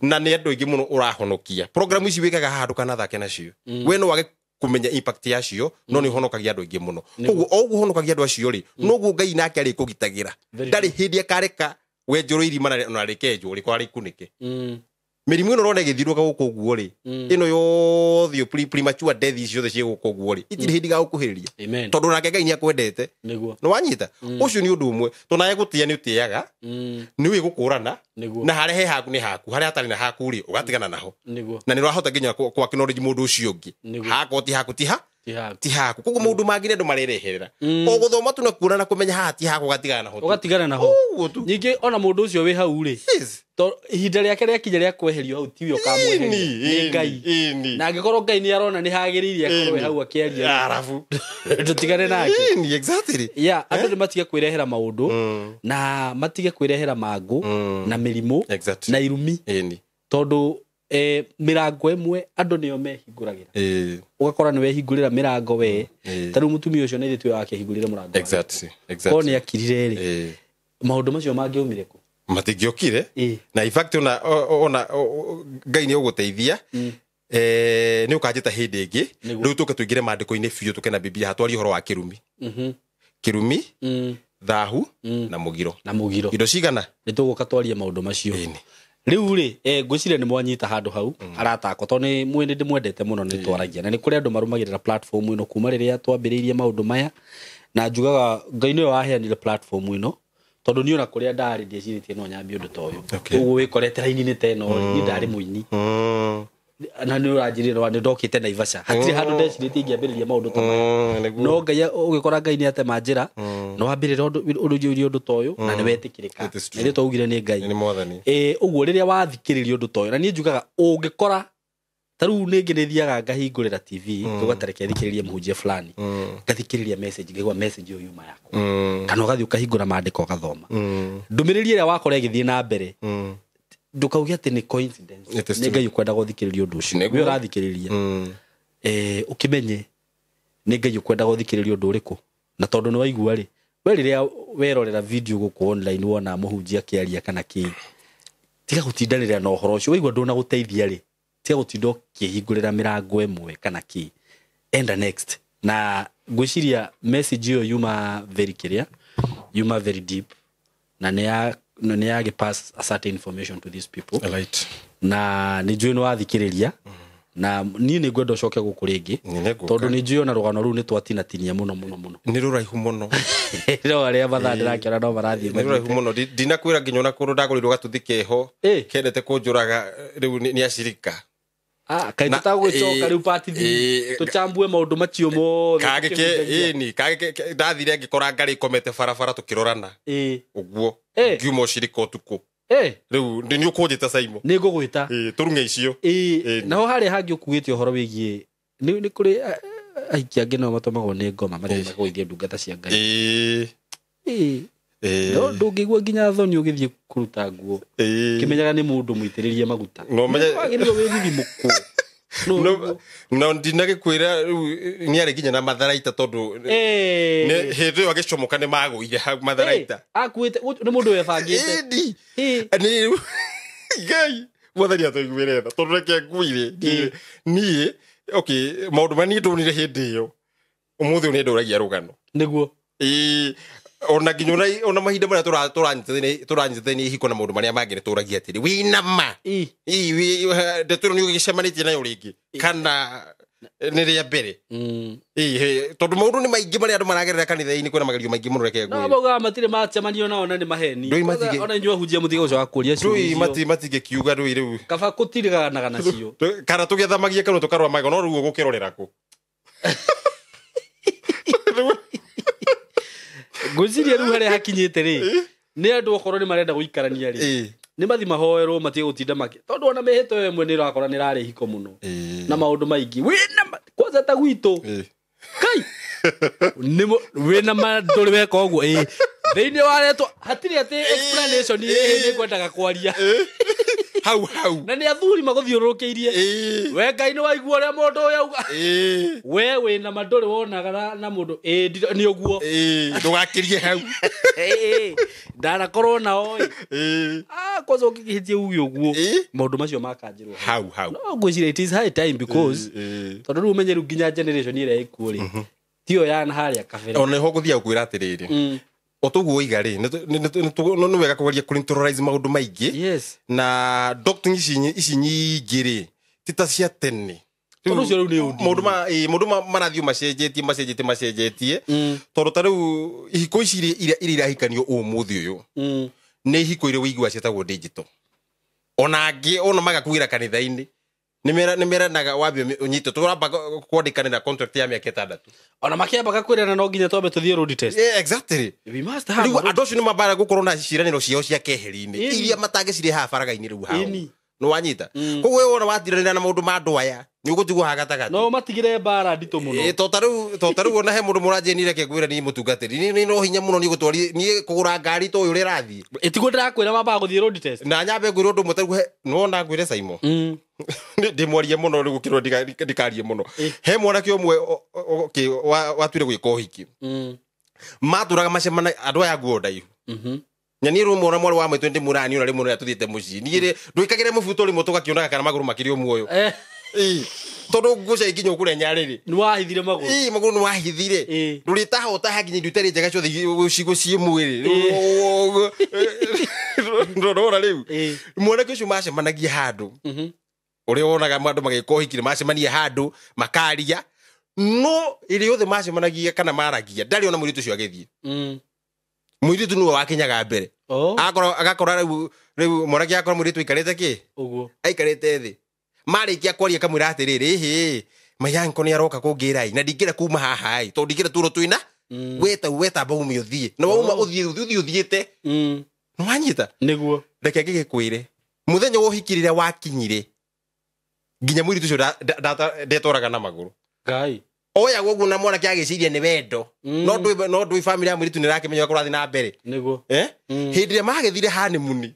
na nĩ andũ aingĩ mũno ũrahonokia. Programu ici wĩkaga haha ndũkanathake nacio. We no wage kũmenya impact yacio, no nĩ ũhonokagia andũ aingĩ mũno. Koguo o ũguo ũhonokagia andũ acio rĩ, noguo Ngai nake arĩkũgitagĩra. Very Ndarĩ hĩndĩ akareka wenjũrwo irima na rĩkenjwo rĩkorwo rĩkunĩke. Mĩrimũ ĩno ũrona ĩgĩthiũrũrũka gũkũ ũguo rĩ, ĩno yothe premature death ici ciothe ciĩ gũkũ ũguo rĩ, itirĩ hĩndĩ igagũkuhĩrĩria. Amen. Tondũ nake Ngai nĩ akwendete. Nĩguo. Nĩ wanyita? Ũcio nĩ ũndũ ũmwe. Tondũ nawe gũtĩa nĩ ũtĩaga, nĩ ũĩ gũkũrana, Nĩguo. na harĩa he haku nĩ haku, harĩa hatarĩ na haku rĩ, ũgatigana naho. Nĩguo. Na nĩ ũrahota nginya kũ acknowledge mũndũ ũcio ũngĩ. Nĩguo. Hakwa ti haku, ti ha? Ti haku. Ti haku. Koguo maũndũ mangĩ nĩ andũ marereherera. O gũthoma tu na kuona na kũmenya haha ti haku, ũgatigana naho tu. Ũgatigana naho. Ũguo tu. Ningĩ ona mũndũ ũcio wĩ hau rĩ, Yes. to ihinda rĩake rĩakinya rĩa kweherio hau tiwe ũkamweheria, nĩ Ngai. Ĩni. Na angĩkorwo Ngai nĩ arona nĩ hagĩrĩire akorwo hau akĩaria, Arabu. tũtigane nake. Ĩni, exactly. Ya andũ nĩ matige kwĩrehera maũndũ na matige kwĩrehera mangũ na mĩrimũ Exactly. na irumi. Ĩni. Tondũ mĩrango ĩmwe andũ nĩo mehingũragĩra. Ũgakora nĩ wehingũrĩra mĩrango we. Ta rĩu mũtumia ũcio nĩ ithuĩ wakĩhingũrĩre mũrango wake. Exactly. Korwo Exactly. nĩ akirire rĩ, maũndũ macio mangĩaumire kũ? Matingĩokire. Ĩĩ. Na in fact ona Ngai nĩ ũgũteithia, nĩ ũkanjĩta hĩndĩ ĩngĩ. Nĩguo. Rĩu tũke tũingĩre maandĩko-inĩ biũ, tũke na Biblia hatwarie ũhoro wa kĩrumi. Kĩrumi, thahu na mũgiro. Na mũgiro. Indo cigana? Nĩ tũgũka twarie maũndũ macio. Ĩni. Rĩu rĩ, ngwĩciria nĩ mwanyita handũ hau aratakwa, tondũ nĩ mwĩ nĩ ndĩmwendete mũno, nĩ twaragia na nĩ kũrĩ andũ marũmagĩrĩra platform ĩno kuma rĩrĩa twambĩrĩirie maũndũ maya, na njugaga Ngai nĩwe waheanire platform ĩno, tondũ niĩ ona kũrĩa ndarĩ ndiecirĩtie no nyambie ũndũ ta ũyũ. Okay. Ũguo wĩkorete raini-inĩ ta ĩno rĩ, niĩ ndarĩ mũini. Na nĩ ũranjĩrire nĩ ndokĩte Naivasha, hatirĩ handũ ndecirĩtie ingĩambĩrĩria maũndũ ta maya. Nĩguo. No Ngai ũgĩkora Ngai nĩ atema njĩra, na wambĩrĩra ũndũ ũndũ ta ũyũ na nĩ wetĩkĩrĩka. It is true. Na ithuĩ twaugire nĩ Ngai. Nĩ mwathani. Ũguo rĩrĩa wathikĩrĩria ũndũ ta ũyũ, na niĩ njugaga ũngĩkora ta rĩu nĩngĩ nĩ thiaga ngahingũrĩra TV, tũgatareke thikĩrĩrie mũhunjia fulani, ngathikĩrĩria message, ngaigua message ĩyo yuma yakwa, kana ũgathiĩ ũkahingũra maandĩko ũgathoma ndũmĩrĩri ĩrĩa wakora ĩgĩthiĩ na mbere, ndũkauge atĩ nĩ coincidence. It is Nĩ true. Ngai ũkwendaga ũthikĩrĩrie ũndũ ũcio. Nĩguo. We ũrathikĩrĩria, ũkĩmenye nĩ Ngai ũkwendaga ũthikĩrĩrie ũndũ ũrĩkũ, na tondũ nĩ waigua rĩ, we rĩrĩa werorera video gũkũ online wona mũhunjia akĩaria kana kĩ, tiga gũtindanĩrĩra na ũhoro ũcio. Waigua ndũnagũteithia rĩ, tiga gũtinda ũkĩhingũrĩra mĩrango ĩmwe kana kĩ, enda next. Na ngwĩciria message ĩyo yuma very kĩrĩa, yuma very deep, na nĩ ya pass a certain information to these people. Right. Na nĩ njũĩ nĩ wathikĩrĩria, na niĩ nĩ ngwenda ũcoke gũkũ rĩngĩ, Nĩ ngũka. tondũ nĩ njũĩ ona rũgano rũu nĩ twatinatinia mũno mũno mũno. Nĩ rũraihu mũno. No arĩa mathaa ndĩrakĩona no marathiĩ Nĩ rũraihu mũno. Ndinakwĩra nginya ona kũndũ ndagũrĩirwo gatuthi keho kendete kũnjũraga rĩu nĩ acirika. Kaĩ tũtagũgĩcoka rĩu part three, tũchambue maũndũ macio mothe Kagĩke tũkĩhunjagia. ĩni kagĩke ndathire ngĩkora ngarĩ ikomete barabara tũkĩrorana ũguo, ngiuma ũcirika ũtukũ. Rĩu nĩ ũkũnjĩta Saimo. Nĩ ngũgwĩta. Ĩĩ, tũrung'e icio. Ĩni. Naho harĩa hangĩ ũkuĩte ũhoro wĩgiĩ nĩ kũrĩ ahiki angĩ nao matũmagwo nĩ ngoma mathiĩ makagũithie ndungata cia Ngai. No ndũngĩigua nginya thoni ũgĩthiĩ kũruta nguo kĩmenyaga nĩ mũndũ mũitĩrĩrie maguta. No menye- Wagĩrĩirwo wĩthithimũkwo. No No ndinagĩkwĩra rĩu nĩ arĩ nginya na matharaita tondũ hĩndĩ ĩyo agĩcomoka nĩ magũire hau matharaita. Akuĩte nĩ mũndũ webangĩte. Ĩni. Nĩ Ngai mwathani atũiguĩre tha tondũ reke nguire niĩ okay maũndũ marĩa niĩ ndonire hĩndĩ ĩyo ũmũthĩ ũyũ nĩ ndũragia rũgano. Nĩguo. Ĩĩ, ona nginya ona mahinda marĩa tũranyitithania ihiko na maũndũ marĩa mangĩ nĩ tũragia atĩrĩ wĩna ma ndeto ĩno nĩ ũgĩcemanĩtie nayo rĩngĩ kana nĩ rĩa mbere. Tondũ maũndũ nĩ maingĩ marĩa andũ maragerera kanitha-inĩ kwĩna magerio maingĩ mũno reke No ngwĩre. maugaga matirĩ macemanio nao na nĩ maheni. Ndũi matige- Ona inyuĩ ahunjia mũtige gũcoka kũria ciũria Ndũi icio. matingĩkiuga ndũi rĩu Kaba kũtiriganaga nacio. Kana tũgĩthamagia kanua tũkarora magego no rĩu ũgũkĩrorera kũ. Ngwĩciria rĩu harĩa hakinyĩte rĩ nĩ andũ okorwo nĩ marenda gũikarania rĩ nĩ mathi mahoerwo matige gũtinda makĩ tondũ ona mĩhĩto ĩyo ĩmwe nĩ ũrakora nĩ ĩrarĩ hiko mũno na maũndũ maingĩ wĩna kwanza ta gwitũ kai wĩna ma ndũrĩ weka ũguo ĩ thĩinĩ wa retwo hatirĩ atĩ explanation ĩ nĩ ngwendaga kwaria Hau hau. Na nĩ athuri magũthiũrũrũkĩirie we Ngai nĩ waigua ũrĩa mũndũ ũyũ auga we wĩna ma ndũrĩ wonaga na mũndũ ĩ nĩ ũguo Ndũgakĩrie hau. Ndanakorwo nao ĩ kwanza ũngĩkĩhĩtia uge ũguo maũndũ macio makanjĩrwo Hau hau. No ngwĩciria it is high time because tondũ rĩu ũmenye rĩu nginya generation ĩrĩa ĩkuo rĩ tiyo ya harĩa kabere. Ona nĩho ngũthiaga kwĩra atĩrĩrĩ o toguo waiga rĩ nĩ wega kũgeria kũneutralize maũndũ maingĩ. Yes. Na doctrine ici nyingĩ rĩ ti ta cia tene. Tondũ ũcio rĩu nĩ ũndini. Maũndũ marathiĩ macenjetie macenjetie tondũ ta rĩu ihiko ici iria irahikanio ũmũthĩ ũyũ nĩ ihiko iria ũiguaga ciĩtagwo digital. Ona angĩ ona magakuĩra kanitha-inĩ nĩ meranaga wambie ũnyite tũramba kwandĩkanĩra contract ya mĩaka 6. Ona makĩambaga kwĩrana no nginya twambe tũthiĩ road test. Yeah, exactly. We must have Rĩu andũ acio nĩ mambara gũkorwo na ciĩranĩro ciao cia keheri-inĩ iria matangĩcirehaga baragara-inĩ rĩu hao. Nĩ wanyita. Koguo we wona watiranĩra na maũndũ ma andũ aya nĩ ũgũtigwo haha gatagatĩ. No matigire mbara nditũ mũno. To ta rĩu ona he mũndũ mũranjĩnire reke ngwĩre niĩ mũtungatĩri niĩ no hinya mũno niĩ gũtwari niĩ kũgũra ngari ta ũyũ ũrĩa ĩrathiĩ. Ĩtiguo ndĩrakwĩra mambaga gũthiĩ road test. Na nyambe ngwĩre ũndũ ũmwe ta rĩu nĩwona ngwĩre Simon. Ndĩmwarie mũno rĩu gũkĩrwo ndikarie mũno. He mwanake ũmwe watuire gwĩka ũhiki. Matũraga macemana andũ aya nguo ndaihu. Na niĩ rĩmwe ona mwarĩ wa maitũ ndĩmwĩraga niĩ ona rĩmwe rĩrĩa tũthiĩte mũciĩ niĩ rĩ ndwĩkagĩre mũbuto rĩmwe tũgakĩonaga kana magũrũ makĩrĩ o muoyo. Tondũ nguo cia ikinya ũkũrĩa nyarĩrĩ. Nĩ wahithire magũrũ. Magũrũ nĩ wahithire. Ndũrĩtahota nginya indo itarĩ njega ciothe ciĩ mwĩrĩ. Ndũrona rĩu. Mwanake ũcio macemanagia handũ. Ũrĩa wonaga andũ magĩka ũhiki nĩ macemania handũ makaria no ĩrĩa yothe macemanagia kana maragia ndarĩ ona mũirĩtu ũcio agĩthiĩ. Mũirĩtu nĩwe wakinyaga mbere. Agakora rĩu mwanake akora mũirĩtu aikarĩte kĩ? Ũguo. Aikarĩte thĩ. Marĩkia kwaria akamwĩra atĩrĩrĩ ĩhĩ mayanko nĩ aroka kũngĩra na ndingĩra kuma haha ĩ tondũ ndingĩra tũrũ twĩna wetamba ume ũthiĩ na wauma ũthiĩ ũthiĩ ũthiĩte. Nĩ wanyita? Nĩguo. Reke ngĩgĩkwĩre mũthenya wa ũhiki rĩrĩa wakinyire nginya mũirĩtu ũcio ndetwaraga na magũrũ. Ngai. Oyagwo ũguo na mwanake agĩciria nĩ wendo. No ndũĩ family ya mũirĩtu nĩ ĩrakĩmenya ũrĩa kũrathiĩ na mbere. Nĩguo. Hĩndĩ ĩrĩa magĩthire honeymoon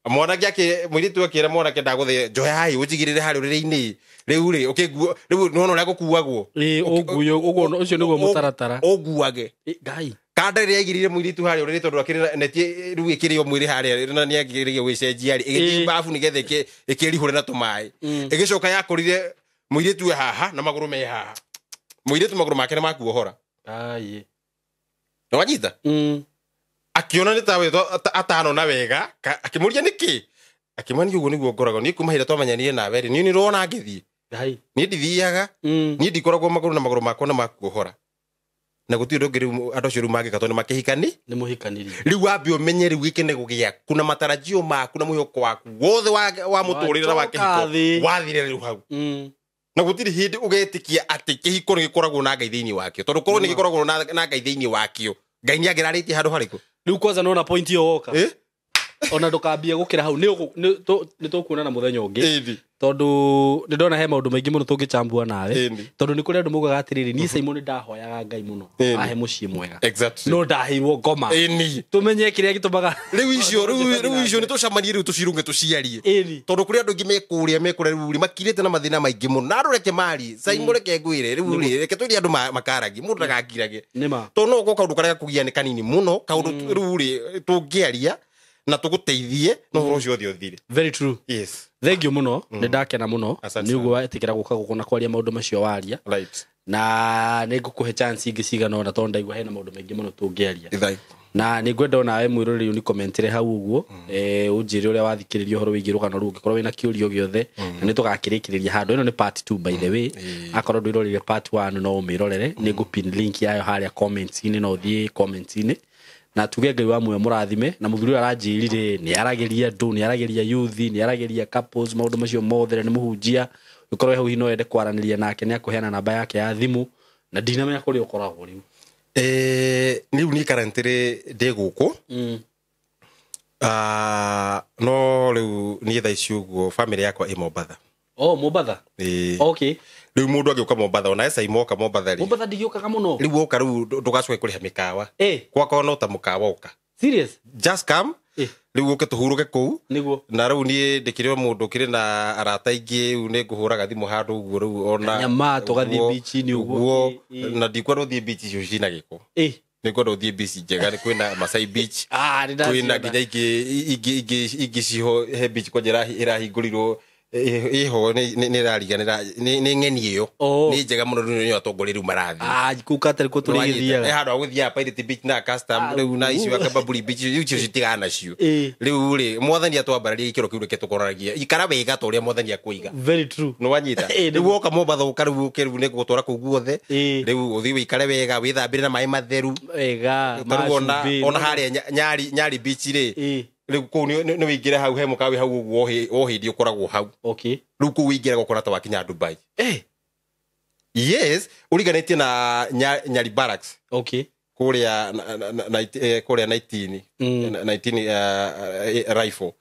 mwanake mũirĩtu akĩra mwanake ndagũthĩe njoya ĩ ũnjigĩrĩre harĩa ũrĩrĩ-inĩ rĩu rĩ ũkĩnguo rĩu nĩwona ũrĩa gũkuagwo. Ũguo ũguo ũcio nĩguo mũtaratara. Ũnguage. Ngai. Kanda ĩrĩa aigĩrĩire mũirĩtu harĩa ũrĩrĩ tondũ akĩrĩ neti rĩu ĩkĩrĩ o mwĩrĩ harĩa na nĩagĩrĩire gwĩcenjia rĩ ĩgĩthiĩ bafu nĩgetha ĩkĩrihũre na tũmaĩ. Ĩgĩcoka yakorire mũirĩtu e haha na magũrũ me haha. Mũirĩtu magũrũ make nĩ makuohora. Ngai. Nĩ wanyita? Akĩona nĩ tawe atano na wega akĩmũria nĩkĩ akĩmwĩra ũguo nĩguo ngoragwo niĩ kuma hĩndĩ twamenyanire nawe rĩ niĩ nĩũrona ngĩthiĩ. Ngai. Niĩ ndithiaga niĩ ndikoragwo magũrũ na magũrũ makwa nĩ makuohora. Na gũtirĩ ũndũ ũngĩ rĩu andũ acio rĩu mangĩka tondũ nĩ makĩhikani. Nĩ mũhikanirie. Rĩu wambe ũmenye rĩu gĩkenego gĩaku na matarajio maku na mwĩhoko waku wothe wa mũtũrĩre na wa kĩhiko wathire rĩu hau. Na gũtirĩ hĩndĩ ũgetĩkia atĩ kĩhiko nĩ gĩkoragwo na Ngai thĩinĩ wakĩo tondũ korwo nĩ gĩkoragwo na Ngai thĩinĩ wakĩo Ngai nĩ angĩrarĩtie handũ harĩkũ. Rĩu kwanza nona point ĩyo woka. Ona ndũkambie gũkĩra hau nĩ tũkuonana mũthenya ũngĩ. Tondu nĩ ndona he maũndũ maingĩ mũno tũngĩchambua nawe. Ĩni. Tondũ nĩ kũrĩ andũ maugaga atĩrĩrĩ, niĩ Simon ndahoyaga Ngai mũno Ĩni. ahe mũciĩ mwega, Exactly. no ndaheirwo ngoma. Ĩni. Tũmenye kĩrĩa gĩtũmaga Rĩu icio rĩu icio nĩ tũcemanie rĩu tũcirũnge tũciarie. Ĩni. Tondũ kũrĩ andũ aingĩ mekũrĩa mekũrĩa rĩu rĩ makirĩte na mathĩna maingĩ mũno, na andũ reke marie. Simon, reke ngwĩre rĩu rĩ, reke twĩre andũ makaragi mũndũ ndagakirage. Nĩma. Tondũ no ũkorwo kaũndũ karĩa gakũgia nĩ kanini mũno, kaũndũ rĩu rĩ tũngĩaria na tũgũteithie no ũhoro ũcio ũthiĩ ũthire. Very true. Yes. Thank you mũno, nĩ ndakena mũno Asante nĩ ũguo wetĩkĩra gũka gũkũ na kwaria maũndũ macio waria. Right. Na nĩ ngũkũhe chance ingĩ cigana ũna tondũ ndaigua hena maũndũ maingĩ mũno tũngĩaria. Ithai. Na nĩ ngwenda onawe mwĩroreri ũni commentire hau ũguo, ũnjĩre ũrĩa wathikĩrĩria ũhoro wĩgiĩ rũgano rũu, ũngĩkorwo wĩna kĩũria o gĩothe, na nĩ tũgakĩrĩkĩrĩria handũ. Ĩno nĩ part 2 by the way. Akorwo ndwĩroreire part 1 no ũmĩrorere, nĩ ngũpin link yayo harĩa comments-inĩ, no ũthiĩ comments-inĩ. Na tuge Ngai wa muoyo mũrathime. Na mũthuri ũyũ aranjĩrire nĩ aragĩria andũ, nĩ aragĩria youth, nĩ aragĩria couples, maũndũ macio mothe, na nĩ mũhunjia. Ũkorwo hau hihi no wende kwaranĩria nake, nĩ akũheana namba yake ya thimũ, na ndinamenya kũrĩa ũkoragwo rĩu. Rĩu niĩ currently ndĩ gũkũ. No rĩu niĩ thaa ici ũguo family yakwa ĩ Mombatha. Oh, Mombatha. Ĩĩ. Okay. Rĩu mũndũ angĩũka Mombatha, ona Simon oka Mombatha rĩ, Mombatha ndigĩũkaga mũno. Rĩu woka rĩu ndũgacoke kũrĩha mĩkawa. Gwakwa no ta mũkawa ũka. Serious? Just come. Rĩu ũke tũhurũke kũu. Nĩguo. Na rĩu niĩ ndĩkĩrĩ o mũndũ ũkĩrĩ na arata aingĩ, rĩu nĩ ngũhũraga thimũ handũ ũguo rĩu ona Kanyama, tũgathiĩ ũguo, beach-inĩ ũguo. Ũguo. Na ndikwenda ũthiĩ beach icio cina gĩko. Nĩ ngwenda ũthiĩ beach njega, nĩ kwĩna Masai Beach. Ah, nĩ Kwĩna ndaciona. nginya ingĩ ingĩ ciho, he beach kwanja ĩrahingũrirwo ĩho nĩ ĩrariganĩra nĩ ng'eni ĩyo. Oh. Nĩ njega mũno, rĩu nĩyo atongoria rĩu marathiĩ. Ah, kũu katarĩ kuo Nĩwanyita. tũrĩgĩthiaga. Handũ ha gũthiaga Pirate Beach na Custom Ah, rĩu na icio Kabamburi Beach, rĩu icio citigana nacio. Rĩu rĩ mwathani atwambararia ikĩro kĩu, reke tũkoranagia ikara wega ta ũrĩa mwathani akũiga. Very true. Nĩwanyita? Rĩu woka Mombatha ũka rĩu ũke rĩu nĩngũgũtwara kũu guothe. Rĩu ũthiĩ wĩikare wega, wĩthambĩre na maĩ matheru. Wega. Ta rĩu ona Macumbĩ. Ona harĩa Nyali Beach rĩ, rĩu kũu nĩ wĩingĩre hau he mũkawa wĩ hau ũguo o hĩndĩ ũkoragwo hau. Rĩu kũu wĩingĩraga ũkona ta wakinya Dubai. Yes, ũriganĩtie na Nyali Barracks. Kũrĩa kũrĩa 19 19 rifle.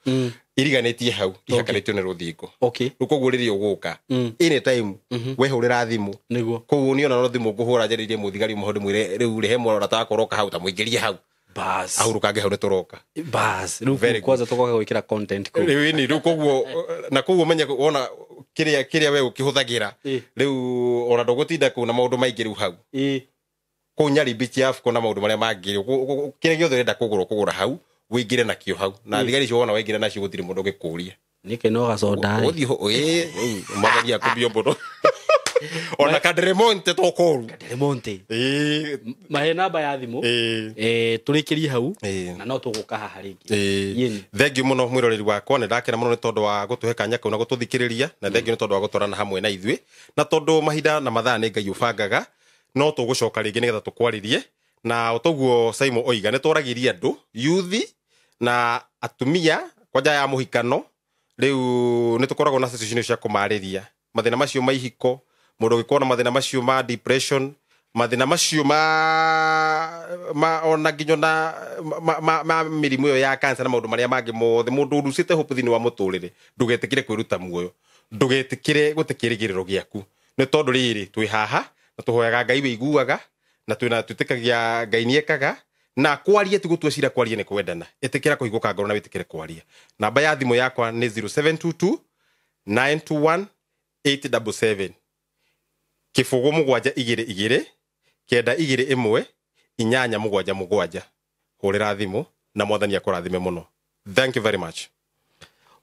Iriganĩtie hau, ihakanĩtio nĩ rũthingo. Rĩu koguo rĩrĩa ũgũka anytime wehũrĩra thimũ. Nĩguo. Koguo niĩ ona no thimũ ngũhũra njarĩrie mũthigari ũmwe hau ndĩmwĩre rĩu rĩ he mũrata wakwa ũroka hau, ta mũingĩrie hau. Bas. Ahurũkange hau nĩ tũroka. Bas. Rĩu Very kũu kwanza tũgoka gwĩkĩra content kũu. Rĩu ĩni rĩu koguo na koguo menye wona kĩrĩa we ũkĩhũthagĩra. Rĩu ona ndũgũtinda kũu na maũndũ maingĩ rĩu hau. Kũu Nyali Beach ya Afco na maũndũ marĩa mangĩ, kĩrĩa gĩothe ũrenda kũgũra ũkũgũra hau, wĩingĩre nakĩo hau. Na thigari icio wona waingĩra nacio gũtirĩ mũndũ ũngĩkũria. Nĩkĩ no gacoda ĩ? Ũthiĩ ho, rĩu mwathani akũmbio mũno. Ona Kadremonte to kũru. Kadremonte. Mahe namba ya thimũ. Tũrĩkĩrie hau. Na no tũgũka haha rĩngĩ. Yĩni. Thengiũ mũno mwĩroreri wakwa, nĩ ndakena mũno nĩ tondũ wa gũtũhe kanya kau na gũtũthikĩrĩria, na thengiũ nĩ tondũ wa gũtwarana hamwe na ithuĩ, na tondũ mahinda na mathaa nĩ Ngai ũbangaga, no tũgũcoka rĩngĩ nĩgetha tũkwarĩrie. Na o toguo Simon oiga, nĩ twaragĩria andũ yuthi na atumia kwanja ya mũhikano. Rĩu nĩ tũkoragwo na session cia kũmarĩria mathĩna macio ma ihiko, mũndũ ũngĩkorwo na mathĩna macio ma depression, mathĩna macio ma ona nginya na ma mĩrimũ ĩyo ya cancer na maũndũ marĩa mangĩ mothe. Mũndũ ũrucĩte hope thĩinĩ wa mũtũrĩre, ndũgetĩkĩre kwĩruta muoyo, ndũgetĩkĩre gũte kĩrĩgĩrĩro gĩaku, nĩ tondũ rĩrĩ twĩ haha na tũhoyaga Ngai wĩiguaga, na twĩna twĩtĩkagia Ngai nĩekaga, na kwaria ti gũtua cira, kwaria nĩ kwendana. Ĩtĩkĩra kũhingũka ngoro na wĩtĩkĩre kwaria. Namba ya thimũ yakwa nĩ 0722 921 877, kĩbũgũ mũgwanja igĩrĩ igĩrĩ kenda igĩrĩ ĩmwe inyanya mũgwanja mũgwanja. Hũrĩra thimũ na mwathani akũrathime mũno. Thank you very much.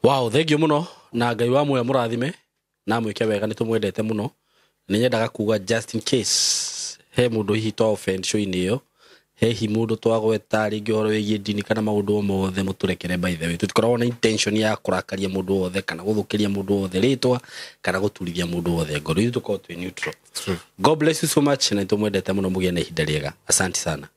Wow, thank you mũno, na Ngai wa muoyo mũrathime na mwĩke wega, nĩ tũmwendete mũno. Nĩ nyendaga kuga just in case he mũndũ hihi twa offend show-inĩ ĩyo, hihi mũndũ twagweta rĩngĩ ũhoro wĩgiĩ ndini kana maũndũ o mothe, mũtũrekere by the way. Tũtikoragwo na intention ya kũrakaria mũndũ wothe kana gũthũkĩria mũndũ wothe rĩtwa kana gũturithia mũndũ wothe ngoro. Ithuĩ tũkoragwo twĩ neutral. God bless you so much, na nĩtũmwendete mũno, mũgĩe na ihinda rĩega. Asante sana.